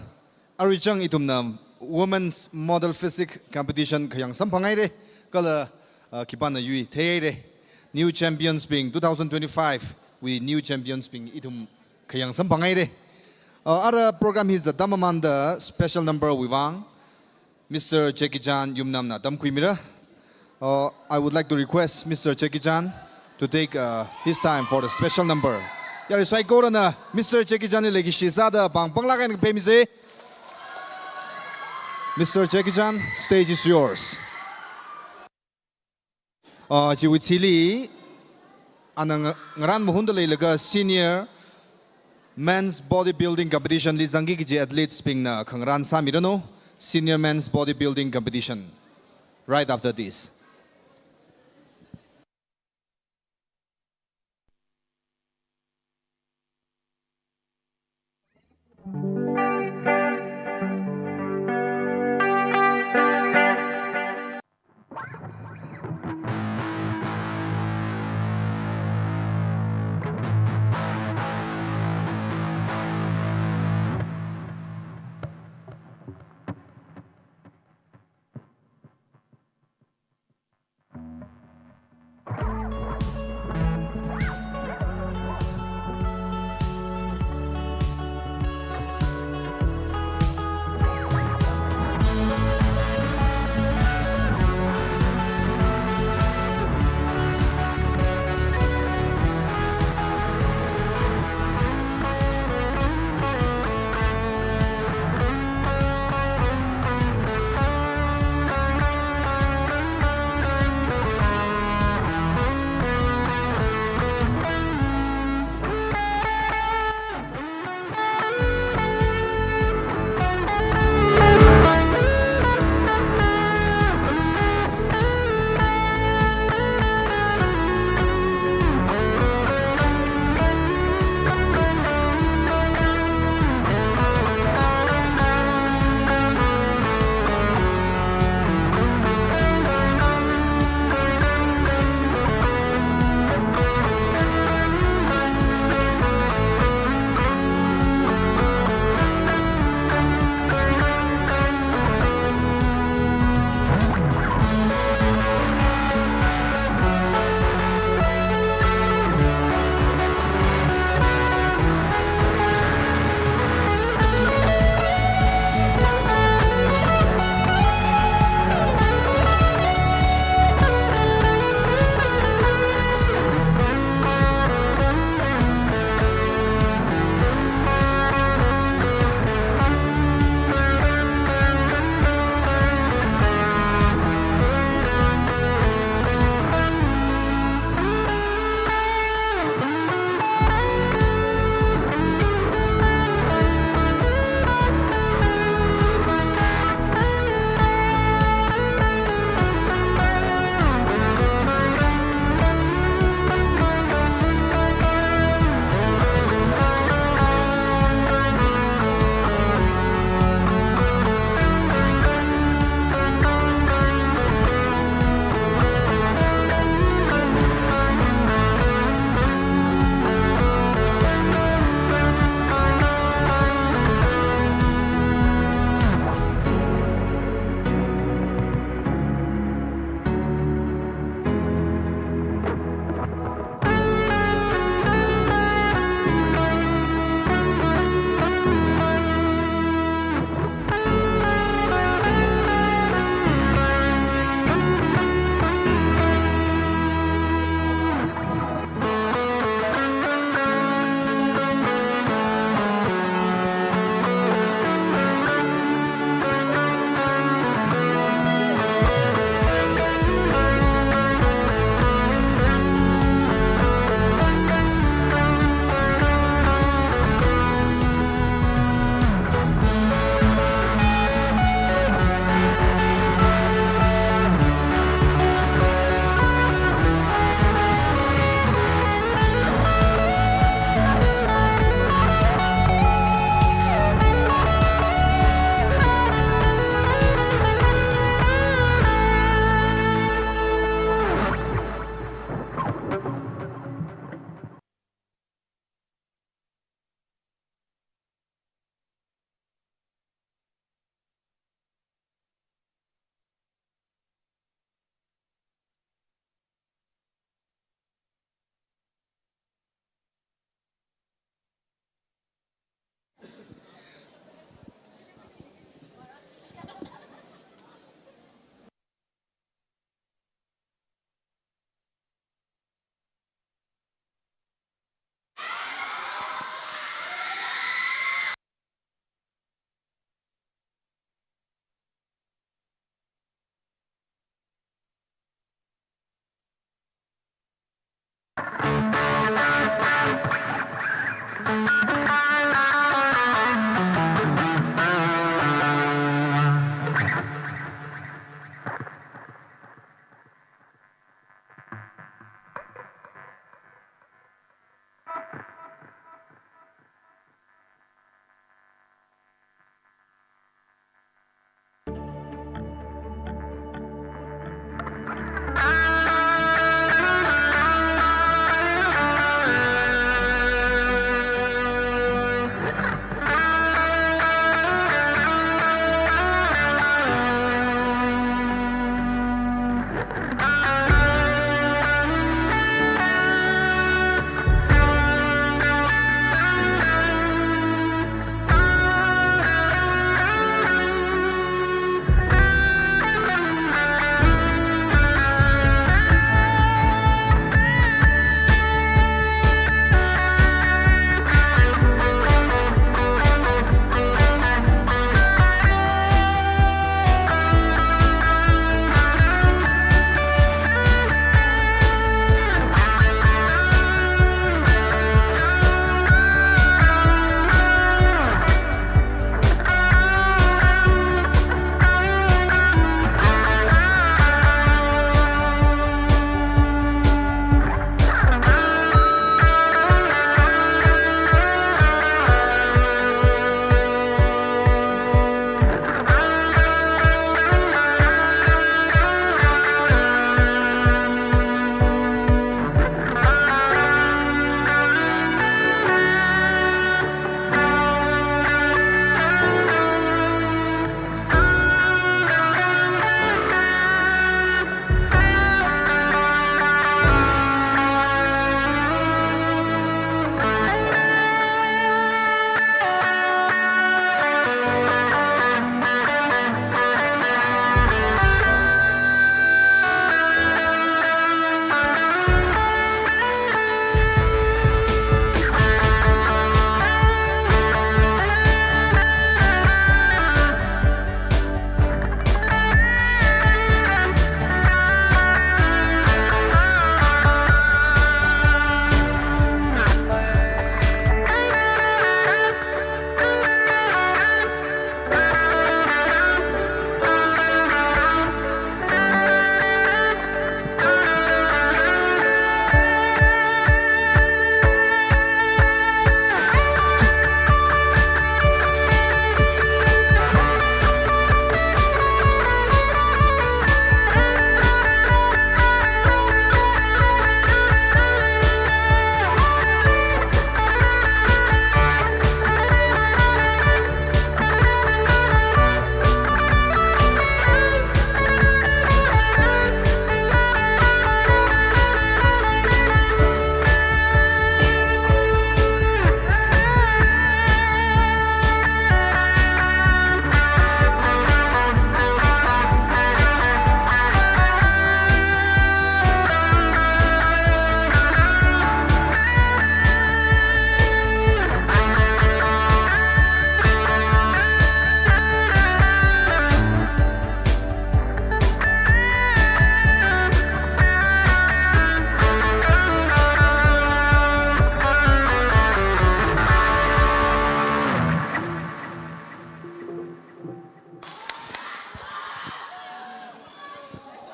aruichang ithumna Women's Model Physique Competition khayang samphang haira, kala, uh, khipāna yuithei haira. New champions bing, two thousand twenty-five wui new champions bing ithum khayang samphang haira. Uh, ara program hi zatda mamānda special number wui vang Mister Jackie Chan Yumnamna tamkhuimira. Uh, I would like to request Mister Jackie Chan to take, uh, his time for the special number. Yarui saikorana Mister Jackie Chan li leikashi sāda pāng panglāk eina pheimise. Mister Jackie Chan, stage is yours. Uh, chiwui thili, ana nga-, ngarān mahunda leilaga Senior Men's Bodybuilding Competition li zangki kaji athletes bingna khangarān sāmiranu, Senior Men's Bodybuilding Competition, right after this.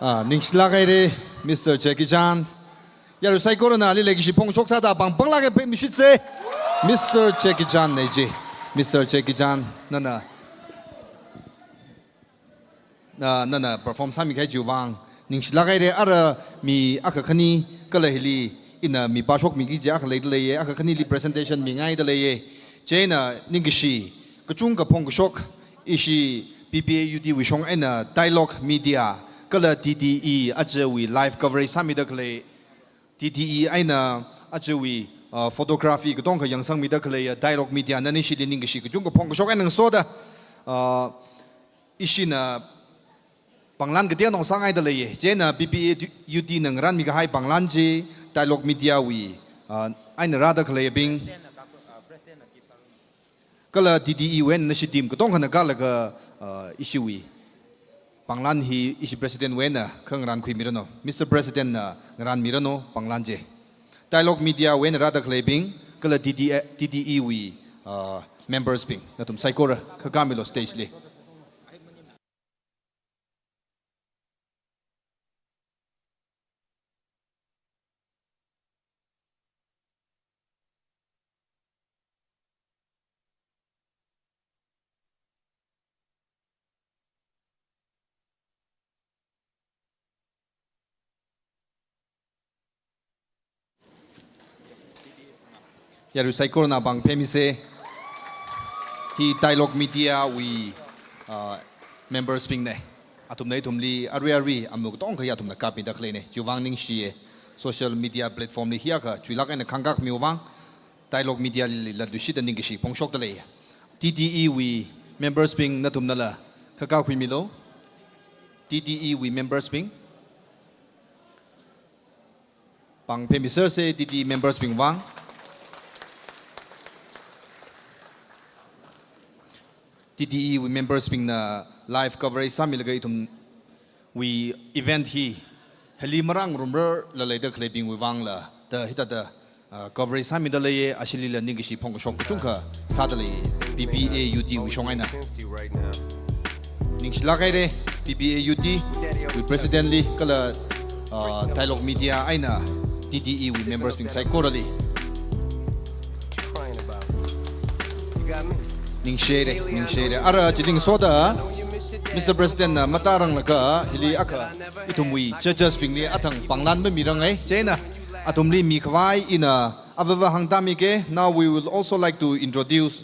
Ah, ningshilāk haira, Mister Jackie Chan. Yarui saikorana ali leikashi phongshok sāda pāng pānglāk eina pemishitsa. Mister Jackie Chan nei chi. Mister Jackie Chan, nana, ah, nana perform sāmikahai chiwui vang ningshilāk haira. Ara mi akha khani kala hili ina mipā shokmiki kaji akha leida leiya, akha khanili presentation mingaida leiya. Chieina ningkashi kachungkha phongkashok ishi P P A U T wui shong eina Dialogue Media kala D T E ajawui live coverage sāmida khalei, D T E eina ajawui, uh, photography katonga yangsangmida khalei, uh, Dialogue Media nani ishili ningkashi kachungkha phongkashok eina ngasoda, uh, ishina pānglan kateonao sāngaida leiya. Chieina P P A U T na ngaranmikahai pānglan chi Dialogue Media wui, uh, eina rāda khaleibing kala D T E wui eina nashi team katongana kalaga, uh, ishiwui pānglan hi ishi President wui eina khangarān khuimiranu. Mister President na ngaranmiranu pānglan chi. Dialogue Media wui eina rāda khaleibing, kala T T, T T E wui, uh, members bing, nathum saikora khakāmilu stage li. Yarui saikorana pāng phemisa. Hi Dialogue Media wui, uh, members bing nei. Athumna ithumli arui arui amuk tongkha ya athumna kapmida khalei nei. Chiwuivang ningshiya. Social media platform li hiyākha chuilāk eina khangkak miwuivang Dialogue Media li latluishida ningkashi phongshokda lei. T T E wui members bing nathumnala khakā khuimilu. T T E wui members bing. Pāng phemisersa T T E members bing vang. T T E wui members bingna live coverage sāmilaga ithumwui event hi hili marāngarumrarla leida khaleibingwui vangla da hithāda, uh, coverage sāmida leiya, ashilila ningkashi phongkashok kachungkha sāda lei, P P A U T wui shong eina. Ningshilāk haira, P P A U T wui president li kala, uh, Dialogue Media eina T T E wui members bing saikorali. Ningshi haira, ningshi haira. Ara chili ngasoda, Mister President na mataranglaga hili akha ithumwui judges bingli athang pānglan mamiranga. Chieina athumli mikhavai ina avāva hāngtāmika. Now we will also like to introduce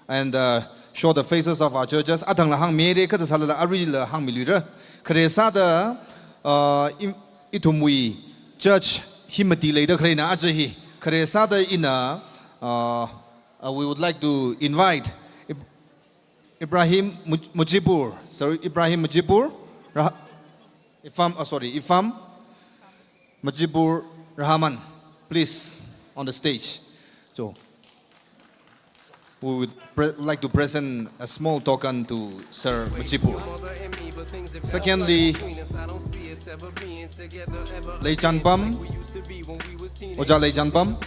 and, uh, show the faces of our judges. Athangla hāngmihaira, kha thāsālala aruila hāngmiluira. Khare sāda, uh, i-, ithumwui judge hi mati leida khaleina aja hi. Khare sāda ina, uh, uh, we would like to invite Ib-, Ibrahim Muj-, Mujibur. Sorry, Ibrahim Mujibur. Rah-, Ifam, uh, sorry, Ifam Mujibur Rahman, please, on the stage. So, we would pre-, like to present a small token to Sir Mujibur. Secondly, Leichanpam, Ojā Leichanpam,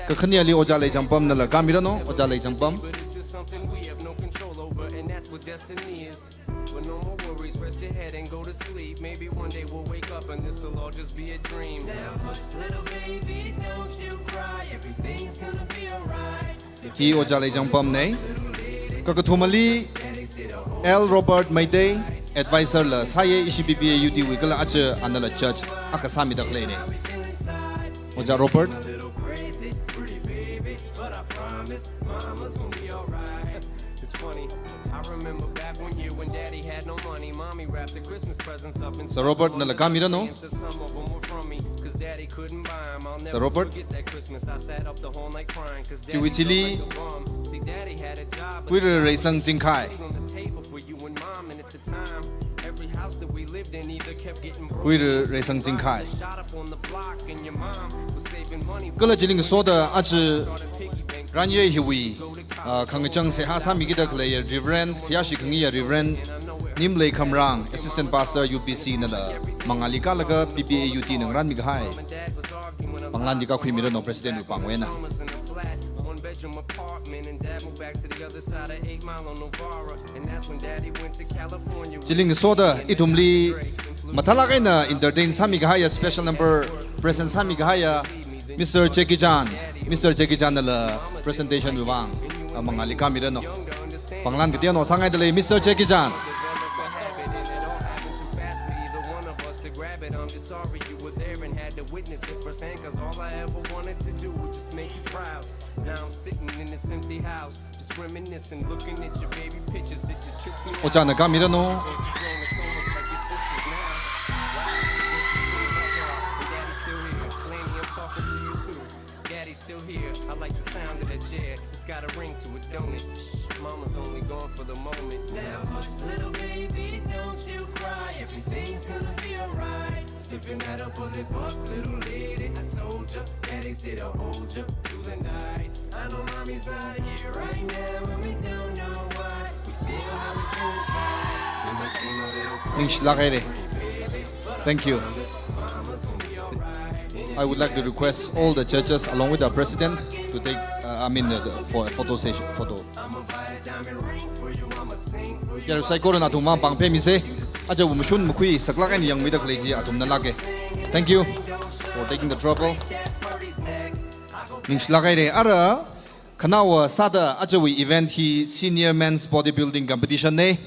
kakhaneali Ojā Leichanpamnala kāmiranu, Ojā Leichanpam. But no more worries, rest your head and go to sleep. Maybe one day we'll wake up and this'll all just be a dream. Now hush, little baby, don't you cry. Everything's gonna be alright. Hi Ojā Leichanpam nei. Kakathumali L Robert Meitei, advisor la sāya ishi P P A U T wui kala aja anala judge akha sāmida khalei nei. Ojā Robert. It's funny. I remember back one year when daddy had no money. Mommy wrapped the Christmas presents up in Sir Robert nala kāmiranu. And said some of 'em were from me, 'cause daddy couldn't buy 'em. I'll never Sir Robert. Forget that Christmas. I sat up the whole night crying, 'cause daddy felt like a bum. Chiwui chili. See, daddy had a job, but Kuira Reisang Chingkhai. Food on the table for you and mom, and at the time, every house that we lived in either kept getting broken into. Kuira Reisang Chingkhai. Shot up on the block, and your mom was saving money for Kala chili ngasoda aja started piggy bank. Ranye hiwui, uh, khangachang seihā sāmikida khalei Reverend, yashi khangayi Reverend Nimlei Khamrang, Assistant Pastor U B C nala mangāli kālaga P P A U T na ngarānmi kahai pānglan di kākhuimiranu President wui pāngwui eina. Chili ngasoda ithumli mathālāk eina entertain sāmi kahaiya special number present sāmi kahaiya Mister Jackie Chan, Mister Jackie Chan nala presentation wui vang, ah, mangāli kāmiranu. Pānglan kateonao sāngaida lei Mister Jackie Chan. Now I'm sitting in this empty house, just reminiscing, looking at your baby pictures. It just trips me out. Ojāna kāmiranu. Baby grown, it's almost like your sisters now. Wow, this is pretty much all. And daddy's still here. Lanny, I'm talking to you too. Daddy's still here. I like the sound of that chair. It's got a ring to it, don't it? Shh, mama's only gone for the moment. Now hush, little baby, don't you cry. Everything's gonna be alright. Stiffen that up, pull it back, little lady. I told ya, daddy's here to hold ya through the night. I know mommy's not here right now, and we don't know why. We feel how we feel inside. We might seem a little crazy, Ningshilāk haira. Thank you. Mama's gonna be alright. I would like to request all the judges along with the president to take, uh, I mean, uh, the, for a photo session, photo. Yarui saikorana athum mapāngphaimise. Aja wumshun mukhui saklāk eina yangmida khalei chi athumna lāke. Thank you for taking the trouble. Ningshilāk haire. Ara khanaowa sāda ajawui event hi senior men's bodybuilding competition ne.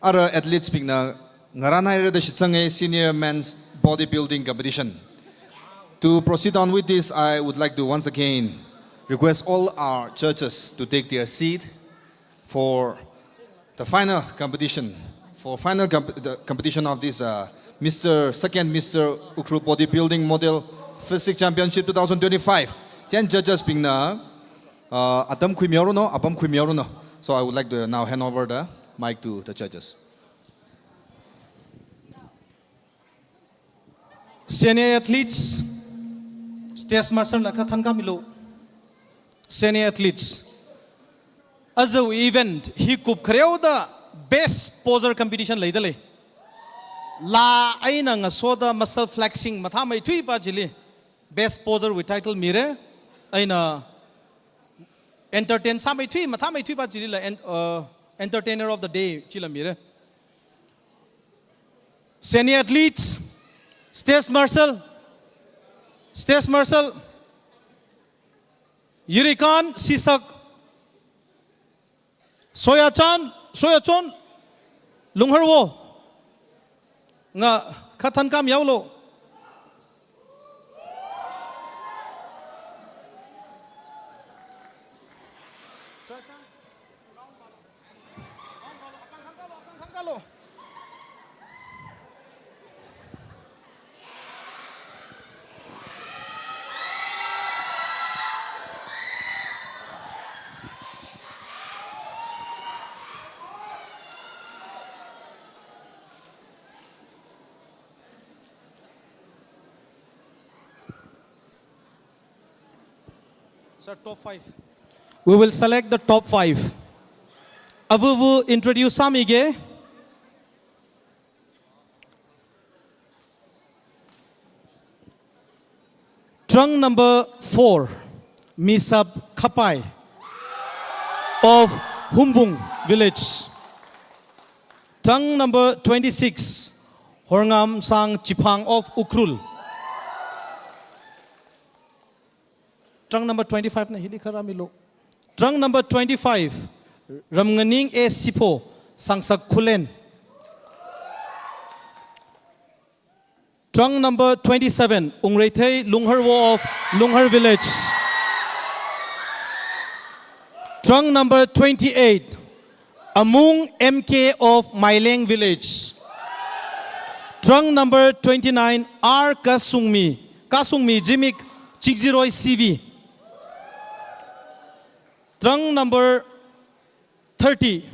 Ara athletes bingna ngarānhairada shitsange senior men's bodybuilding competition. To proceed on with this, I would like to once again request all our judges to take their seat for the final competition, for final comp-, the competition of this, uh, Mister Second Mister Ukhrul Bodybuilding Model Physique Championship two thousand twenty-five. Ten judges bingna, uh, atam khuimihaoranu, apam khuimihaoranu. So I would like to now hand over the mic to the judges. Senior athletes, stage master na kha thankāmilu. Senior athletes, aja event hi kupkhareoda best poser competition leidalei. Laa eina ngasoda muscle flexing mathāmeithuipa chili best poser wui title mire. Eina entertain sāmeithui, mathāmeithuipa chilila en-, uh, entertainer of the day chila mire. Senior athletes, stage marshal, stage marshal, Yirikan Sisak, Soyachan, Soyachon, Lungharwo, nga kha thankāmihaolu. Sir, top five. We will select the top five. Avuvu introduce sāmige. Trunk number four, Misap Khapai of Humbung Village. Trunk number twenty-six, Horngam Sang Chiphang of Ukhrul. Trunk number twenty-five na hili kharāmilu. Trunk number twenty-five, Ramnganing A Sipho, Sangsak Khullen. Trunk number twenty-seven, Ungreithei Lungharwo of Lunghar Village. Trunk number twenty-eight, Amung M K of Maileng Village. Trunk number twenty-nine, R Kasungmi, Kasungmi Jimik, Chikjiroi C V. Trunk number thirty,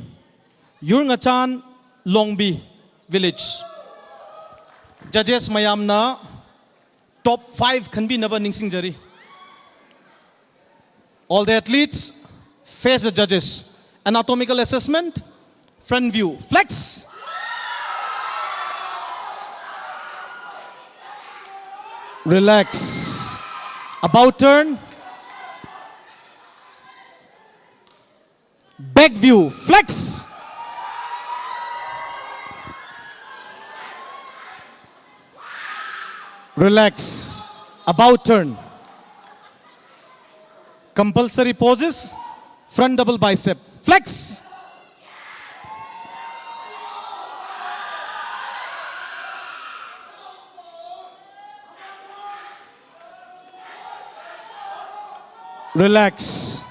Yurngachan Longbi Village. Judges mayamna top five khanbinaba ningsingjari. All the athletes face the judges. Anatomical assessment, front view. Flex. Relax. About turn. Back view, flex. Relax. About turn. Compulsory poses, front double bicep, flex. Relax.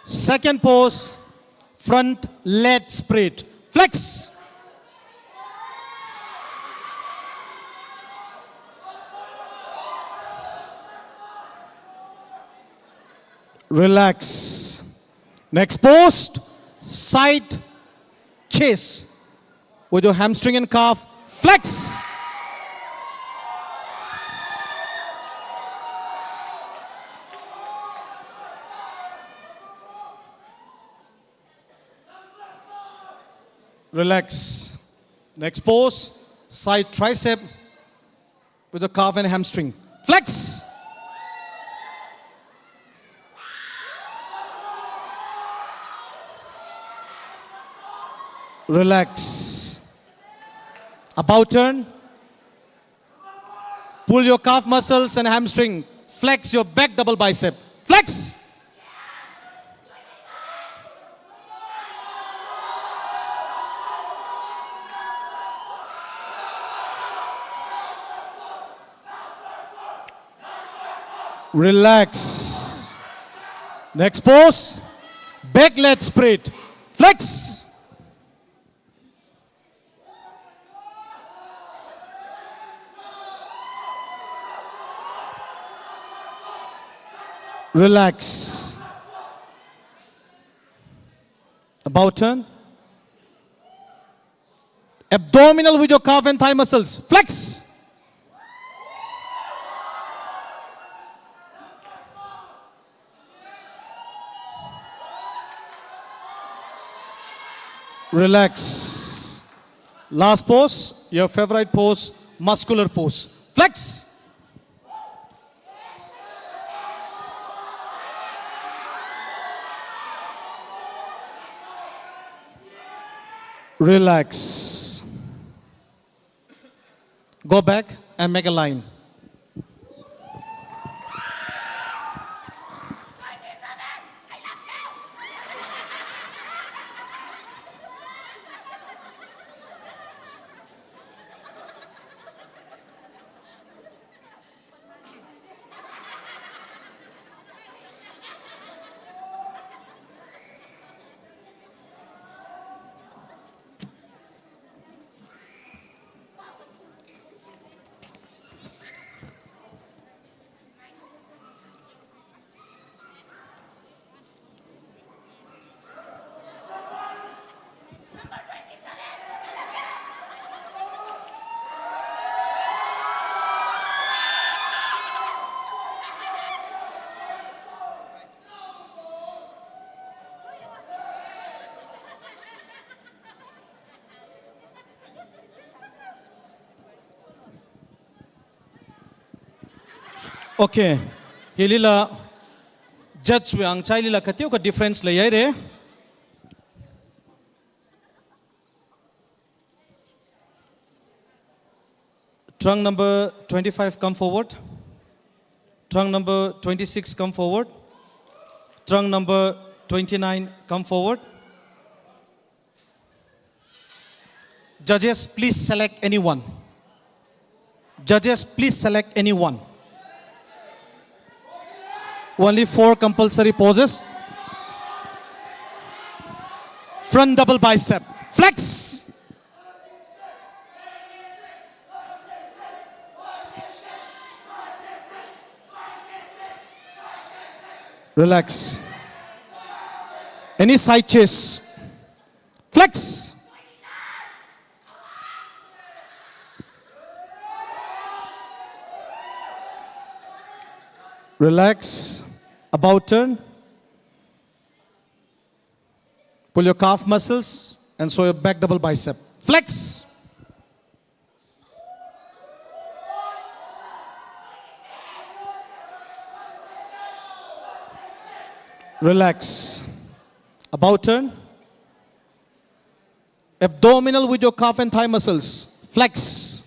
Second pose, front lat spread. Flex. Relax. Next pose, side chest with your hamstring and calf. Flex. Relax. Next pose, side tricep. with the calf and hamstring. Flex. Relax. About turn. Pull your calf muscles and hamstring. Flex your back double bicep. Flex. Relax. Next pose. Back lat spread. Flex. Relax. About turn. Abdominal with your calf and thigh muscles. Flex. Relax. Last pose, your favorite pose, muscular pose. Flex. Relax. Go back and make a line. Okay. Hilila judge wui angchailila kateokha difference leihaira. Trunk number twenty-five, come forward. Trunk number twenty-six, come forward. Trunk number twenty-nine, come forward. Judges, please select anyone. Judges, please select anyone. Only four compulsory poses. Front double bicep. Flex. Relax. Any side chest. Flex. Relax. About turn. Pull your calf muscles and show your back double bicep. Flex. Relax. About turn. Abdominal with your calf and thigh muscles. Flex.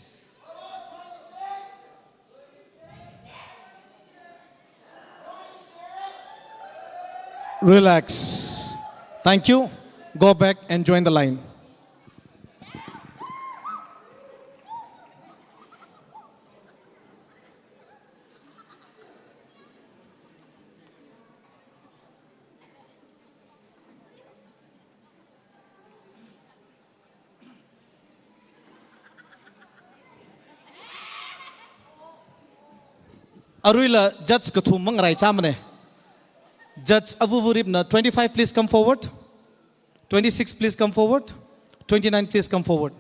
Relax. Thank you. Go back and join the line. Aruila judge kathum mangaraichāmana. Judge Avuvu Ripna, twenty-five, please come forward. Twenty-six, please come forward. Twenty-nine, please come forward.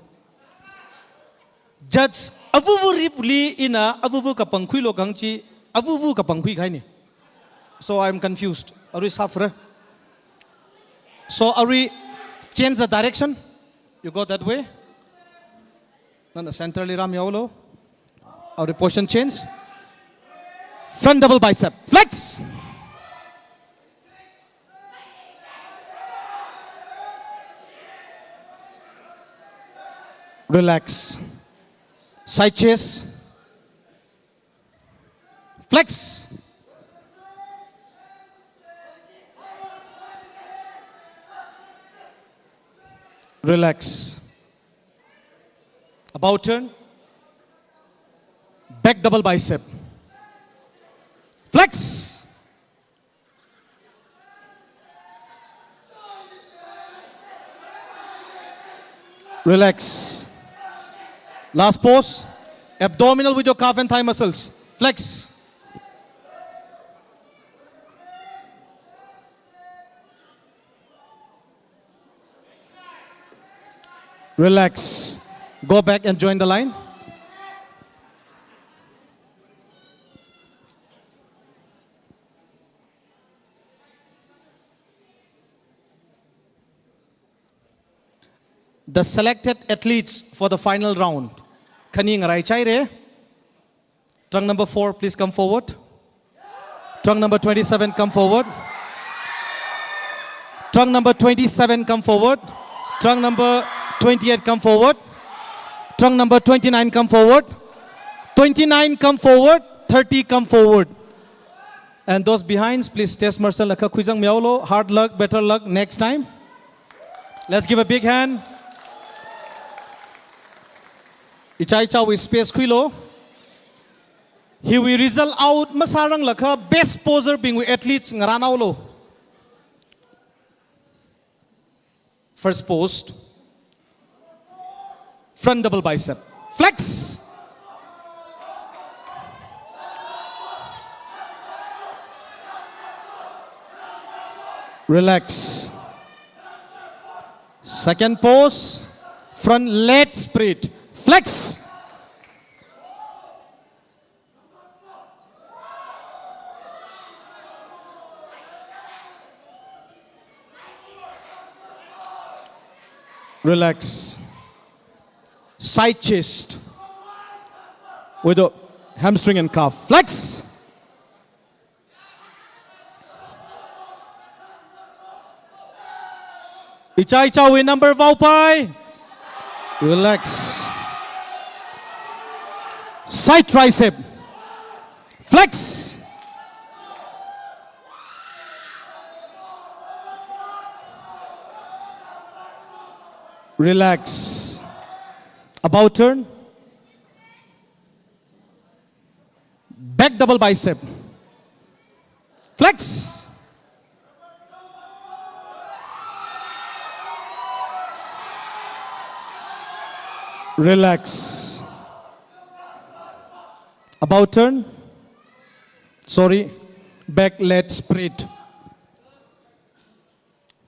Judge Avuvu Ripli ina Avuvu kapangkhuilu kahāng chi, Avuvu kapangkhui kahaina. So I'm confused. Arui sāphara. So arui change the direction. You go that way. Nana center li rāmihaolu. Arui position change. Front double bicep. Flex. Relax. Side chest. Flex. Relax. About turn. Back double bicep. Flex. Relax. Last pose. Abdominal with your calf and thigh muscles. Flex. Relax. Go back and join the line. The selected athletes for the final round. Khani ngaraichaire. Trunk number four, please come forward. Trunk number twenty-seven, come forward. Trunk number twenty-seven, come forward. Trunk number twenty-eight, come forward. Trunk number twenty-nine, come forward. Twenty-nine, come forward. Thirty, come forward. And those behinds, please, stage marshal laga khuizangmihaolu. Hard luck, better luck next time. Let's give a big hand. Ichai ichawui space khuilu. Hiwui result out masāranglakha best poser bingwui athletes ngarānhaolu. First pose. Front double bicep. Flex. Relax. Second pose. Front lat spread. Flex. Relax. Side chest with the hamstring and calf. Flex. Ichai ichawui number vaopai. Relax. Side tricep. Flex. Relax. About turn. Back double bicep. Flex. Relax. About turn. Sorry. Back lat spread.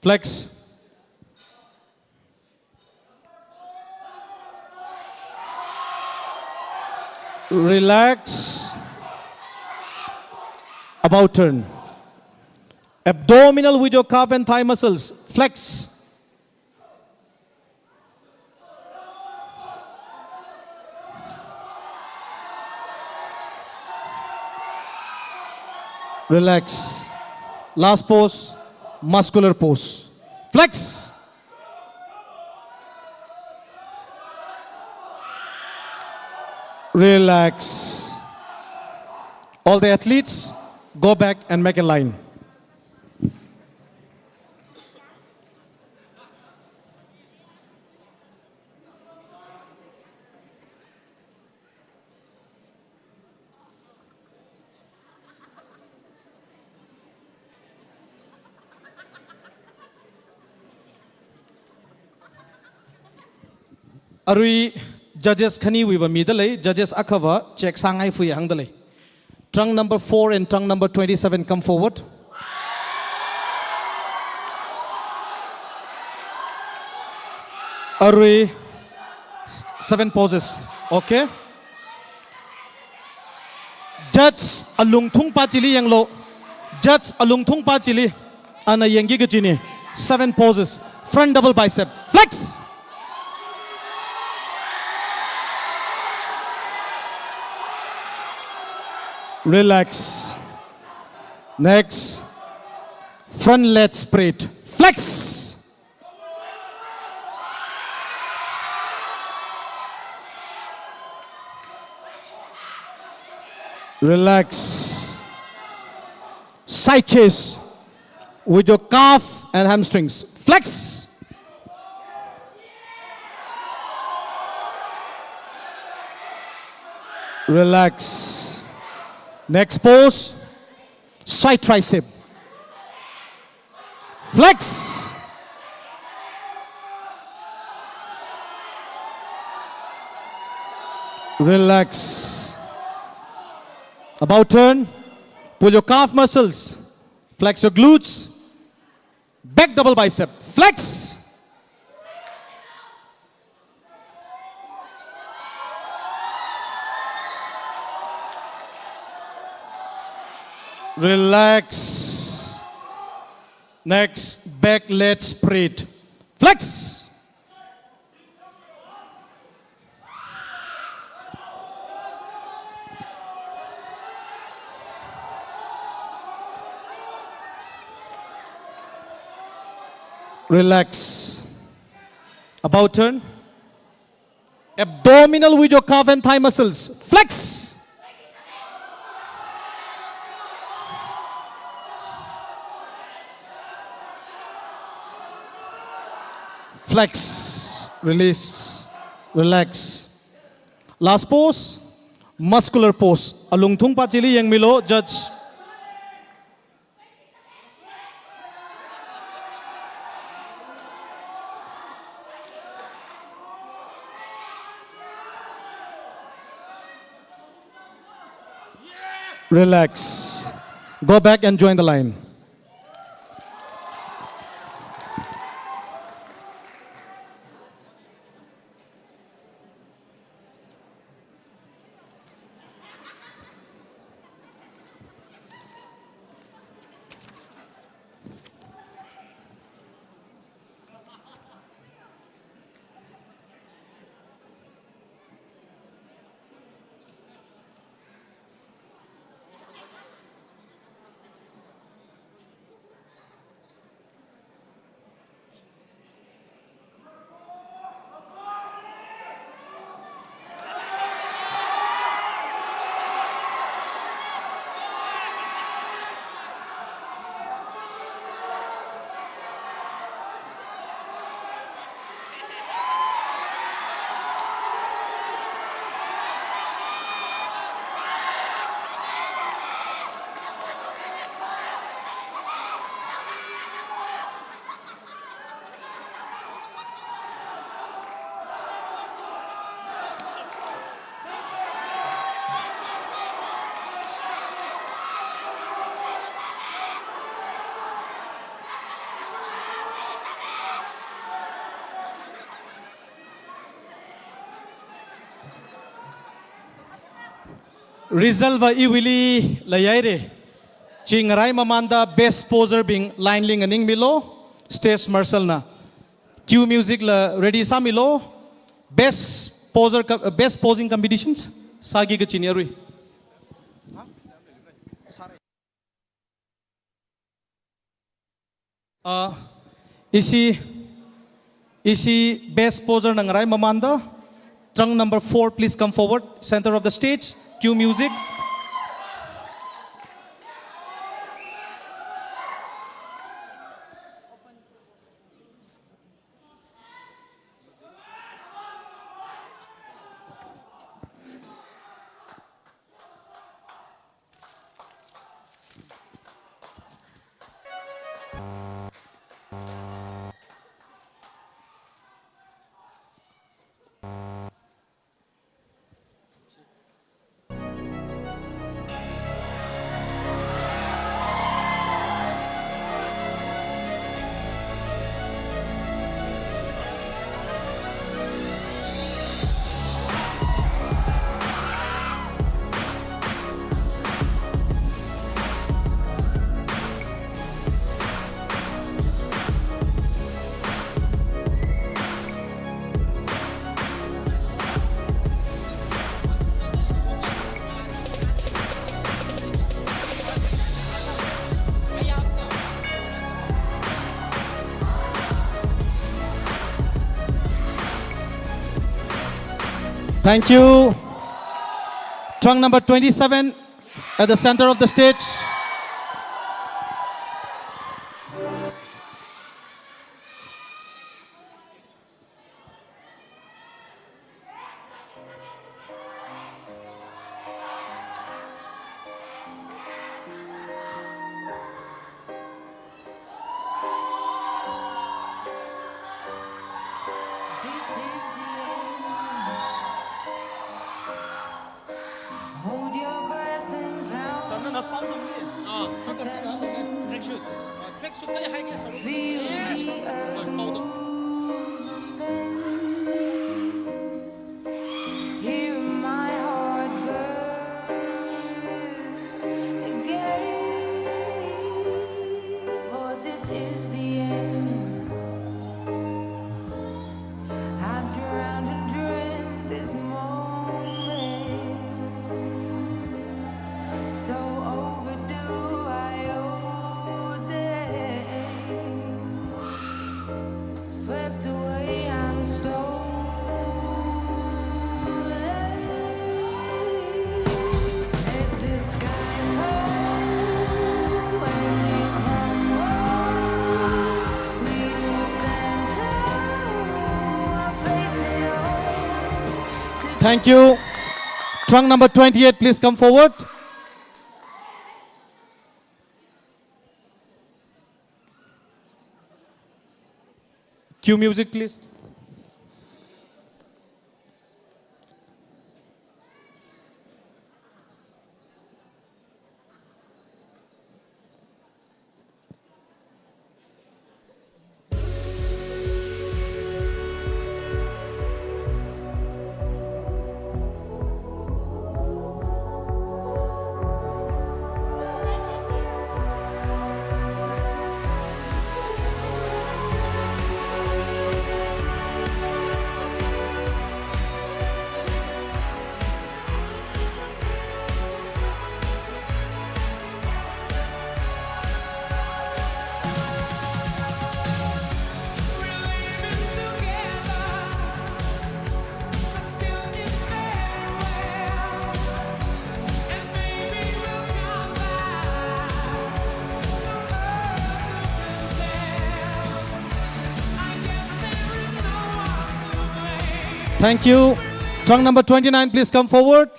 Flex. Relax. About turn. Abdominal with your calf and thigh muscles. Flex. Relax. Last pose, muscular pose. Flex. Relax. All the athletes, go back and make a line. Arui judges khaniwui va mida lei, judges akha va check sāngai fui hāngda lei. Trunk number four and trunk number twenty-seven, come forward. Arui, s-, seven poses. Okay. Judge alungthung pa chili yanglu. Judge alungthung pa chili. Ana yangki kachini. Seven poses. Front double bicep. Flex. Relax. Next. Front leg spread. Flex. Relax. Side chest with your calf and hamstrings. Flex. Relax. Next pose. Side tricep. Flex. Relax. About turn. Pull your calf muscles. Flex your glutes. Back double bicep. Flex. Relax. Next, back leg spread. Flex. Relax. About turn. Abdominal with your calf and thigh muscles. Flex. Flex. Release. Relax. Last pose. Muscular pose. Alungthung pa chili yangmilo, judge. Relax. Go back and join the line. Result va iwuili leihaira. Chi ngarai mamānda best poser bing line li nganingmilo, stage marshal na. Cue music la ready sāmilo. Best poser co-, best posing competitions sāki kachina arui. Ah, ishi, ishi best poser na ngarai mamānda, trunk number four, please come forward, center of the stage, cue music. Thank you. Trunk number twenty-seven at the center of the stage. This is the end. Hold your breath and count. Sir, na pau dong ni. Ah. Saka sir, na dong ni. Tracksuit. Ah, tracksuit kali high class. Feel the earth move and then hear my heart burst again. For this is the end. I've drowned and dreamt this moment. So overdue, I owe the end. Swept away, I'm stolen. Let the sky fall when it crumbles. We will stand tall, face it all. Thank you. Trunk number twenty-eight, please come forward. Cue music, please. Thank you. Trunk number twenty-nine, please come forward.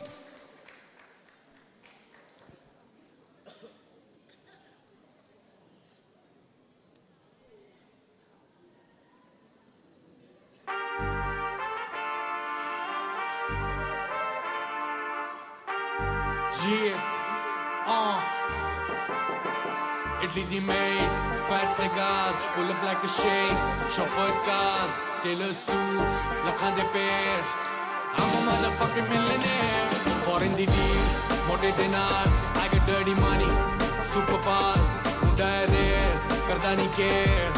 Yeah, uh. Italy di made, fat cigars, pull up like a shade, chauffeured cars, tailor suits, lakhs de pair. I'm a motherfucking millionaire. Foreign di deals, mote dinars, I got dirty money, superpowers, munda hai rare, karda nahi care.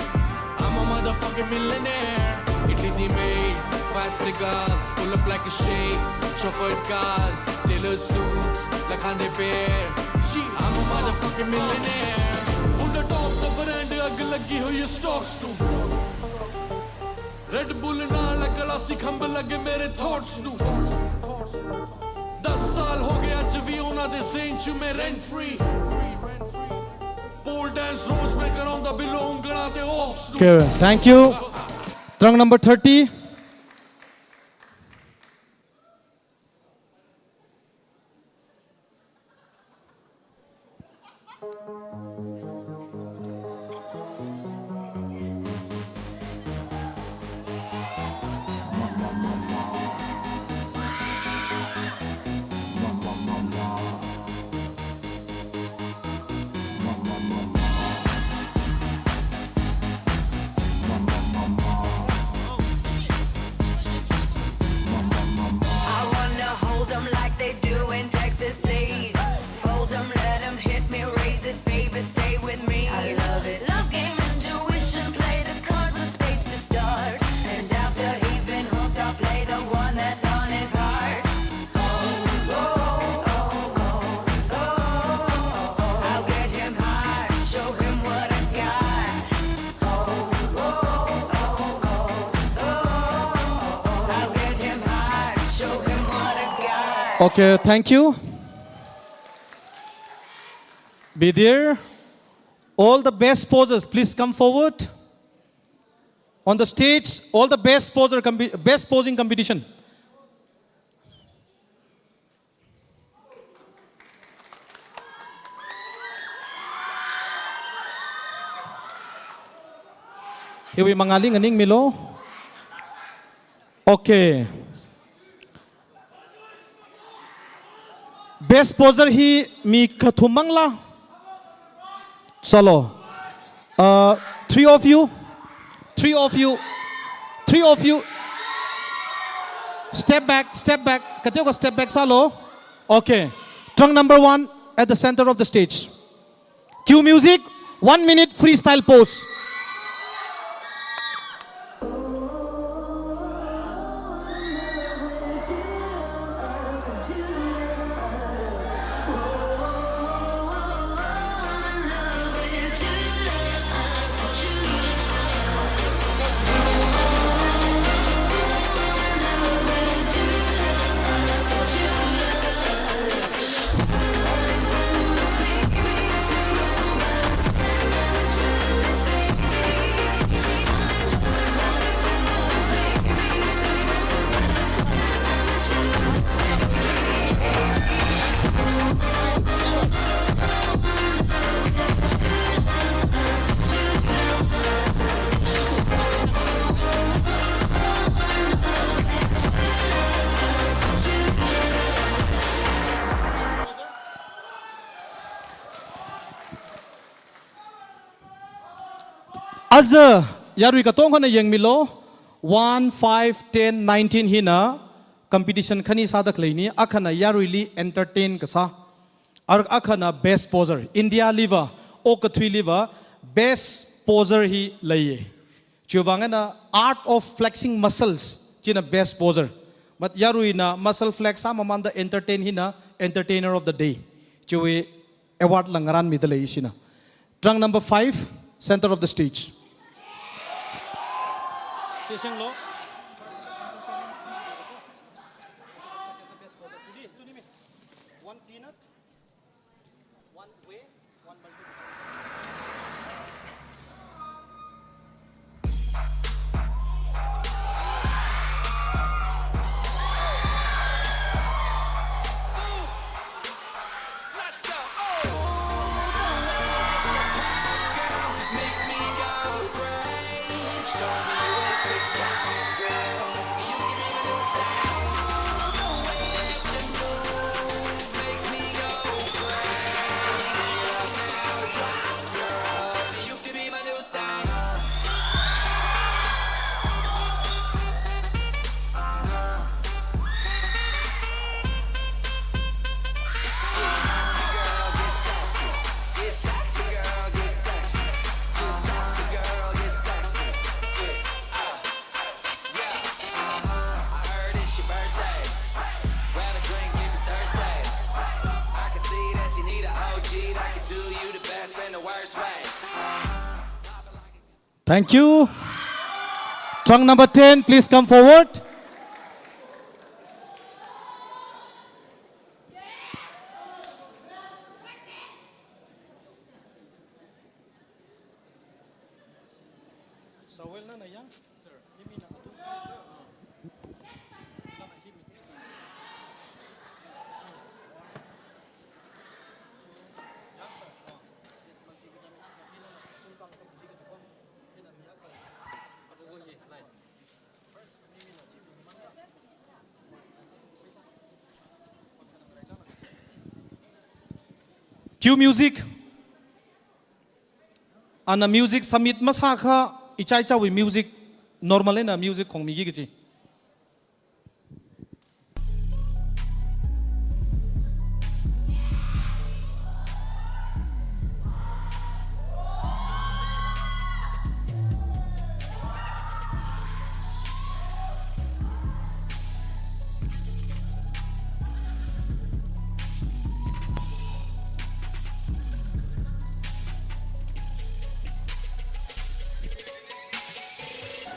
I'm a motherfucking millionaire. Italy di made, fat cigars, pull up like a shade, chauffeured cars, tailor suits, lakhs de pair. Gee, I'm a motherfucking millionaire. Munda top the brand, agg lagi hui hai stocks to. Red Bull ਨਾਲ glassy ਖੰਭ ਲੱਗੇ ਮੇਰੇ thoughts ਨੂੰ। ਦਸ ਸਾਲ ਹੋ ਗਏ ਅੱਜ ਵੀ ਉਹਨਾਂ ਦੇ zone ਚ ਮੈਂ rent free। Pole dance ਰੋਜ਼ ਮੈਂ ਕਰਾਉਂਦਾ ਬਿੱਲੋ ਉਂਗਲਾਂ ਤੇ ops ਨੂੰ। Okay, thank you. Trunk number thirty. I wanna hold 'em like they do in Texas, please. Fold 'em, let 'em hit me, raise it, baby. Okay, thank you. Be there. All the best posers, please come forward. On the stage, all the best poser compe-, best posing competition. Hiwui mangāli nganingmilu. Okay. Best poser hi mi kathum mangla? Sālu. Uh, three of you. Three of you. Three of you. Step back, step back. Kateokha step back sālu. Okay. Trunk number one at the center of the stage. Cue music, one minute freestyle pose. Aja, yarui katongkhana yangmilu, one, five, ten, nineteen hina competition khani sāda khaleina, akhana yaruili entertain kasā, ar-, akhana best poser, India liva, okathuili va, best poser hi leiya. Chiwuivang eina art of flexing muscles, china best poser. But yaruina muscle flex sāmamānda entertain hina entertainer of the day. Chiwui award la ngarānmida lei ishina. Trunk number five, center of the stage. Sisinglo. One peanut, one way, one multiple. Thank you. Trunk number ten, please come forward. Cue music. Ana music submit masākha, ichai ichawui music normal eina music khongmiki kaji.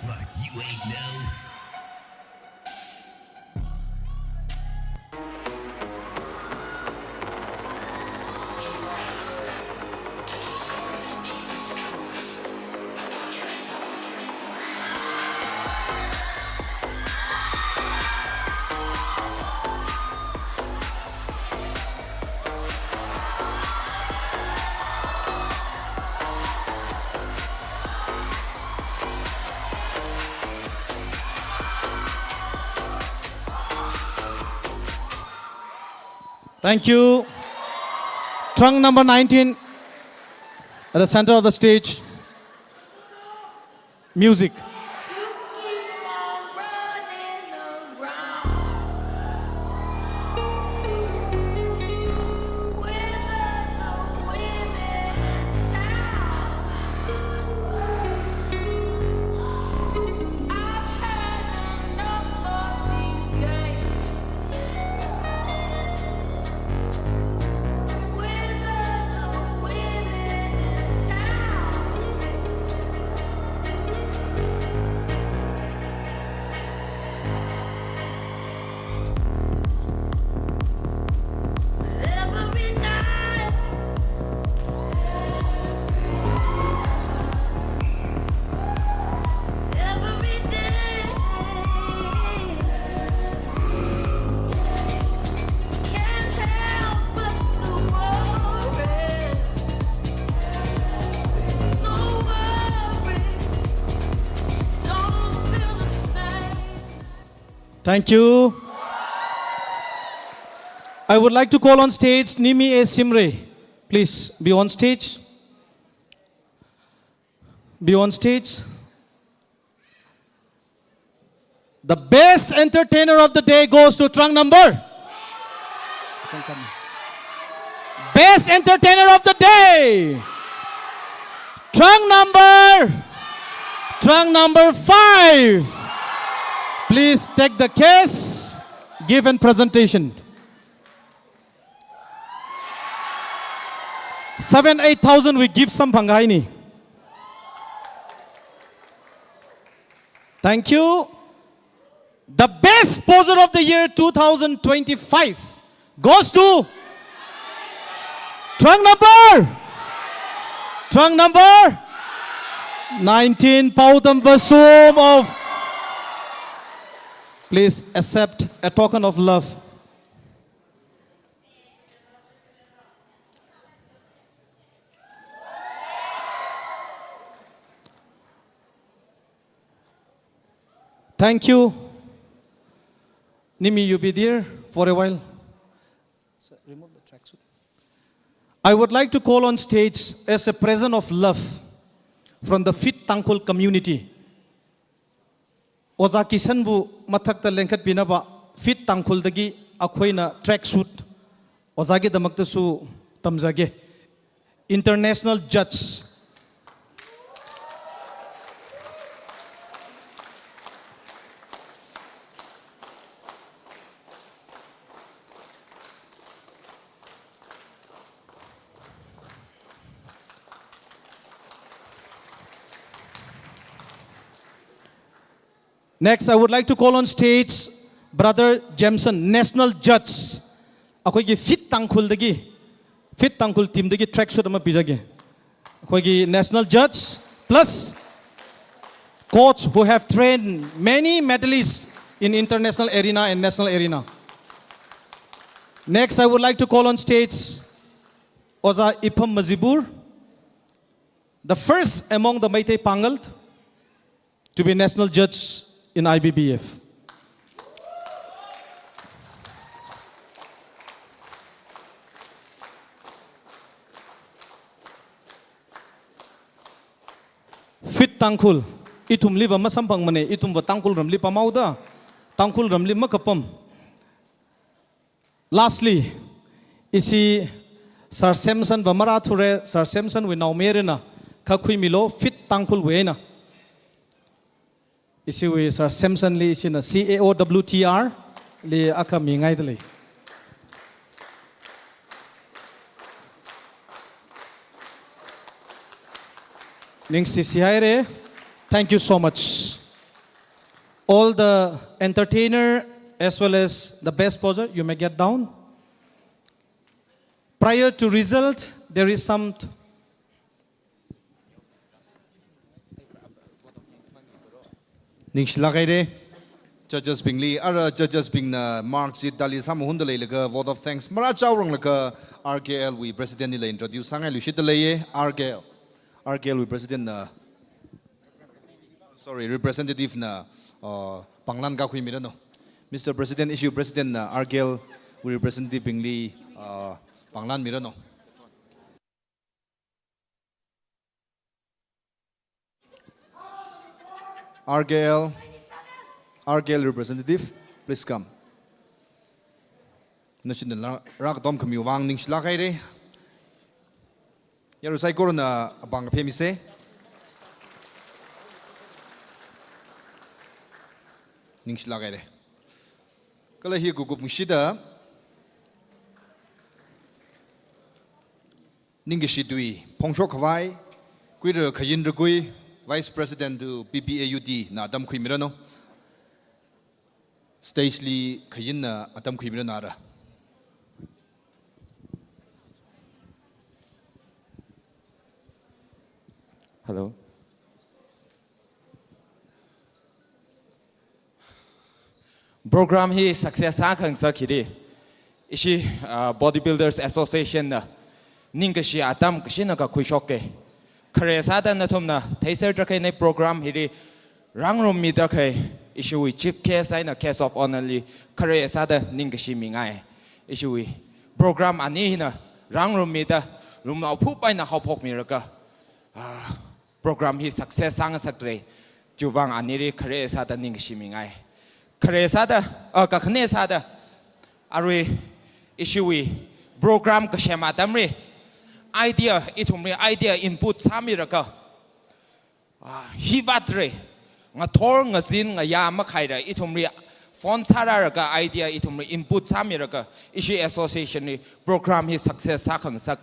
But you ain't no Thank you. Trunk number nineteen at the center of the stage. Music. Thank you. I would like to call on stage Nimi A Simre. Please be on stage. Be on stage. The best entertainer of the day goes to trunk number. Best entertainer of the day. Trunk number. Trunk number five. Please take the case. Give a presentation. Seven, eight thousand we give some phangai ni. Thank you. The best poser of the year two thousand twenty-five goes to trunk number, trunk number nineteen, Paodam Vasum of. Please accept a token of love. Thank you. Nimi, you be there for a while. Sir, remove the tracksuit. I would like to call on stage as a present of love from the Fit Tangkhul community. Ojā Kishanbu mathakta lengkhatpinaba Fit Tangkhuldagi akhuina tracksuit ojāgidamaktasu tamzāge. International judge. Next, I would like to call on stage Brother Jameson, National Judge. Akhuigi Fit Tangkhuldagi, Fit Tangkhul team dagi tracksuit ama pizāge. Akhuigi National Judge plus coach who have trained many medalists in international arena and national arena. Next, I would like to call on stage Ojā Ipham Mazibur, the first among the Meitei Pangal to be national judge in I B B F. Fit Tangkhul, ithumliva masamphangmane, ithumva Tangkhul ramli pamhaoda, Tangkhul ramli makapam. Lastly, ishi Sir Samson va marāthure, Sir Samson wui naomayarana, kha khuimilu, Fit Tangkhul wui eina. Ishiwui Sir Samson li ishina C A O W T R li akha mingaidalei. Ningshi shihaire. Thank you so much. All the entertainer as well as the best poser, you may get down. Prior to result, there is some. Ningshilāk haira. Judges bingli, ara judges bingna mark sheet tally sāmahunda leilaga vote of thanks marāchaoranglaga R K L wui president lila introduce sāngailuishitda leiya. R K L, R K L wui president na, sorry, representative na, uh, pānglan kakhuimiranu. Mister President, ishi president na R K L wui representative bingli, uh, pānglanmiranu. R K L, R K L representative, please come. National ra-, rākatom khamiwui vang ningshilāk haira. Yarui saikorana apāng kaphemise. Ningshilāk haira. Kala hi kukupngashida ningkashi tui phongshok khavai, Kuira Khayin Rakui, Vice President to P P A U T na atam khuimiranu. Stage li Khayinna atam khuimiranu ara. Hello. Program hi success sākhangasak hili, ishi, ah, Bodybuilders Association na ningkashi atam kashina kakhuishoka. Khare sāda nathumna theiserda khalei program hili rāngarummida khalei ishiwui chief guest eina guest of honour li khare sāda ningkashi mingai. Ishiwui program ani hina rāngarummida lumnao phup eina haophokmiraga, ah, program hi success sāngasakra. Chiwui vang anili khare sāda ningkashi mingai. Khare sāda, ah, kakhane sāda, arui ishiwui program kasem atamli idea, ithumli idea input sāmiraga, ah, hi vātra, ngathor ngazin ngayā makhaila ithumli phone sārālaga idea ithumli input sāmiraga, ishi association li program hi success sākhangasak,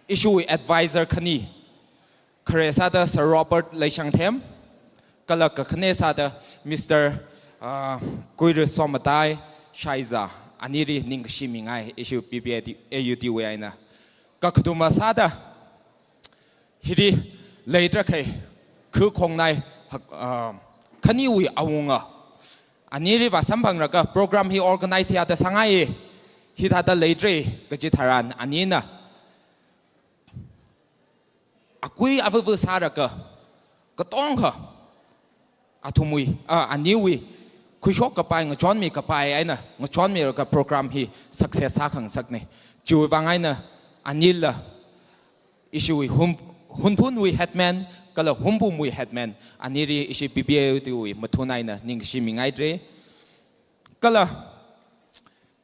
ishiwui advisor khani, khare sāda Sir Robert Leishangthem, kala kakhane sāda Mister, ah, Kuira Somatai Shaiza, anili ningkashi mingai, ishi P P A U T wui eina. Kakathuma sāda hili leida khalei Khukhongnai hak-, ah, khaniwui awunga, anili vāsamphanglaga program hi organize sāda sāngai, hithāda leidalei kaji tharan anina akui avava sālaga, katonga athumwui, ah, aniwui khuishok kapai, ngachonmi kapai eina ngachonmilaga program hi success sākhangasakna. Chiwui vang eina anila ishiwui Hun-, Hunphunwui headman kala Hunphumwui headman anili ishi P P A U T wui mathun eina ningkashi mingaidalei. Kala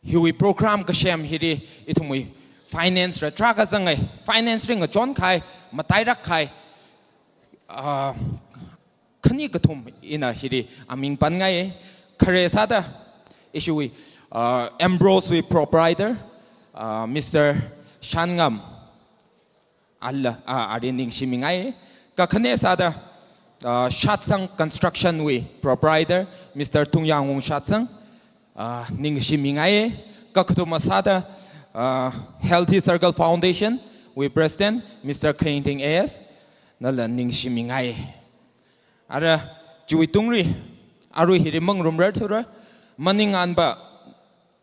hiwui program kasem hili ithumwui finance la tarākha zangai, finance li ngachon kahai, matailāk kahai, ah, khani kathum ina hili aming pangai. Khare sāda ishiwui, ah, Ambrose wui proprietor, ah, Mister Shanngam, ala, ah, ali ningkashi mingai. Kakhane sāda, ah, Shatsang Construction wui proprietor, Mister Tungyangwung Shatsang, ah, ningkashi mingai. Kakathuma sāda, ah, Healthy Circle Foundation wui president, Mister Khayingthing A S, nala ningkashi mingai. Ara chiwui tungli, arui hili mangarumrar thura, maning anba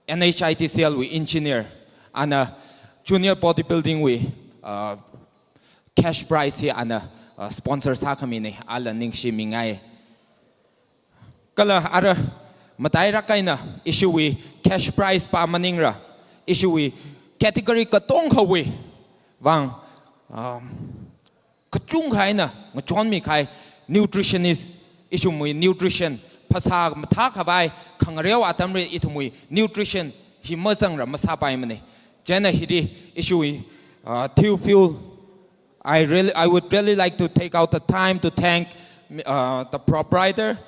N H I T C L wui engineer, ana junior bodybuilding wui, ah, cash prize hi ana, ah, sponsor sākhamina, ala ningkashi mingai. Kala ara matailāk eina ishiwui cash prize pa maningla, ishiwui category katonga khawui vang, um, kachungkha eina ngachonmi kahai nutritionist, ithumwui nutrition, phasā mathā khavai khangareo atamli ithumwui nutrition hi mazangla masāpaimana. Chieina hili ishiwui, uh, Theophil, I really, I would really like to take out the time to thank, uh, the proprietor,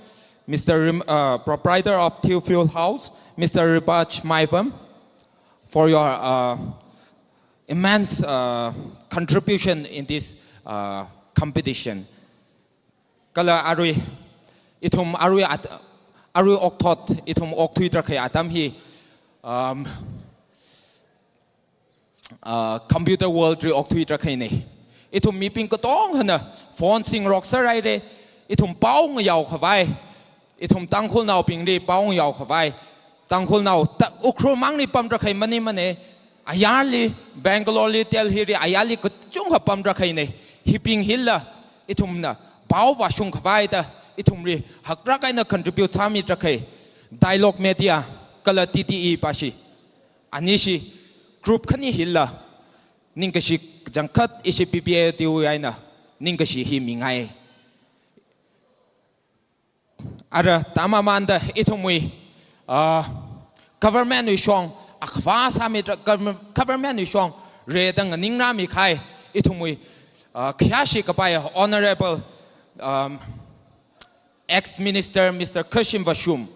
Mister Rim-, uh, proprietor of Theophil House, Mister Ribach Maipam, for your, uh, immense, uh, contribution in this, uh, competition. Kala arui, ithum arui at-, arui okthot, ithum okthuida khalei atam hi, um, ah, computer world li okthuirakhaina. Ithum mibing katongana phone singrok sāhaira. Ithum pao ngayao khavai, ithum Tangkhulnaobingli pao ngayao khavai, Tangkhulnao ta Ukhrul mangli pamrakhai maningmana. Ayarli, Bangalore li, Delhi li, ayarli kachungkha pamrakhaina. Hibing hila ithumna pao vāshung khavai da ithumli hakrak eina contribute sāmirakhai Dialogue Media kala T T E pashi. Anishi group khani hila ningkashi kachangkhat ishi P P A T wui eina ningkashi hi mingai. Ara tamamanda ithumwui, ah, government wui shong, akhava sāmida government, government wui shong rida nganingrāmi kahai ithumwui, ah, khayāshi kapai Honorable, um, ex-minister Mister Khashim Vashum,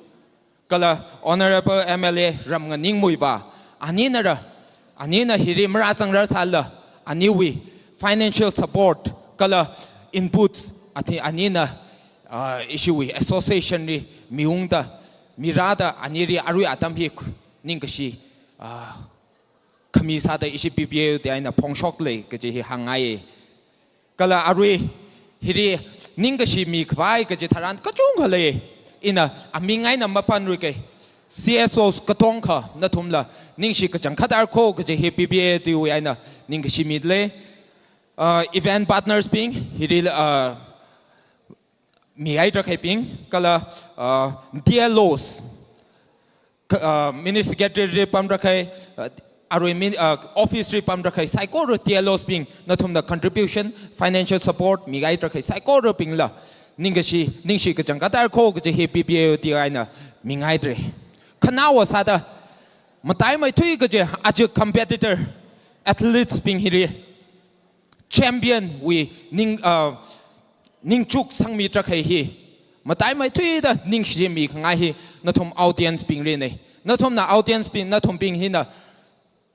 kala Honorable M L A Ramnganingmuiva, aninara, anina hili marāzangrasālala, aniwui financial support kala inputs, ati anina, ah, ishiwui association li miungda, mirāda, anili arui atam hi ningkashi, ah, khami sāda ishi P P A T eina phongshokle kaji hi hāngngai. Kala arui hili ningkashi mikhavai kaji tharan kachungkha lei. Ina aming eina mapānrui kahai C S Os katongkha nathumla ningshi kachangkhat arkho kaji hi P P A T wui eina ningkashi mile. Uh, event partners bing, hili, uh, mihai trakhaibing, kala, uh, D L Os, ka-, uh, Ministry Secretary li pamrakhai, uh, arui min-, uh, office li pamrakhai, saikora D L Os bing, nathumna contribution, financial support, mihai trakhai, saikorabingla ningkashi, ningshi kachangkhat arkho kaji hi P P A T eina mingaidalei. Khanaowa sāda, mataimeithui kaji aja competitor athletes bing hili champion wui ning, uh, ningchuk sangmi trakhai hi, mataimeithuida ningshimi khangai hi, nathum audience bingli nei. Nathumna audience bing, nathumbing hina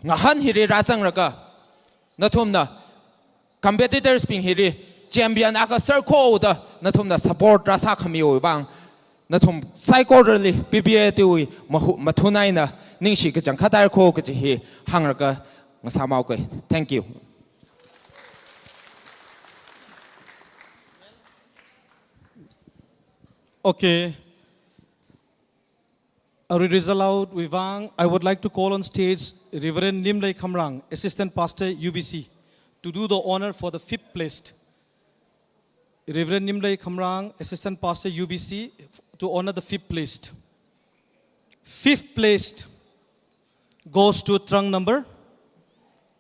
ngahān hili rāzanglaga, nathumna competitors bing hili champion akha sārkhoda, nathumna support rāsākhamiwui vang, nathum saikorali P P A T wui mahu-, mathun eina ningshi kachangkhat arkho kaji hi hānglaga ngasāmao kahai. Thank you. Okay. Arui result out wui vang, I would like to call on stage Reverend Nimlei Khamrang, Assistant Pastor U B C, to do the honor for the fifth placed. Reverend Nimlei Khamrang, Assistant Pastor U B C, to honor the fifth placed. Fifth placed goes to trunk number.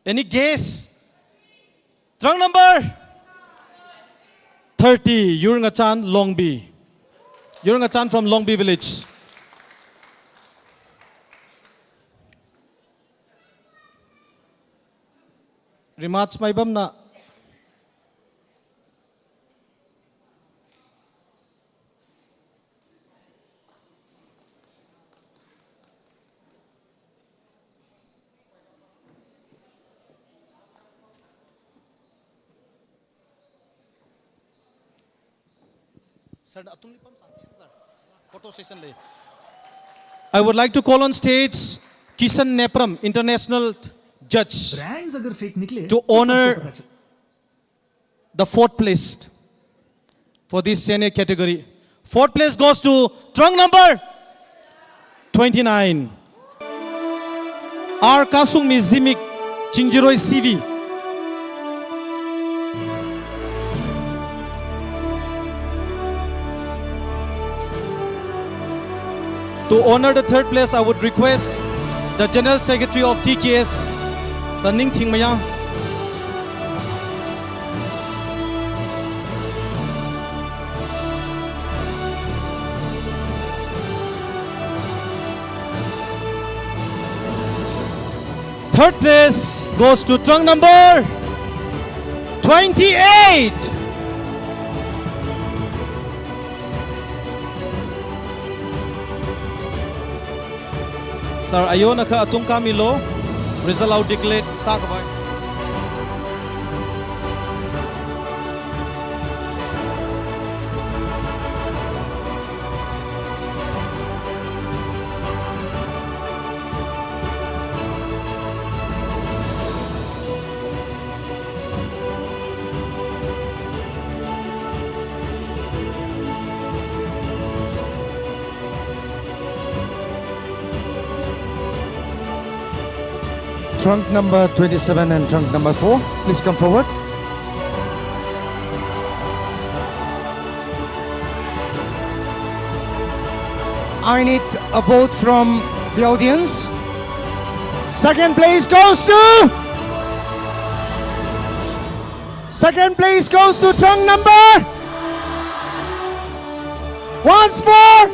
Any guess? Trunk number thirty, Yurngachan Longbi. Yurngachan from Longbi village. Remarks maibamna. Sir, na atungli pamsāsa, sir. Photo session lei. I would like to call on stage Kishan Nepram, international judge, Brands अगर fake निकले, to तो honor सबको पता चले। The fourth place for this senior category. Fourth place goes to trunk number twenty-nine, R Kasungmi Zimik, Chingjiroi C V. To honor the third place, I would request the General Secretary of T K S, Sir Ningthing Mayang. Third place goes to trunk number twenty-eight. Sir, ayonakha atung kāmilu, result out declare sākhavai. Trunk number twenty-seven and trunk number four, please come forward. I need a vote from the audience. Second place goes to, second place goes to trunk number. Once more.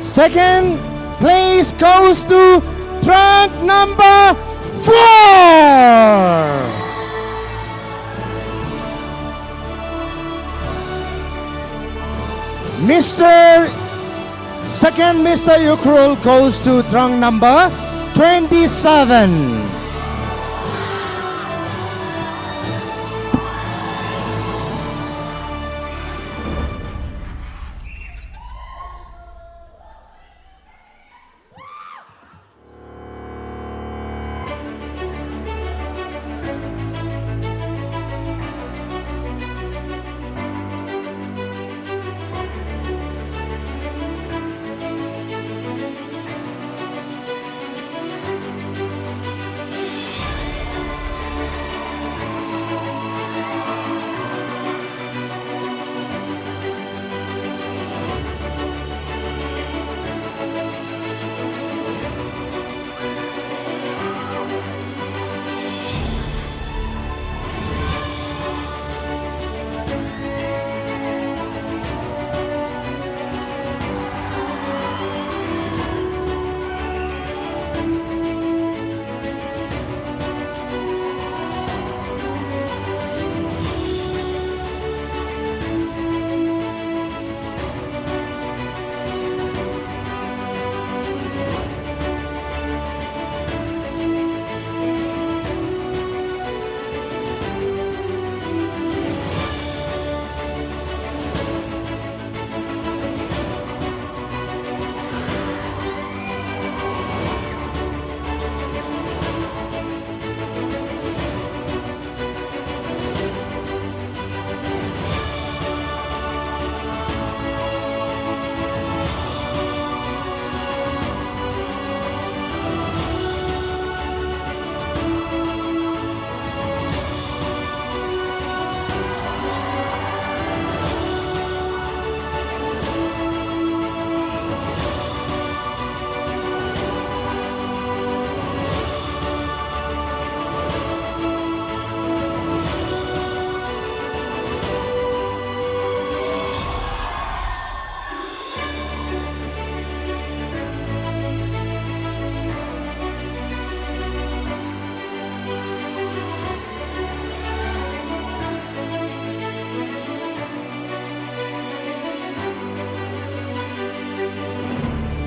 Second place goes to trunk number four. Mister Second Mister Ukhrul goes to trunk number twenty-seven.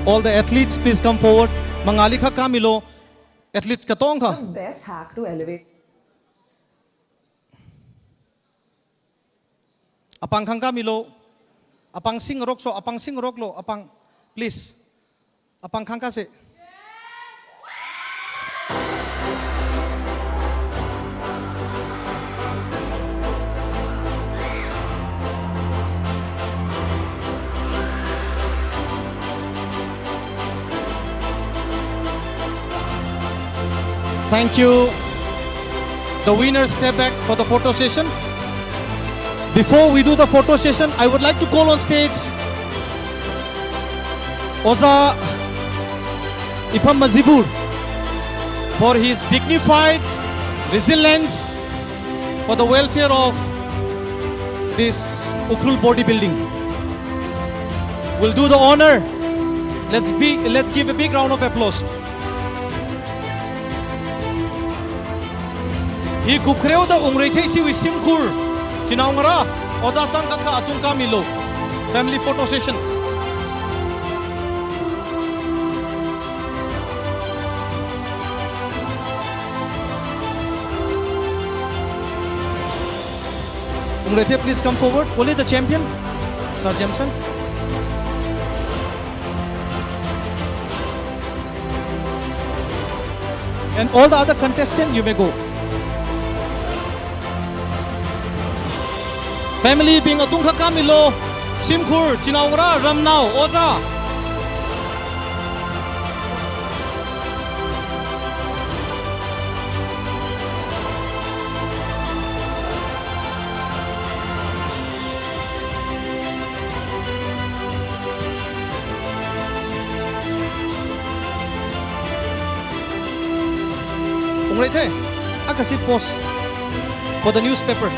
All the athletes, please come forward. Mangāli khak kāmilu. Athletes katonga. Best hack to elevate. Apāng khangkāmilu. Apāng singarokso, apāng singaroklu, apāng, please. Apāng khangkāse. Thank you. The winners step back for the photo session. Before we do the photo session, I would like to call on stage Ojā Ipham Mazibur for his dignified resilience for the welfare of this Ukhrul bodybuilding. We'll do the honor. Let's be, let's give a big round of applause. Hi kupkhareoda Wungreithei ishiwui shimkhur, chinaongarā, ojā chang kakha atung kāmilu. Family photo session. Wungreithei, please come forward. Only the champion, Sir Jameson. And all the other contestant, you may go. Family bing atung khak kāmilu, shimkhur, chinaongarā, ramnao, ojā. Right, hey, akasi pose for the newspaper.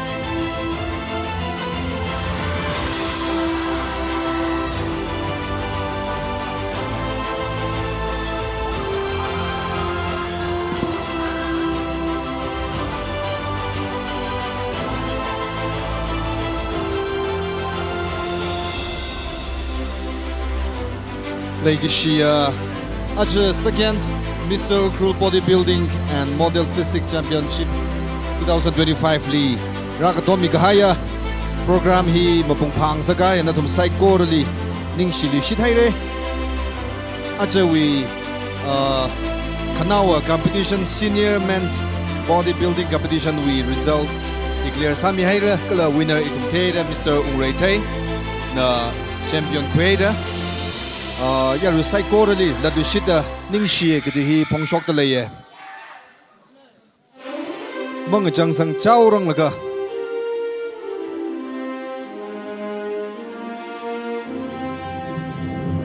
Leikashiya, aja second Mister Ukhrul Bodybuilding and Model Physique Championship two thousand twenty-five li rākatommi kahaiya program hi mapung phāngasak kahai nathum saikorali ningshi leishit haira. Ajawui, uh, khanaowa competition, senior men's bodybuilding competition wui result declare sāmi haira, kala winner ithum theira, Mister Ungreithei na champion khuihaira. Uh, yarui saikorali latluishitda ningshiya kaji hi phongshokda leiya. Mangachangsang chaoranglaga,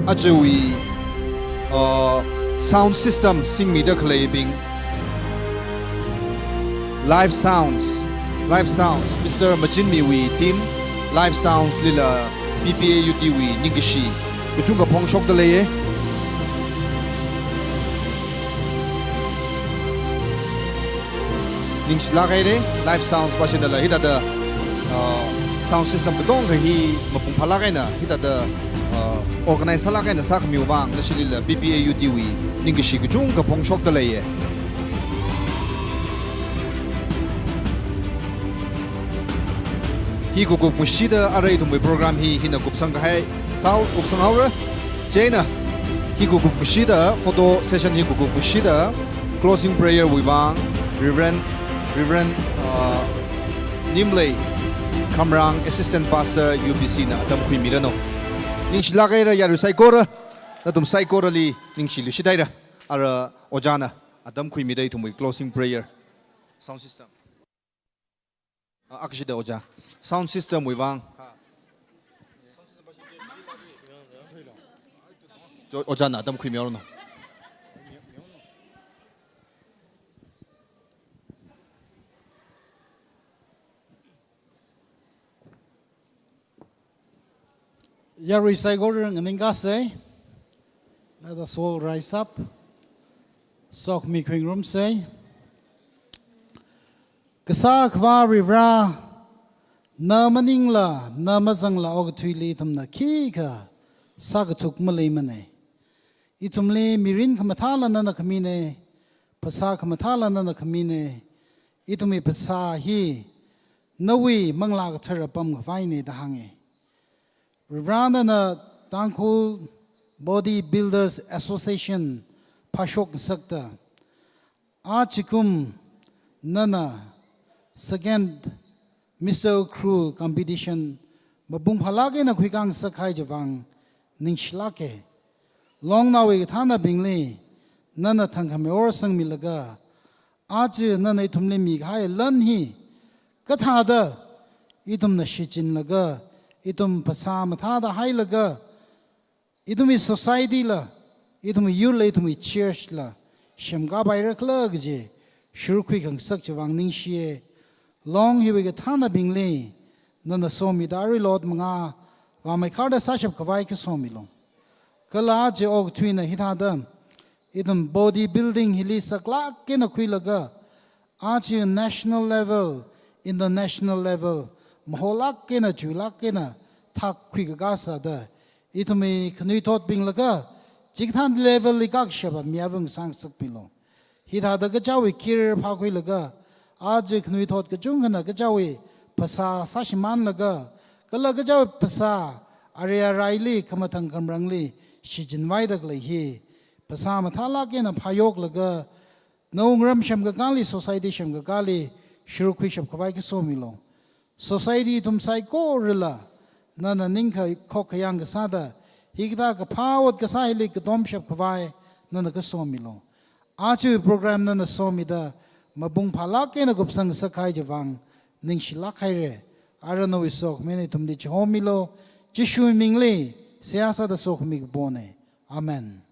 ajawui, uh, sound system singmida khaleibing, Live Sounds, Live Sounds, Mister Majinmiwui team, Live Sounds lila P P A U T wui ningkashi kachungkha phongshokda leiya. Ningshilāk haira, Live Sounds pashinala hithāda, uh, sound system katonga hi mapung phālāk eina hithāda, uh, organize sālāk eina sākhamiwui vang nashilila P P A U T wui ningkashi kachungkha phongshokda leiya. Hi kukup kashida arui ithumwui program hi hina kupsang kahai, sāo kupsang haora. Chieina hi kukup kashida photo session hi kukup kashida closing prayer wui vang Reverend, Reverend, uh, Nimlei Khamrang, Assistant Pastor U B C na atam khuimiranu. Ningshilāk haira yarui saikora, nathum saikorali ningshi leishit haira. Ara ojāna atam khuimida ithumwui closing prayer. Sound system. Ah, akashida ojā. Sound system wui vang. Jo-, ojāna atam khuimiranu. Yarui saikora nganingkasei. Let us all rise up. Sokhami khuingarumsei. Kasā Akhava Varivara, na maningla, na mazangla okathuili ithumna khikha sākathuk maleimana. Ithumli mirin khamathāla nana khamina, phasā khamathāla nana khamina. Ithumwui phasā hi nawui Manglā Kathara pamkhavaina da hānga. Varivara, nana Tangkhul Body Builders Association phāshok ngasakta, ajakum nana second Mister Ukhrul competition mapung phālāk eina khuikā ngasak kahai chiwui vang ningshilāka. Longnaowui kathānabingli nana thangkhamei or sangmilaga, aja nana ithumli mikahai lan hi kathāda ithumna shichinlaga, ithum phasā mathāda hailaga, ithumwui society la, ithumwui youth la, ithumwui church la semkāpaira khala kaji shurkhui khangasak chiwui vang ningshiya. Long hiwui kathānabingli nana somida aruila ot mangā vāmeikharda sāshap khavai kasomilu. Kala aja okathuina hithāda ithum body building hili saklāk eina khuilaga, aja national level, international level, maholāk eina, chuilāk eina thak khuikakā sāda, ithumwui khanuithotbinglaga chikathā level li kakashapa mi avung sāngasakmilu. Hithāda kachichāwui kir phākhuilaga, aja khanuithot kachungkhana kachichāwui phasā sāshimānlaga, kala kachichāwui phasā arui araili khamathang khamrangli shichinvaida khalei hi phasā mathālāk eina phāyoklaga, nawui ngarām semkakāli, society semkakāli shurkhuishap khavai kasomilu. Society ithum saikorala nana ningkha khokkhayang kasāda, hikathā kaphā ot kasā hili katomshap khavai nana kasomilu. Aja program nana somida mapung phālāk eina kupsang ngasak kahai chiwui vang ningshilāk haira. Ara nawui sokhami eina ithumli chihomilu. Jishuwui mingli seihā sāda sokhami kapona. Amen.